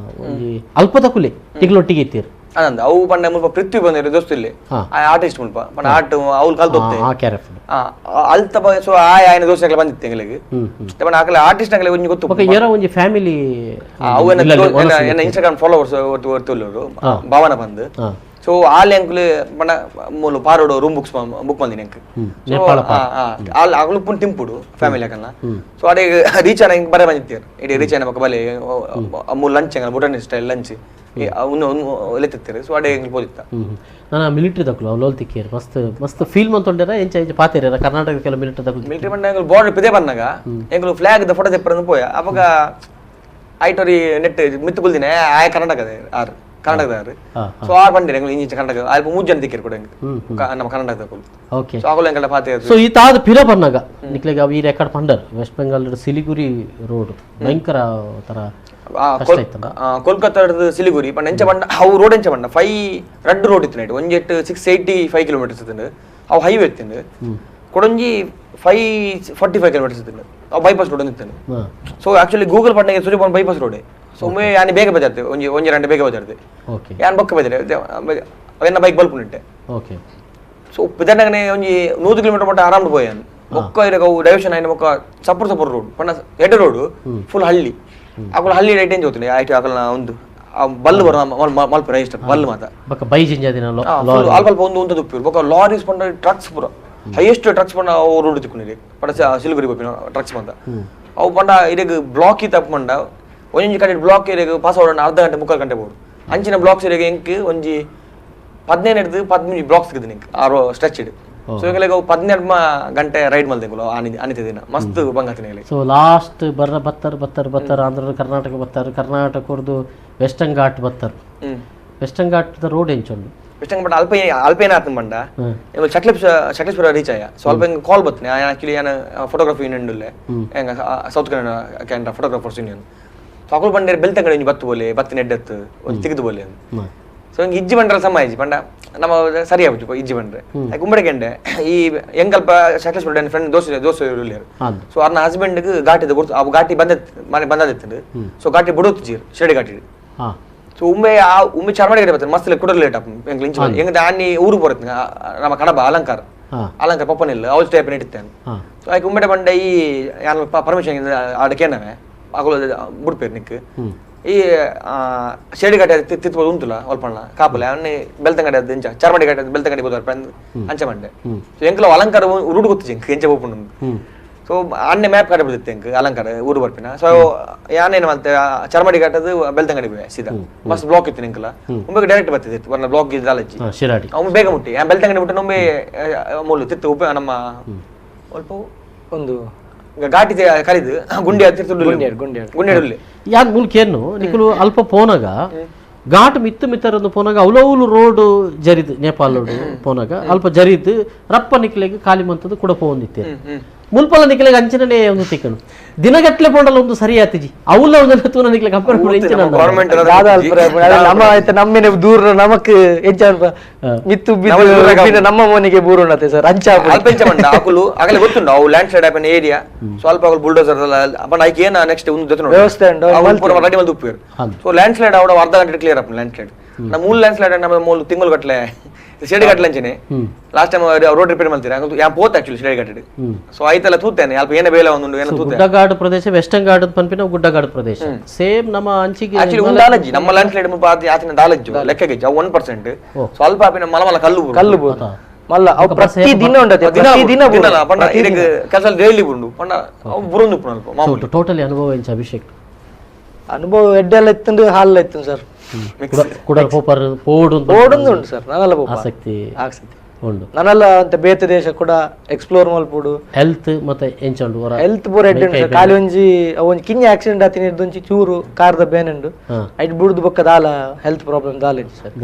ಒಂಜಿ ಅಲ್ಪದಕುಲೆ ತಿಗ್ಲೊಟ್ಟಿಗೆ ಇತ್ತೀರು ಅದಂದ ಅವು ಪಂಡ ಮುಲ್ಪ ಪೃಥ್ವಿ ಬಂದಿರು ದೋಸ್ತು ಇಲ್ಲಿ ಆರ್ಟಿಸ್ಟ್ ಮುಲ್ಪ ಪಂಡ ಆರ್ಟ್ ಅವ್ಲು ಕಲ್ತು ಹೋಗ್ತೆ ಅಲ್ತ ಸೊ ಆ ಆಯನ ದೋಸ್ತ ಅಕಲೆ ಬಂದಿತ್ತು ಎಂಗ್ಲಿಗೆ ಪಂಡ ಆಕಲೆ ಆರ್ಟಿಸ್ಟ್ ಅಕಲೆ ಒಂಜಿ ಗೊತ್ತು ಬೊಕ್ಕ ಏರ ಒಂಜಿ ಫ್ಯಾಮಿಲಿ ಅವು ಎನ್ನ ಇನ್ಸ್ಟಾಗ್ರಾಮ್ ಫಾಲೋವರ್ಸ್ ಒರ್ತುಲ್ಲರು ಭಾವನ ಬಂದು. ಸೊ ಆಲ್ ಎಂಕುಲು ಪಂಡ ಮೂಲು ಪಾರೋಡು room books book ಬಂದಿನಿ ಎಂಕ್. ಆಲ್ ಅಗಲು ಪುನ್ ತಿಂಪುಡು ಫ್ಯಾಮಿಲಿ ಅಕಲ್ನ. ಸೊ ಅಡೆ ರೀಚ್ ಆನ ಇಂಕ್ ಬರೆ ಬಂದಿತ್ತೀರು ಇಡೀ ರೀಚ್ ಆನ ಬೊಕ್ಕ ಬಲೆ ಮೂಲು ಲಂಚ್ ಎಂಗಲ ಭೂಟಾನ್ ಸ್ಟೈಲ್ ಲಂಚ್ ಲೆತ್ತಿತ್ತೀರು. ಸೊ ಅಡೆ ಎಂಕ್ ಪೋದಿತ್ತ ನಾನು ಮಿಲಿಟರಿ ದಕ್ಕಲು ಅವ್ಲು ತಿಕ್ಕೇರು ಮಸ್ತ್ ಮಸ್ತ್ ಫೀಲ್ ಮಂತೊಂಡೇರ ಎಂಚ ಎಂಚ ಪಾತೇರ ಕರ್ನಾಟಕ ಕೆಲವು ಮಿಲಿಟರಿ ದಕ್ಕಲು ಮಿಲಿಟರಿ ಪಂಡ ಎಂಕುಲು ಬಾರ್ಡರ್ ಪಿದೆ ಬಂದಾಗ ಎಂಕುಲು flag the photo ತೆಪ್ಪರನ್ನು ಪೋಯ ಅವಾಗ ಐಟೋರಿ ನೆಟ್ ಮಿತ್ತು ಕುಲ್ದಿನ ಆಯ ಕರ್ನಾಟಕದ ಆರು ಕರ್ನಾಟಕದ ಆರು. ಸೊ ಆರು ಬಂದಿರ ಎಂಕುಲು ಇಂಚ ಕರ್ನಾಟಕ ಅಲ್ಪ ಮೂರು ಜನ ತಿಕ್ಕೇರು ಕೂಡ ನಮ್ಮ ಕರ್ನಾಟಕದ ಓಕೆ. ಸೊ ಅಗಲು ಎಂಕಲ ಪಾತೆ. ಸೊ ಈ ತಾದ ಪಿರ ಬಂದಾಗ ನಿಕ್ಲೆಗ್ ಅವು ಈ record ಪಂಡರ್ West Bengal Siliguri road ಭಯಂಕರ ಥರ ಕೋಲ್ಕತ್ತಾ ಸಿಲಿಗುರಿ ಪಂಡ ಎಂಚ ಬಂಡ ಅವು ರೋಡ್ ಎಂಚ ಬಂಡ 5 ರಡ್ಡು ರೋಡ್ ಇತ್ತು ನೈಟ್ ಒಂಜೆಟ್ 685 ಕಿಲೋಮೀಟರ್ಸ್ ಇತ್ತು ಅವು ಹೈವೇ ಇತ್ತು ಕೊಡೊಂಜಿ 545 ಕಿಲೋಮೀಟರ್ಸ್ ಇತ್ತು ಅವು ಬೈಪಾಸ್ ರೋಡ್ ಇತ್ತು. So actually Google ಪಂಡ ಸುಜಿ bypass road. So ಒಮ್ಮೆ ಯಾನ್ ಬೇಗ ಬಜಾರ್ತೆ ಒಂಜಿ ಒಂಜಿ ರಂಡೆ ಬೇಗ ಬಜಾರ್ತೆ ಯಾನ್ ಬೊಕ್ಕ ಬಜಾರೆ ಅವೆನ್ನ ಬೈಕ್ ಬಲ್ಪುನಿಟ್ಟೆ. ಓಕೆ. ಸೊ ಪಿದರ್ನಗನೆ ಒಂಜಿ 100 ಕಿಲೋಮೀಟರ್ ಮಟ್ಟ ಆರಾಮ್ ಪೋಯಾನ್ ಬೊಕ್ಕ ಇರಗ ಅವು ಡೈವರ್ಷನ್ ಆಯ್ನ ಬೊಕ್ಕ ಸಪುರ್ ಸಪುರ್ ರೋಡ್ ಪಂಡ ಎಡ್ಡೆ ರೋಡ್ ಫುಲ್ ಹಳ್ಳಿ ಅಕುಲು ಹಳ್ಳಿ ರೈಟ್ ಏನ್ ಜೋತಿನಿ ಆಯ್ತು ಅಕಲ್ನ ಒಂದು ಬಲ್ಲು ಬರೋ ಮಲ್ಪುರ ಇಷ್ಟ ಬಲ್ಲು ಮಾತ ಬೊಕ್ಕ ಬೈಜಿಂಜ ದಿನ ಅಲ್ಪ ಅಲ್ಪ ಒಂದು ಒಂದು ದುಪ್ಪಿರು ಬೊಕ್ಕ ಲಾರೀಸ್ ಪಂಡ ಟ್ರಕ್ಸ್ ಪೂರ ಹೈಯೆಸ್ಟ್ ಟ್ರಕ್ಸ್ ಪಂಡ ಅವು ರೋಡ್ ತಿಕ್ಕೊಂಡಿರಿ ಪಂಡ ಸಿಲಿಗುರಿ ಪೋಪಿನ ಟ್ರಕ್ಸ್ ಬಂದ ಅವು ಪಂಡ ಇರಗ ಬ್ಲಾಕ್ ತಪ್ಪು ಪಂಡ ಒಂಜಿ ಕಡೆ ಬ್ಲಾಕ್ ಇರಗ ಪಾಸ್ ಅವಡ ಅರ್ಧ ಗಂಟೆ ಮುಕ್ಕಾಲು ಗಂಟೆ ಬೋಡು ಅಂಚಿನ ಬ್ಲಾಕ್ಸ್ ಇರಗ ಎಂಕ್ ಒಂಜಿ 15 13 ಬ್ಲಾಕ್ಸ್ ಸಿಗುದು ನಿಂಕ್ ಆ ಸ್ಟ್ರೆಚ್ ಇಡು. ಸೊ ಎಂಗ್ಲೆಗ್ 12 ಗಂಟೆ ರೈಡ್ ಮಲ್ದೆಂಗುಲು ಅನಿತ ದಿನ ಮಸ್ತ್ ಬಂಗಾತಿನ. ಸೊ ಲಾಸ್ಟ್ ಬರ್ರ ಬತ್ತರ ಬತ್ತರ ಬತ್ತರ ಆಂಧ್ರ ಕರ್ನಾಟಕ ಬತ್ತಾರೆ ಕರ್ನಾಟಕದ್ದು ವೆಸ್ಟರ್ನ್ ಘಾಟ್ ಬತ್ತಾರೆ. ವೆಸ್ಟರ್ನ್ ಘಾಟ್ದ ರೋಡ್ ಎಂಚುಂಡು ವೆಸ್ಟರ್ನ್ ಘಾಟ್ ಅಲ್ಪ ಅಲ್ಪ ಏನಾಯ್ತು ಬಂಡ ಸಕಲೇಶ್ಪುರ ರೀಚ್ ಆಯ. ಸೊ ಅಲ್ಪ ಎಂಗ್ ಕಾಲ್ ಬತ್ತೀನಿ ಆಕ್ಚುಲಿ ಯಾನ ಫೋಟೋಗ್ರಫಿ ಯೂನಿಯನ್ ಉಲ್ಲೆ ಎಂಗ south Kannada Canara photographers union. So ಅಕುಲು ಬಂಡೇರು ಬೆಲ್ತಂಗಡಿ ಒಂಜಿ ಬತ್ತು ಬೋಲೆ ಬತ್ತಿನ ಎಡ್ಡೆತ್ತು ಒಂಜಿ ತೆಗೆದು ಬೋಲೆ. ಸೊ ಹಿಂಗೆ ಇಜ್ಜಿ ಬಂಡ್ರೆ ಸಮ ಇಜ್ಜಿ ಪಂಡ ನಮ್ಮ ಸರಿ ಆಗುದು ಇಜ್ಜಿ ಬಂಡ್ರೆ ಗುಂಬಡೆ ಕೆಂಡೆ ಈ ಎಂಕಲ್ಪ ಸಕಲೇಶ್ಪುರ ಫ್ರೆಂಡ್ ದೋಸೆ ದೋಸೆ ಉಲ್ಲೇರು. ಸೊ ಅವ್ರನ್ನ ಹಸ್ಬೆಂಡ್ಗೆ ಘಾಟಿದ ಗುರ್ತು ಅವು ಘಾಟಿ ಬಂದ ಮನೆ ಬಂದದಿತ್ತು. ಸೊ ಘಾಟಿ ಬಿಡೋತು ಜೀರ್ ಶಿರಡಿ ಘಾಟಿ. ಸೊ ಉಮ್ಮೆ ಆ ಉಮ್ಮೆ ಚಾರ್ಮಾಡಿ ಕಡೆ ಬರ್ತಾರೆ ಮಸ್ತ್ ಕುಡರ್ ಲೇಟ್ ಆಪ್ ಎಂಗ್ಲ ಇಂಚ ಎಂಗ ಆನಿ ಊರು ಬರುತ್ತೆ ನಮ್ಮ ಕಡಬ ಅಲಂಕಾರ ಅಲಂಕಾರ ಪಪ್ಪನಿಲ್ಲ ಅವಳು ಸ್ಟೇಪ್ ಇಟ್ಟಿತ್ತೇನೆ. ಸೊ ಆಯ್ಕೆ ಉಮ್ಮೆಡೆ ಬಂಡೆ ಈ ಯಾನ ಪರ್ಮಿಷನ್ ಆಡಕೇನವೆ ಅಗಲು ಬಿಡ್ಪೇರು ನಿಕ್ ಈ ಶಿರಡಿ ಘಾಟಿ ತಿತ್ಬೋದು ಉಂಟುಲ್ಲ ಅಲ್ಪಣ್ಣ ಕಾಪಲೆ ಅವನ್ನೇ ಬೆಲ್ತಂಗಡಿ ಅದು ಎಂಚ ಚಾರ್ಮಾಡಿ ಘಾಟಿ ಬೆಲ್ತಂಗಡಿ ಬೋದಾರ ಅಂಚ ಮಂಡೆ. ಸೊ ಎಂಕಲ ಅಲಂಕಾರ ರೂಡ್ ಗೊತ್ತು ಎಂಕ್ ಎಂಚ ಪೋಪುಂಡು. ಸೊ ಅಣ್ಣೆ ಮ್ಯಾಪ್ ಕಾಟ ಬಿಡುತ್ತೆ ಎಂಕ್ ಅಲಂಕಾರ ಊರು ಬರ್ಪಿನ. ಸೊ ಯಾನೇನು ಮತ್ತೆ ಚಾರ್ಮಾಡಿ ಘಾಟದು ಬೆಲ್ತಂಗಡಿ ಹೋಯ ಸೀದಾ ಮಸ್ತ್ ಬ್ಲಾಕ್ ಇತ್ತು ಎಂಕಲ ಒಮ್ಮೆ ಡೈರೆಕ್ಟ್ ಬರ್ತಿತ್ತು ವರ್ಣ ಬ್ಲಾಕ್ ಇದ್ದಾಲಜ್ಜಿ ಶಿರಾಡಿ ಒಮ್ಮೆ ಬೇಗ ಮುಟ್ಟಿ ಬೆಲ್ತಂಗಡಿ ಮುಟ್ಟ ಒಮ್ಮೆ ಮೂಲು ತಿತ್ತು ಉಪ ನಮ್ಮ ಸ್ವಲ್ಪ ಒಂದು ಘಾಟಿ ಕರಿದು ಗುಂಡಿ ಗುಂಡಿ ಯಾನ್ ಮುಲ್ಕೇನು ನಿಕುಲು ಅಲ್ಪ ಪೋನಾಗ ಘಾಟ್ ಮಿತ್ತು ಮಿತ್ತರನ್ನು ಪೋನಾಗ ಅವಲೌಲು ರೋಡ್ ಜರಿದು ನೇಪಾಳ ರೋಡ್ ಪೋನಾಗ ಅಲ್ಪ ಜರಿದು ರಪ್ಪ ನಿಕ್ಲೆಗ್ ಖಾಲಿ ಮಂತದ್ದು ಕೂಡ ಪೋಂದಿತ್ತೇನೆ ಮುಲ್ಪಲ ನಿಕ್ಲೆಗ್ ಅಂಚಿನೇ ಒಂದು ತಿಕ್ಕನು ದಿನಗಟ್ಲೆ ಪೋಂಡಲ ಒಂದು ಸರಿ ಆತಿಜಿ ಅವಲ ಒಂದು ತೂನ ನಿಕ್ಲೆ ಕಂಪೇರ್ ಗವರ್ನಮೆಂಟ್ ನಮ್ಮ ಆಯ್ತು ನಮ್ಮೇನೆ ದೂರ ನಮಕ್ ಎಂಚ ಮಿತ್ತು ಬಿದ್ದು ನಮ್ಮ ಮನೆಗೆ ಬೂರುಣತೆ ಸರ್ ಅಂಚ ಅಲ್ಪ ಎಂಚ ಬಂಡ ಅಕುಲು ಆಗಲೇ ಗೊತ್ತುಂಡು ಅವು ಲ್ಯಾಂಡ್ ಸ್ಲೈಡ್ ಆಪಿನ ಏರಿಯಾ ಸ್ವಲ್ಪ ಅಕುಲು ಬುಲ್ಡೋಸರ್ ಅಪ್ಪ ಐಕ್ ಏನ ನೆಕ್ಸ್ಟ್ ಒಂದು ಜೊತೆ ವ್ಯವಸ್ಥೆ ಉಂಟು ಪೂರ ರೆಡಿ ಮಲ್ತು ಉಪ್ಪೇರು. So land slide ಅವಡ ಅರ್ಧ ಗಂಟೆ ಕ್ಲಿಯರ್ ಆಪು ಲ್ಯಾಂಡ್ ಸ್ಲೈಡ್ ನಮ್ಮ ಮೂಲ ಲ್ಯಾಂಡ್ ಸ್ಲೈಡ್ ನಮ್ಮ ಮೂಲ ತಿಂಗಳು ಗಟ್ಟಲೆ Shirdi ghat ಲಂಚನೆ last time road repair ಮಾಡ್ತೀರಾ ಯಾ ಪೋತ್ ಆಕ್ಚುಲಿ ಶಿರಡಿ ಘಾಟ್ ಸೊ ಆಯ್ತಲ್ಲ ತೂತೇನೆ ಅಲ್ಪ ಏನೇ ಬೇಲೆ ಒಂದು ಏನೋ ತೂತೆ ಗುಡ್ಡಗಾಡು ಪ್ರದೇಶ ವೆಸ್ಟರ್ನ್ ಘಾಟ್ ಪನ್ಪಿನ ಗುಡ್ಡಗಾಡು ಪ್ರದೇಶ ಸೇಮ್ ನಮ್ಮ ಅಂಚಿಗೆ ಆಕ್ಚುಲಿ ಒಂದು ದಾಲಜ್ಜಿ ನಮ್ಮ ಲ್ಯಾಂಡ್ ಸ್ಲೈಡ್ ಆತಿನ ದಾಲಜ್ಜು ಲೆಕ್ಕಗೆ 1% ಸ್ವಲ್ಪ ಆಪಿನ ಮಲ ಮಲ ಕಲ್ಲು ಕಲ್ಲು ಬೋದು ಮಲ್ಲ ಅವು ಪ್ರತಿ ದಿನ ಉಂಟು ಪ್ರತಿ ದಿನ ಪಂಡ ಇದಕ್ಕೆ ಕೆಲಸ ಡೈಲಿ ಬುಂಡು ಪಂಡ ಅವು ಬುರುಂದು ಅಲ್ಪ ಟೋಟಲಿ ಅನುಭವ ಎಂಚ ಅಭಿಷೇಕ್ ಅನುಭವ ಎಡ್ಡೆಲ್ಲ ಇತ್ತು ಹಾಲೆಲ್ಲ ಇತ್ತು ಸರ್. ಕುಡಲ್ ಪೋಪರ್ ಪೋಡು ಪೋಡೊಂದು ಉಂಡು ಸರ್, ನಾನೆಲ್ಲ ಪೋಪ ಆಸಕ್ತಿ ಆಸಕ್ತಿ ಉಂಡು. ನಾನೆಲ್ಲ ಅಂತ ಬೇತೆ ದೇಶ ಕೂಡ ಎಕ್ಸ್ಪ್ಲೋರ್ ಮಲ್ಪುಡು. ಹೆಲ್ತ್ ಮತ್ತೆ ಎಂಚ ಉಂಡು? ಹೆಲ್ತ್ ಪೂರ ಎಡ್ಡೆ ಉಂಡು ಸರ್. ಖಾಲಿ ಒಂಜಿ ಒಂಜಿ ಕಿಂಜಿ ಆಕ್ಸಿಡೆಂಟ್ ಆತಿನ ಒಂಜಿ ಚೂರು ಕಾರ್ದ ಬೇನುಂಡು, ಐಟ್ ಬುಡ್ದು ಬೊಕ್ಕ ದಾಲ ಹೆಲ್ತ್ ಪ್ರಾಬ್ಲಮ್ ದಾಲ ಇಜ್ಜಿ ಸರ್.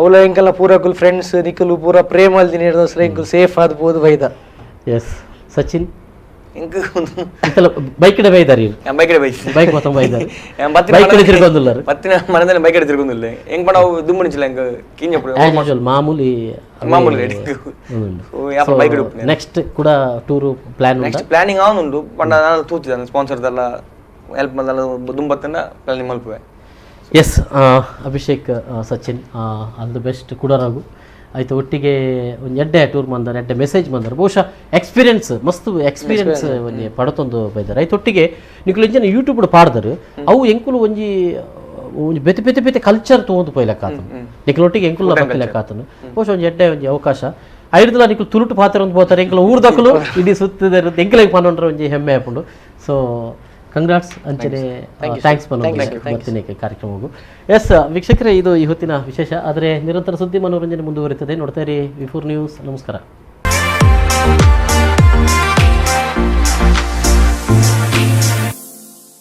ಅವಲ ಎಂಕಲ್ನ ಪೂರ ಫ್ರೆಂಡ್ಸ್ ನಿಕುಲು ಪೂರ ಪ್ರೇಮ ಅಲ್ದಿನ ಹಿಡ್ದು ಎಂಕುಲು ಸೇಫ್ ಆದ್ ಪೋದು ಬೈದ. ಎಸ್ ಸಚಿನ್ ಎಂಕ್ ಬೈಕ್ ಇಡ ಬೈದಾರಿ? ಬೈಕ್ ಇಡ ಬೈಕ್ ಬೈಕ್ ಮೊತ್ತ ಬೈದಾರಿ ಬೈಕ್ ಇಡ ತಿರ್ಗೊಂದುಲ್ಲಾರು ಪತ್ತಿನ ಮನದಲ್ಲಿ ಬೈಕ್ ಇಡ ತಿರ್ಗೊಂದುಲ್ಲೆ ಎಂಕ್ ಪಂಡ ಅವು ದುಮ್ಮು ನಿಂಚಿಲ್ಲ ಎಂಕ್ ಕಿಂಜ ಆಸ್ ಯೂಶುವಲ್ ಮಾಮೂಲಿ ಮಾಮೂಲಿ ರೇಟ್. ಬೈಕ್ ಇಡುಪ್ಪು. ನೆಕ್ಸ್ಟ್ ಕೂಡ ಟೂರು ಪ್ಲಾನ್ ನೆಕ್ಸ್ಟ್ ಪ್ಲಾನಿಂಗ್ ಆವೊಂದುಂಡು ಪಂಡ ನಾನು ತೂತಿದ್ದಾನೆ ಸ್ಪಾನ್ಸರ್ ದೆಲ್ಲ ಹೆಲ್ಪ್ ಮಲ್ದಲ್ಲ ದುಂಬತ್ತನ್ನ ಪ್ಲಾನಿಂಗ್ ಮಲ್ಪುವೆ. Yes Abhishek Sachin all the best ಕುಡರಾಗು ಆಯ್ತು. ಒಟ್ಟಿಗೆ ಒಂದು ಎಡ್ಡೆ ಟೂರ್ ಬಂದಾರೆ, ಎಡ್ಡೆ ಮೆಸೇಜ್ ಬಂದಾರೆ, ಬಹುಶಃ ಎಕ್ಸ್ಪೀರಿಯನ್ಸ್ ಮಸ್ತ್ ಎಕ್ಸ್ಪೀರಿಯನ್ಸ್ ಒಂಜಿ ಪಡತೊಂದು ಬೈದಾರೆ. ಆಯ್ತು ಒಟ್ಟಿಗೆ ನಿಕುಲು ಇಂಚಿನ ಯೂಟ್ಯೂಬ್ ಪಾಡ್ದರು ಅವು ಎಂಕುಲು ಒಂಜಿ ಒಂಜಿ ಬೇತೆ ಬೇತೆ ಬೇತೆ ಕಲ್ಚರ್ ತಗೊಂಡು ಪೋಯ್ಲಕ್ಕಾತನು ನಿಕುಲೊಟ್ಟಿಗೆ ಎಂಕುಲ ಬತ್ತಿಲೆಕ್ಕಾತನು. ಬಹುಶಃ ಒಂಜಿ ಎಡ್ಡೆ ಒಂಜಿ ಅವಕಾಶ ಐಡ್ದಲ ನಿಕುಲು ತುಳುಟು ಪಾತ್ರ ಒಂದು ಪೋತಾರೆ, ಎಂಕುಲು ಊರ್ದಕುಲು ಇಡೀ ಸುತ್ತಿದ್ದಾರೆ ಎಂಕುಲೆಗ್ ಪನ್ನೊಂಡ್ರೆ ಒಂಜಿ ಹೆಮ್ಮೆ ಆಪುಂಡು. ಸೊ ಕಂಗ್ರಾಟ್ಸ್ ಅಂಚನೆ thanks ಬರ್ತೀನಿ ಕಾರ್ಯಕ್ರಮಕ್ಕೂ. ಎಸ್ ವೀಕ್ಷಕರೇ, ಇದು ಈ ಹೊತ್ತಿನ ವಿಶೇಷ. ಆದರೆ ನಿರಂತರ ಸುದ್ದಿ ಮನೋರಂಜನೆ ಮುಂದುವರಿತದೆ. ನೋಡ್ತಾ ಇರಿ ವಿ4 ನ್ಯೂಸ್. ನಮಸ್ಕಾರ.